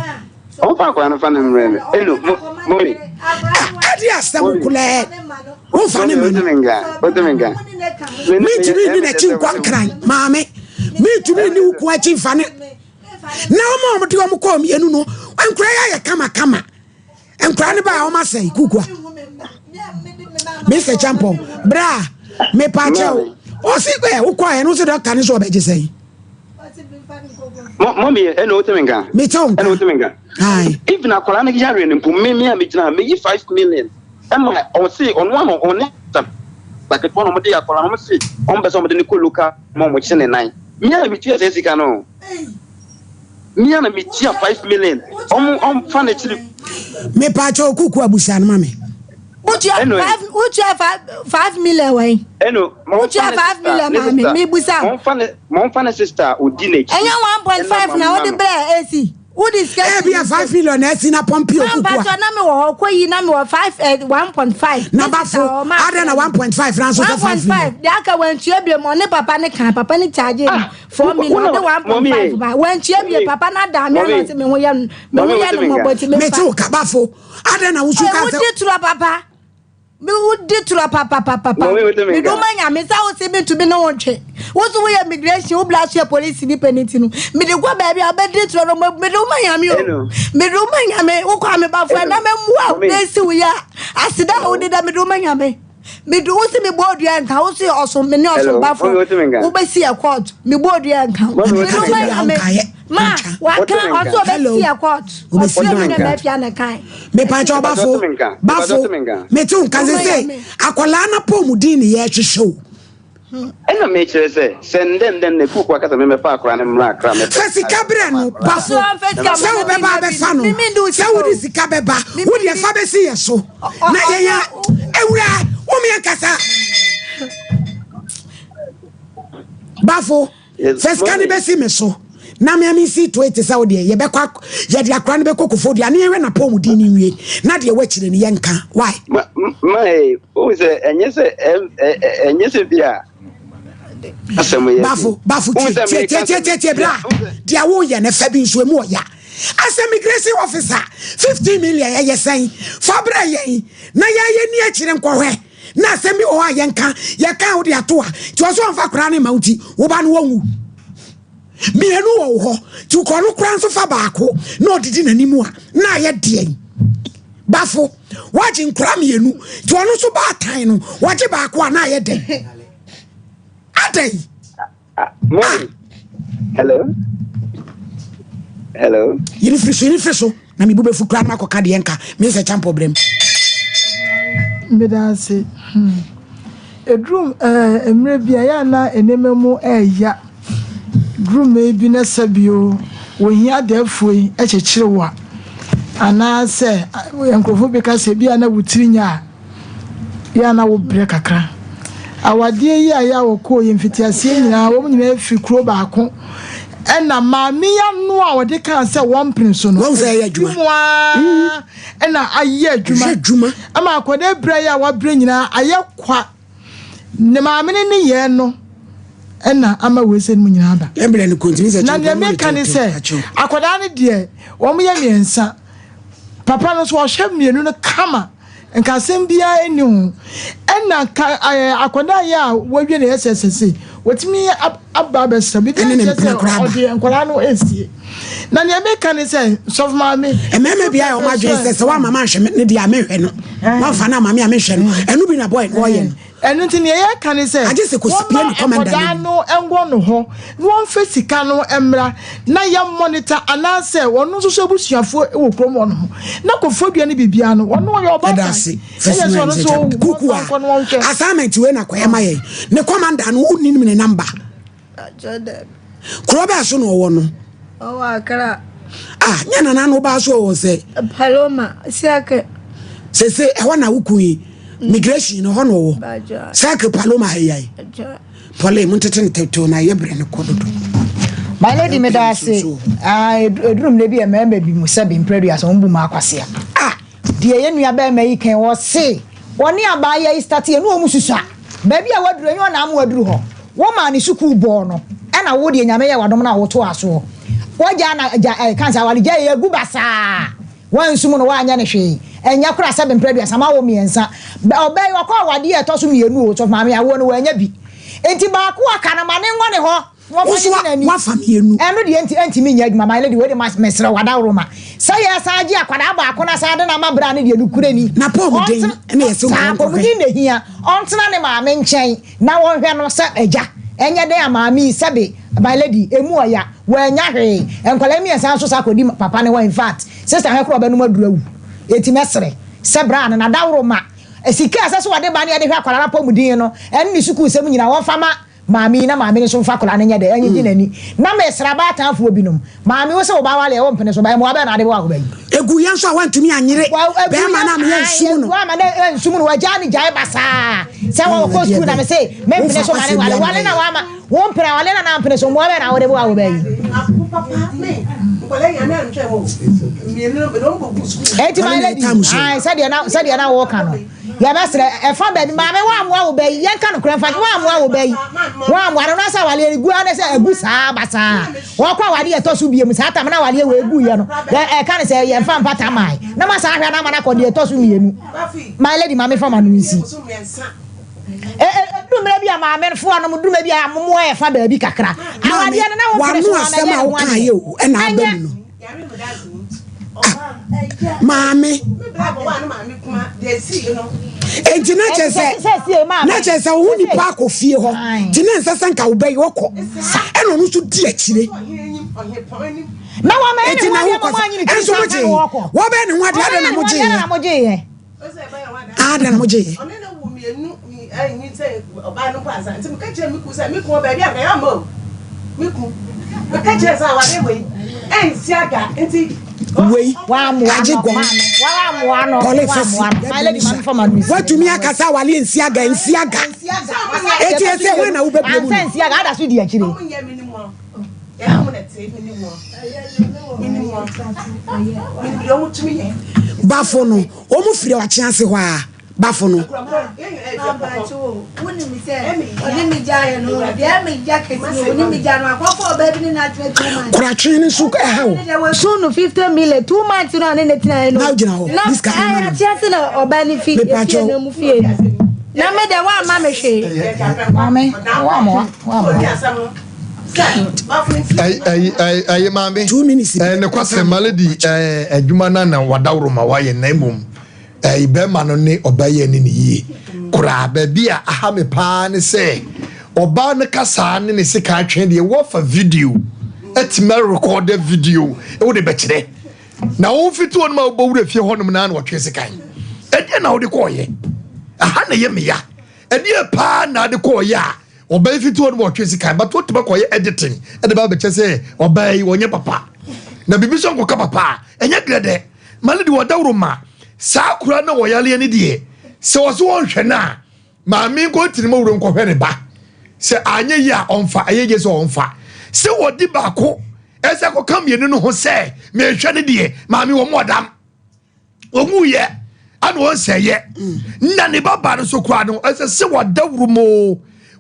Ɔmfa akora no fa no mmerɛ me eno mo mɔmi. Ɛde asɛm kolɛɛ womfa ne ma no. Mentumi nni n'akyi nkɔ nkran maame mentumi nni wo ko akyi mfa ne na wɔn a wɔde wɔn kɔɔ mmienu no nkora yɛ ayɛ kamakama. Nkwadaa no baa wɔn asɛe kukua. Mr. Champon, bra, mepa kyɛw. Ɔsi ɛ wokɔ ɛ no sɛ dɔkta no so ɔbɛgye sɛn. Mɔmi ɛna o tɛmɛ nka. Mi tɛ o nka. Ɛna o tɛmɛ nka. Even akwadaa no yare no mpo mi mi a mi gyina ha mi yi 5 million ɛma ɔsi ɔno ano ɔne saketewa na ɔmo de akwadaa no, ɔmo si ɔmo pɛ sɛ ɔmo de ne kɔ local ma ɔmo kye ne nan. Mi a mi tua sɛ sika no, mi a na mi tua 5 million, ɔmo ɔmo fa n'akyiri. Mepa kyɛw, kuku abusa no ma me. Wotua five, wotua 5 million wɛn? Ɛno. Wotua 5 million maa mi, mi busa. Mɔnfa ne sister odi n'akyi. Ɛnyɛ 1.5 na wode brɛ esi? Wode sika. Ebi a 5 million na esi na pɔmpi okuku a. Mampatɔ na mi wɔ hɔ kɔ yi na mi wɔ five 1.5. Na bafo adɛ na 1.5 na nso sɛ 5 million. 1.5 de aka wantua bi mu, ɔne papa ne kan papa ne charge no 4 million, ɔde 1.5 ba wantua bi, papa na da mi ana ɔte mi ho yɛ no, mi ho yɛ no mɔbɔ ti mi fa. Mete wo ka bafo adɛ na wosu ka sɛ. Wodi tura papa, mi wodi tura papapapa, mi dun ma nyame sa wo si mi tumi ne wo ntwe, wo so woyɛ immigration, wo bila so yɛ polisi ni panyin ti no, mi de kɔ baabi a wobɛdi tura no, mi dun ma nyame o, mi dun ma nyame. Wo kɔ ame bafo ɛna mɛ mu a na esi wo ya aseda a wodi da, mi dun ma nyame. Mi dun wo si mi bɔ odua nka wo si ɔsom mi ne ɔsom bafo wo bɛ si yɛ court, mi bɔ odua nka mi dun ma nyame ma waka ɔso ɔbɛ si yɛ court, ɔsi mi na mɛ fia ne kan. Mepakyɛ bafo, bafo, mete wo nka sɛ akwadaa no pɔ mu din ne yɛhwehwɛ o. Ɛna mekyerɛ sɛ ndɛ ndɛ na kuku akasa memɛfa akora no mmra akra mɛpɛ. Fa sika berɛ no, bafo, sɛ wobɛba abɛfa no, sɛ wode sika bɛba, wode ɛfa bɛsi yɛ so na yɛyɛ awura womeɛ nkasa. Bafo, sɛ sika no bɛsi me so na mea mensi toe te sɛ wo deɛ, yɛbɛkɔ yɛde akora no bɛkɔ Koforidua ne yɛhwɛ napɔ mu din no nwie na deɛ woakyire no yɛnka. Why? Ma wohu sɛ ɛnyɛ sɛ bi a asɛm yɛ. Bafo, bafo, tie, tie, tie, tie, tie, bra, deɛ woyɛ no fa bi nso emu ɔya asɛ immigration officer 15 million ɛyɛ sɛn? Fa brɛ yɛn na yɛyɛ ni akyire nkɔhwɛ na asɛm bi wɔ hɔ a yɛnka yɛka wode ato a nti ɔso ɔmfa koraa ne ma wo nti woba no wɔnwu mmienu wɔ wo hɔ nti wokɔ no koraa nso fa baako na ɔdidi n'anim a na ayɛ deɛn? Bafo, wagye nkora mmienu nti ɔno nso baatan no wagye baako a na ayɛ dɛn adɛn? Mommy. Hello. Hello. Yɛne firi so, yɛne firi so na mebu bɛfu koraa na makɔka deɛ nka mensɛ kyampɔ berɛm. Meda ase. Ɛduru mmerɛ bi a yɛ ana nneɛma mu ɛɛya duru mmerɛ bi na sɛbio wɔhia adaafoɔ yi kyekyere wo a, anaasɛ nkurɔfoɔ bi ka sɛ bi a na wo tiri nya a yɛ ana wo brɛ kakra. Awadeɛ yi a yɛ a wɔkɔɔ yɛ mfitiaseɛ nyinaa, wɔn nyinaa firi kuro baako, ɛna maame yi ano a wɔde kaa sɛ wɔn mpene so no Wɔn sɛ ɛyɛ adwuma. mu ara ɛna ayɛ adwuma. Ɛyɛ adwuma. Ama akwadaa brɛ yi a wabrɛ nyinaa ayɛ kwa ne maame ne ne yɛn no ɛna ama wei sɛ no mu nyinaa ba. Ɛmbrɛ no kɔntimi sɛ Na nea meka ne sɛ akwadaa no deɛ, wɔn yɛ mmiɛnsa, papa no nso ɔhwɛ mmienu no kama, nka asɛm biara nni ho. Ɛna nka akwadaa yi a wɔawie ne SSC wɔtumi aba abɛsra bi Ɛne ne kyerɛ mpena sɛ koraa aba. ɔde nkwadaa no esie. Na nea meka ne sɛ, sɔfo maame, mmarima bi a wɔn adwene sɛ wɔama ma nhwɛ ne deɛ a mehwɛ no, wɔamfa no ama me a mehwɛ no, ɛno bi na bɔyɛ no wɔyɛ no. Ɛno nti nea yɛka ne sɛ Agye sɛ kɔsi pie ne commander nkɔdaa no nkɔ no hɔ na wɔmfa sika no mmra na yɛ monitor, anaasɛ ɔno nso so abusuafoɔ wɔ kurom hɔ nom na Koforidua no biribiara no, ɔno ɔyɛ ɔbaatan. Ɛda ase. Ɛyɛ sɛ ɔno nso kuku wɔmfa nkɔ no wɔnhwɛ. A assignment wei na kɔyɛ ma yɛn ne commander no, wonnim ne number? Kuro bɛɛ so na ɔwɔ no? Ɔwɔ Akra. Ah, nyɛ nana no wobaa so ɔwɔ sɛ Paloma Siake. Sese ɛhɔ na woku yi migration no hɔ na ɔwɔ Circle Paloma ha yi pɔle mu ntete ne tɛtɛw na yɛ brɛ no kɔ dodo. My lady, meda ase. Ah, eduru mmerɛ bi a mmarima bi mu sɛ bemprɛduasa wɔn bu mu akwasea. Ah, deɛ yɛn nua bɛrima yi kan wɔ se wɔne abaayewa yi start yɛ ne wɔn susua baabi a waduru, ɛnyɛ ɔna ama waduru hɔ. Wɔn maa ne sukuu bɔɔ no, ɛna wo deɛ Nyame yɛ wadom no a woto asoɔ wɔgya na gya kansa awale gya yɛ egu basaa wansum no wanyɛ ne hwee. Ɛnyɛ kora sɛ bemprɛduasa ma wo mmiɛnsa ɔbaa yi wakɔ awadeɛ a ɛtɔ so mmienu o. Sɔfo maame, awoɔ no wanya bi nti baako aka no ma ne nwɔ ne hɔ. Wo nso woafa mienu. Ɛno deɛ nti ɛntumi nyɛ adwuma my lady wei de ma mesrɛ wo adaworoma sɛ yɛsan gye akwadaa baako na san de no ama bra no deɛ nokorɛ ni. N'apɔmuden na yɛsɛ Saa nkɔ nkɔhwɛ. apɔmuden na ɛhia ɔntena ne maame nkyɛn na wɔnhwɛ no sɛ agya ɛnyɛ dɛn a maame yi sɛbe my lady ɛmu ɔya wannya hwee nkwadaa miɛnsa nso saa kɔdi papa no hɔ infact sister hwɛ koraa ɔbɛnom aduru awu enti mɛsrɛ sɛ bra no n'adaworoma sika a ɛsɛ sɛ wɔde ba ne yɛde hwɛ akwadaa no apɔmuden no ɛne ne sukuusɛm nyinaa wɔmfa ma Maame yi na maame no nso mfa akwadaa no nyɛ dɛ ɛnyegye n'ani. Na mesrɛ abaatan-foɔ binom, maame wo se wo ba awale a wo mpene so ba, mmoa bɛn na ade bɛwɔ wo ba yi? Egu yɛn nso a wantumi anyere bɛɛma no ama yɛansum no. Egu ama no ansum no, wagyaa no gyae basaa. Sɛ wɔkɔ sukuu na mese mempene so ma no nwale, wale na wama, wo mpene awale na na mpene so, mmoa bɛn na wode bɛwɔ wo ba yi? Enti my lady, ae sɛdeɛ na sɛdeɛ na woka no. Yɛbɛsrɛ, ɛfa baabi, maame woammoa wo ba yi, yɛnka nokorɛ mfa, woammoa wo ba yi, woammoa no, na sɛ awareɛ no gu ara ne sɛ agu saa basaa, wɔkɔ awareɛ ɛtɔ so biom, saa tam na awareɛ wei guiɛ no, yɛ ɛka ne sɛ yɛmfa mpata mae, na ma saa ahwɛ no ama no akɔ deɛ ɛtɔ so mienu. My lady ma mefa m'ano nsi. E, e, ɛduru mmerɛ bi a maame foɔ nom, duru mmerɛ bi a momoa ɛfa baabi kakra. Maame, Awareɛ no na wo mpene w'ano so asɛm amɛyɛ a ne ho wokaeɛ adeɛ. o, ɛna aba Ɛnyɛ. mu no. Ah, maame. Enti na kyerɛ sɛ na kyerɛ sɛ wo nipa akɔ fie hɔ nti na nsɛ sɛ nka wobɛyɛ ɔkɔ ɛna ɔno nso di akyire. Na wɔbɛyɛ Enti ne ho na adeɛ wokɔ ma sɛ moanyini tiri ɛnso nsa mo gyee nka no wɔkɔ. wɔbɛyɛ ne ho adeɛ adɛn na mo gyeeɛ. Adɛn na mo gyeeɛ. Wei agye gɔn pɔle fɛsi watumi akasa awale nsi aga nsi aga eti ese wɔn na wobɛbie mu no. Bafo no, wɔn firi ɔkye ase hɔ a, bafo no. Koratwe no nso ɛha o. So no 50 million 2 months no ne ne tena no. Na gyina hɔ. Na This guy na ate na ɔba ne fi. Mepacho. Na mu fie. Na me de wa ma me hwe. Mame, wa mo wa mo. Ɛyɛ maame. 2 minutes. Ɛɛ ne kwasɛ malady ɛɛ adwuma na na wadaworo ma wayɛ na mmom ɛɛ bɛrima no ne ɔbaa yi ani ne yie koraa. Baabi a aha me paa ne sɛ ɔbaa no kasaa ne ne sika atwe deɛ wɔfa video ɛtumi rekɔɔdɛ video ɛwɔ de bɛkyerɛ na wɔn fiti wɔn a wɔbɔ wura fie hɔnom na na wɔtwe sekan ɛdeɛ na wɔde kɔɔyɛ aha na ɛyɛ meya ɛdeɛ paa na ade kɔɔyɛ a ɔbaa yi fiti hɔ no wɔtwe sika but wotumi kɔyɛ editing ɛde ba bɛkyɛ sɛ ɔbaa yi wɔnyɛ papa na biribi nso nkɔka papa a ɛnyɛ grɛdɛ ma no de wɔdaworo ma saa akora na wɔyaleɛ no deɛ sɛ wɔso wɔnhwɛ no a maame nkɔ tiri mu wuro nkɔhwɛ ne ba sɛ anyɛ yie a ɔmfa ɛyɛ yie sɛ ɔmfa sɛ wɔdi baako ɛsɛ kɔka mmienu no ho sɛ mehwɛ no deɛ maame wɔn ɔdam wɔn yɛ ɛna wɔn sɛ yɛ na ne ba ba no so koraa no ɛsɛ sɛ wɔdawuro mu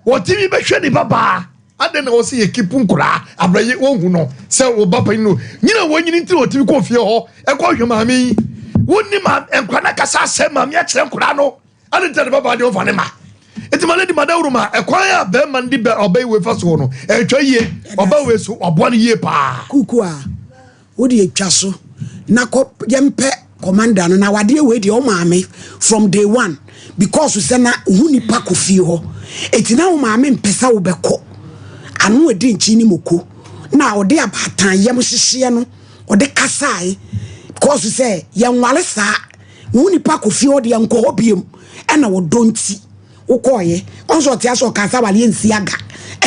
wɔtumi bɛhwɛ ne ba baa adan na wɔsɛ yɛ keep nkoraa abrɛyɛ wɔn hu no sɛ wɔn ba panyin no nyina wɔn nyini nti na wɔtumi kɔ fie hɔ ɛkɔ hwɛ maame yi wɔn ni ma nkora na kasa asɛ maame akyerɛ nkora no ɛna nti na ne ba baa deɛ ɔfa ne ma eti ma lady madawuro ma ɛkwan a bɛrima no de bɛ ɔbɛ yi wei fa soɔ no ɛtwa yie ɔbɛ wei so ɔboa no yie paa. Kuku a wode atwa so na kɔ yɛmpɛ commander no na wadeɛ wei deɛ ɔmaame from day one because sɛ na hu nipa kɔ fie hɔ eti na wo maame mpɛ sɛ wobɛkɔ ano edi nkyi ne moko na ɔde abaatan yam hyehyeɛ no ɔde kasae because sɛ yɛnwale saa wo nipa kɔ fie hɔ deɛ nkɔ hɔ biem ɛna wɔdɔ nti wokɔɔyɛ ɔnso ɔte ase ɔka sɛ awaleɛ nsi aga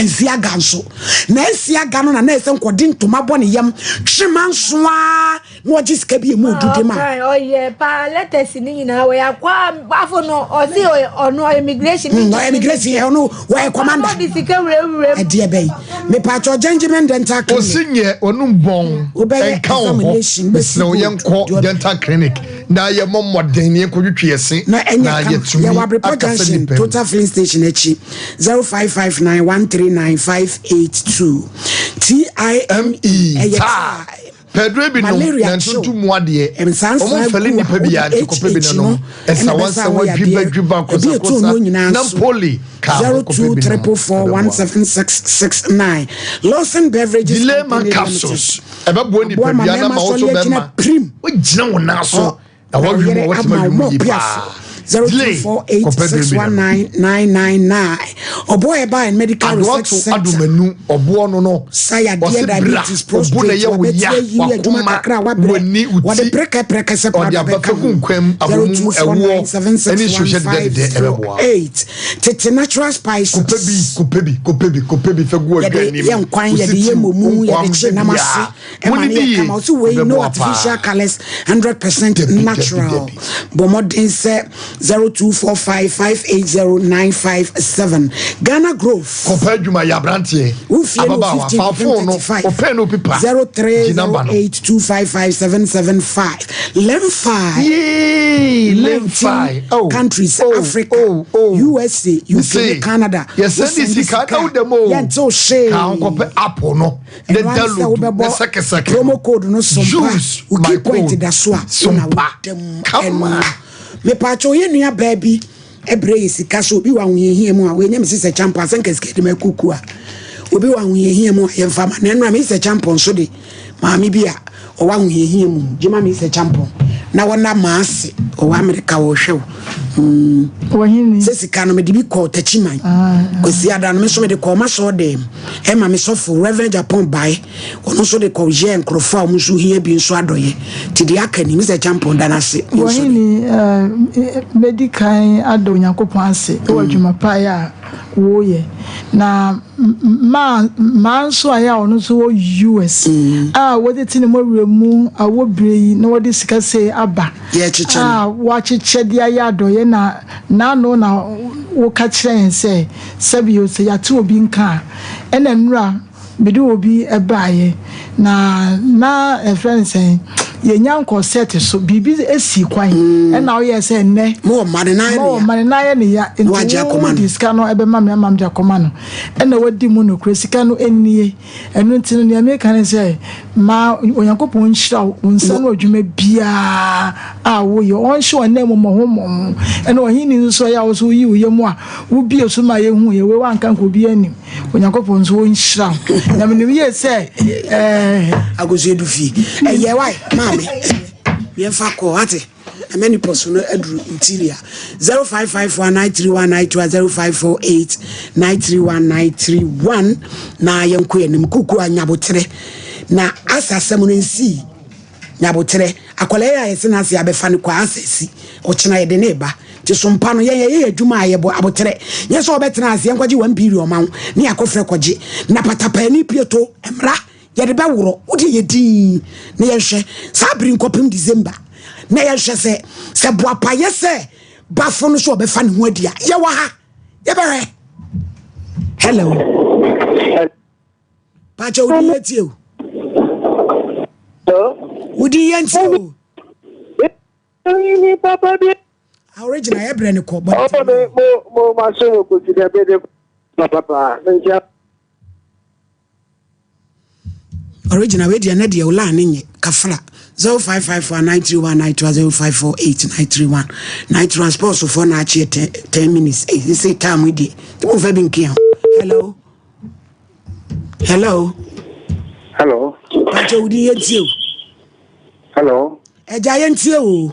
nsi aga nso na nsi aga no na na ɛsɛ nkɔde ntoma bɔ ne yam twe ma nso a na ɔgye sika bi emu odu de ma. Ɔyɛ paa letters ni nyinaa wɔyɛ akɔ afɔ no ɔsi ɔno ɔyɛ immigration. Ɔyɛ immigration ɔno wɔyɛ commander. Ɔno de sika wurawura mu. Ɛdeɛ bɛyi mepatwɔ Gentleman Dental Clinic. Osi nyɛ ɔnum bɔn Wobɛyɛ ɛnka wo ho examination, mesrɛ wo yɛnkɔ dental clinic na yɛmmɔ mmɔden na yɛnkɔtwitwi yɛse na ɛnyɛ na kama yɛtumi yɛwɔ Abrepɔ akasa Junction nipa mu. Total filling station akyi 0559 139 582 TIME ɛyɛ taa. Time. Pɛ aduro bi nom, Malaria na kyew. ntontom mu adeɛ. Nsansan Wɔn mfɛle gu a nnipa wode biara nti kɔpɛ bi HH na no nom. ɛna ɛbɛsa wo Nsawansawa, yadeɛ. dwiba dwiba, Ebi etu nkosakosa, nnuro nyinaa so. nampoli, ka ho kɔpɛ bi nom. Ɛbɛboa. 0244417669 Lawson Beverages Delay man Company Limited. capsules. Ɛbɛboa Aboa ma nipadua na mmarima ma wo sɔre so agyina bɛma. pirim. Wogyina wo nan so. Ɔ- Na na wɔhwe mu ɔyere a wɔtumi ama ahwe mu wo yie piafo. paa. Delay kɔpɛ duro bi nom. 0248619999 Ɔboa Ɛba and Medical Research Adoato Center. adomanu ɔboɔ no no. Sayadeɛ Ɔse bra diabetes ɔbo na prostate ɛyɛ wo wabɛti ya ayi adwuma wakoma kakra a wabrɛ w'ani wo wɔde ti prɛkɛprɛkɛ sɛ ɔde powder aba bɛka fɛku ho nkwam abomu ɛwoɔ ɛne nsuohyɛ dedɛdedɛ ɛbɛboa. 0249761508 Tete natural spices Kɔpɛ bi kɔpɛ bi kɔpɛ bi kɔpɛ bi fɛ gu yɛde aduane yɛ mu nkwan wo yɛde yɛ sitiw wo mmomu yɛde nkwam kye da nam ase biara ɛma mone no di yɛ yie kama ɔsi wei no ɛbɛboa artificial paa. colours 100% Dabi dabi natural dabi. bɔ mmɔden sɛ 0245580957 Ghana Grove Kɔpɛ adwuma yɛ aberanteɛ wo fie no ababaawa 15 fa kɔpem phone no 35 ɔpɛn no pipa gyi number no. 0308255775 Lemfi Yee 19 Lemfi oh countries oh Africa oh oh USA UK ne mese Canada yɛsɛnde wosɛnde sika na sika wo dɛm o yɛntew ka ho hwee kɔpɛ app no ne ɛno ara ne sɛ download ne wobɛbɔ sɛkesɛke promo no code no sompa use wo my key point code da so a wona sompa woda mu ɛno kama. mepaakyɛ yɛ nua baa bi ɛbrɛ yɛ sika so obi wɔ ahohiahia mu a wɔnyɛ me sisɛ kyampo asɛ nka sika de ma kuku a obi wɔ ahohiahia mu a yɛmfa ma na ɛno a me sisɛ kyampo nso de maame bi a ɔwɔ ahohiahia mu gyema me sisɛ kyampo na wɔna maase ɔwɔ Amerika wɔhwɛ wo Wɔhene. sɛ sika no mede bi kɔɔ Takyiman Kwasi ada no me nso mede kɔɔ masɔɔ dɛm ɛma me sɔfo Reverend Japan bae ɔno nso de kɔ yɛ nkurɔfoɔ a wɔn nso hia bi nso adɔyɛ nti deɛ aka ni mesɛ Champon da no ase me nso de Wɔhene, eh, mɛdi kan ada Onyankopɔn ase wɔ adwuma pa yi a woyɛ. Na maa maa nso a yɛ a ɔno nso wɔ US a wɔde te ne mɔwerɛ mu awɔ bere yi na wɔde sika sei aba yɛkyekyɛ no a wɔakyekyɛ de ayɛ adɔyɛ na n'ano na woka kyerɛ yɛn sɛ sɛbi o sɛ yɛate obi nka a ɛna nnura mede obi baeɛ na na ɛfrɛ no sɛn yɛnya nkɔ set so biribi esi kwan ɛna woyɛ sɛ nnɛ mowɔ mma no nan ma wɔ ne mma no nan yɛ ne ya Na wagye nti akɔma wode no. sika no ɛbɛma me ama me de akɔma no ɛna wadi mu nokorɛ sika no ɛnnie ɛno nti no nea meka ne sɛ ma Onyankopɔn nhyira wo wo nsa no adwuma biara a woyɛ ɔnhyɛ ɔnan mu mmɔho mmɔho ɛna ɔhene nso ɛyɛ a wo so woyi wo yam a wobie so ma yɛhu yɛ wei wanka nka obi anim Onyankopɔn nso ɔnhyira wo na menim yie sɛ ɛɛ agoso edu fie ɛyɛ wae maame yɛmfa kɔ ate na menopause no aduru interior 0554931921 0548931931 na yɛnkɔ yɛnim kuku a nyaboterɛ na asa asɛm no nsii nyaboterɛ akwadaa yi a yɛse n'ase abɛfa no kɔ asa si ɔkyena yɛde ne ba nti sompa no yɛn yɛyɛ adwuma a yɛbɔ aboterɛ nyɛ sɛ wɔbɛtena ase yɛnkɔgye one billion ma wo ne yɛakɔfrɛ kɔgye na patapaani pieto mmra yɛde bɛworɔ wode yɛ din na yɛnhwɛ saa bere nkɔpem December na yɛnhwɛ sɛ sɛ boapayɛ sɛ bafo no so ɔbɛfa ne ho adi a yɛwɔ ha yɛbɛhwɛ hello pakyɛ wodi yɛ tie o wodi yɛ ntie o original yɛ brɛ ne kɔ bɔ Ɔbɔ me mo mo ma so mo kosi dɛ bɛ de papa paa nkyɛn. Original wei deɛ ne deɛ wo line ne nyɛ kafra 0554931921 0548931931 931 sports foɔ na akyeɛ 10 minutes eh sɛ time yi deɛ nti momfa bi nka ho. Hello, hello. Hello. Pakyɛ wodi yɛntie o. Hello. Agya yɛntie o.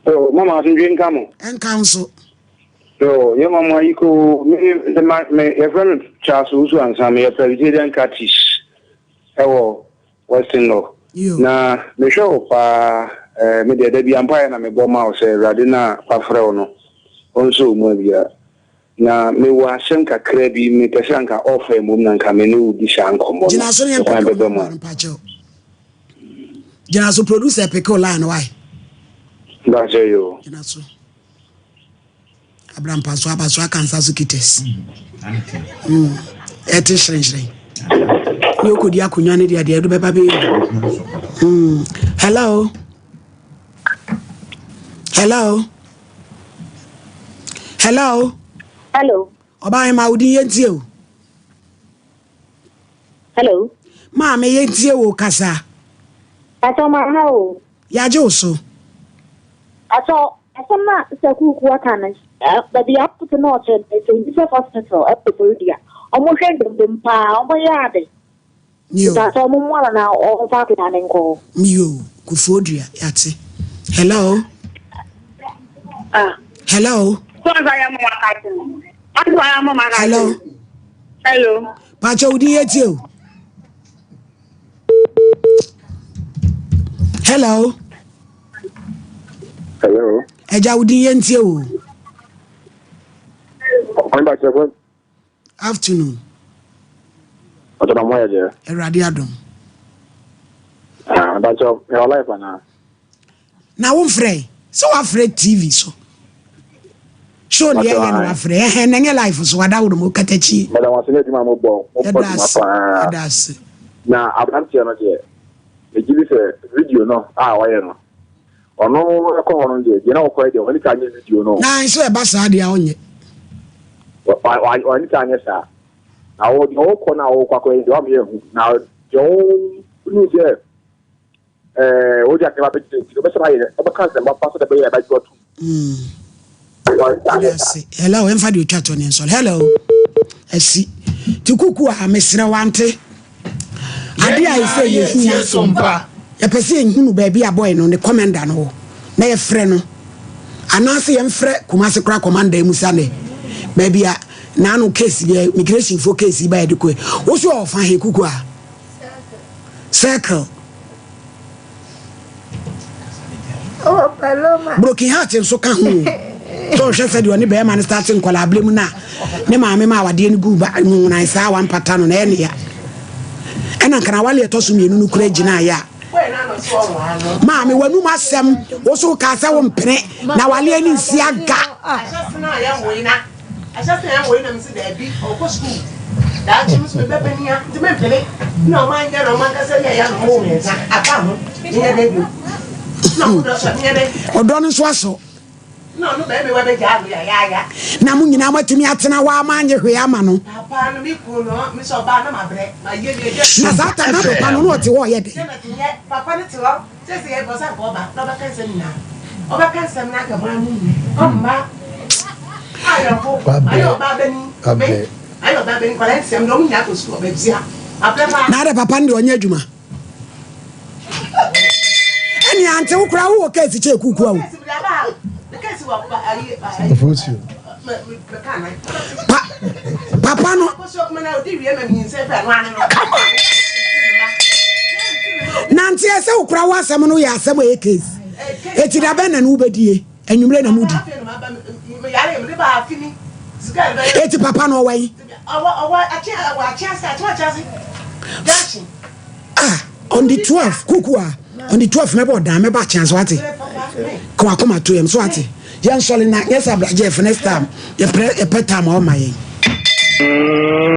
Oh, mama asomdwe nka mo. Ɛnka nso. So, yɛ mama yiko me me me yɛfrɛ no Charles Owusu Ansa, meyɛ Presbyterian catechist ɛwɔ Western North. Na mehwɛ wo paa, eh, me deɛ da bi ampaeɛ na mebɔ ma wo sɛ Awurade no a wafrɛ wo no, ɔnsɔ wo mu abia. Na mewɔ asɛm kakra bi mepɛ sɛ anka ɔfa mmom na anka me ne wo di saa nkɔmmɔ no. Gyina so ne yɛn Kwan peke bɛba mu wo a. no mpakyɛw. Gyina so producer peke wo line why? Mpakyɛw yo. Gyina so. Abrampa so aba so aka nsa so kites. Ɛte hyerɛnhyerɛn. Ne okodi akonnwa ne deɛ deɛ ɛdo bɛba bɛyɛ. Hello. Hello. Hello. Hello. Ɔbaa ma wo din yɛntie o. Hello. Maame yɛntie wo kasa. Pakyɛw ma ha o. Yɛagye wo so. Pakyɛw asɛm no a Sister Kuuku aka no baabi a ɔte no ɔkyerɛ no St. Joseph Hospital ɛwɔ Koforidua. Ɔmo hwɛ ndomdom paa ɔmo yɛ ade. Mio. Pakyɛw ɔmo mmoa no na ɔmfa akwadaa no nkɔ hɔ. Mio Koforidua yɛate. Hello. Ah. Hello. Hello. Hello. Pakyɛw wo din yɛtie o. Hello. Hello. Ẹja wo din yẹn tie o. Afternoon. Ọjọ́ na mo yẹ jẹ. Ẹwurade adom. Ah, Bàjọ́, ẹ wà láìpẹ́ náà. Na wo mfrɛ sɛ wafrɛ TV so. Show ne yɛyɛ na wafrɛ. Ɛhɛn na ɛnyɛ life so wadaworo mu katakyi. Mɛda wɔn ase ne adwuma mo bɔ. Mo bɔ dwuma paa. Ɛda ase. Na aberanteɛ no deɛ, megye di sɛ video no a ɔyɛ no, ɔno ɛkɔ hɔ no deɛ, deɛ na ɔkɔyɛ deɛ, ɔne kaa nyɛ video no. Na nso ɛba saa deɛ ɔnyɛ. Ɔne kaa nyɛ saa. Na ɔ deɛ ɔkɔ no a ɔkɔ akɔyɛ deɛ ɔmo yɛ hu. Na deɛ ɔnu sɛ ɛɛ wodi akɛba bɛgyina nti ɔbɛsɛ ayɛ ɔbɛka nsɛm papa sɛ ɛbɛyɛ ɛbɛgye ɔtum. Hello, ɛmfa deɛ ɔtwa toɔ ne nsɔre. Hello, asi. Ti kuku a mesrɛ wante. Ade a ɛsɛ yɛhia. Yɛpɛ sɛ yɛhunu baabi a bɔe no ne kɔmɛnda no wɔ na yɛfrɛ no. Anaasɛ yɛmfrɛ Kumase koraa kɔmanda mu sa ne baabi a naano case bi migration fo case ba yɛde kɔe. Wo so ɔfa he kuku a? Circle. Broken heart nso ka ho sɛ ɔhwɛ sɛ deɛ ɔne bɛrima no start nkɔla abere mu no a ne maame ma awadeɛ no gu ba nwunan saa wampata no na ɛyɛ ne ya ɛna nkana awale ɛtɔ so mmienu no kura gyinaeɛ a maame w'anum asɛm wo so kaa sɛ wo mpene na wale ani nsi aga Ɔdɔ no nso asɔ. Na mo nyinaa moatumi atena hɔ ama anyɛ hwee ama no. Na saa ta na papa no na ɔte hɔ ɔyɛ dɛn? Na adɛ papa no deɛ ɔnyɛ adwuma. Ɛne ante wo koraa wowɔ kɛsi kyɛ kukua o. Pa papa no. Nante ɛsɛ wo koraa w'asɛm no yɛ asɛm a ɛyɛ case. Eti da bɛn na ne wobɛdie? Anwummerɛ na mudi. Eti papa no ɔwɔ yi? Ah, on the 12, kuku a, on the 12 mɛbɔ ɔdan mɛba akyea so ate. Ka wakoma to yɛm so ate. Yɛn sɔle na yɛ sɛ abragye yɛ next time yɛpɛ time a ɔma yɛn.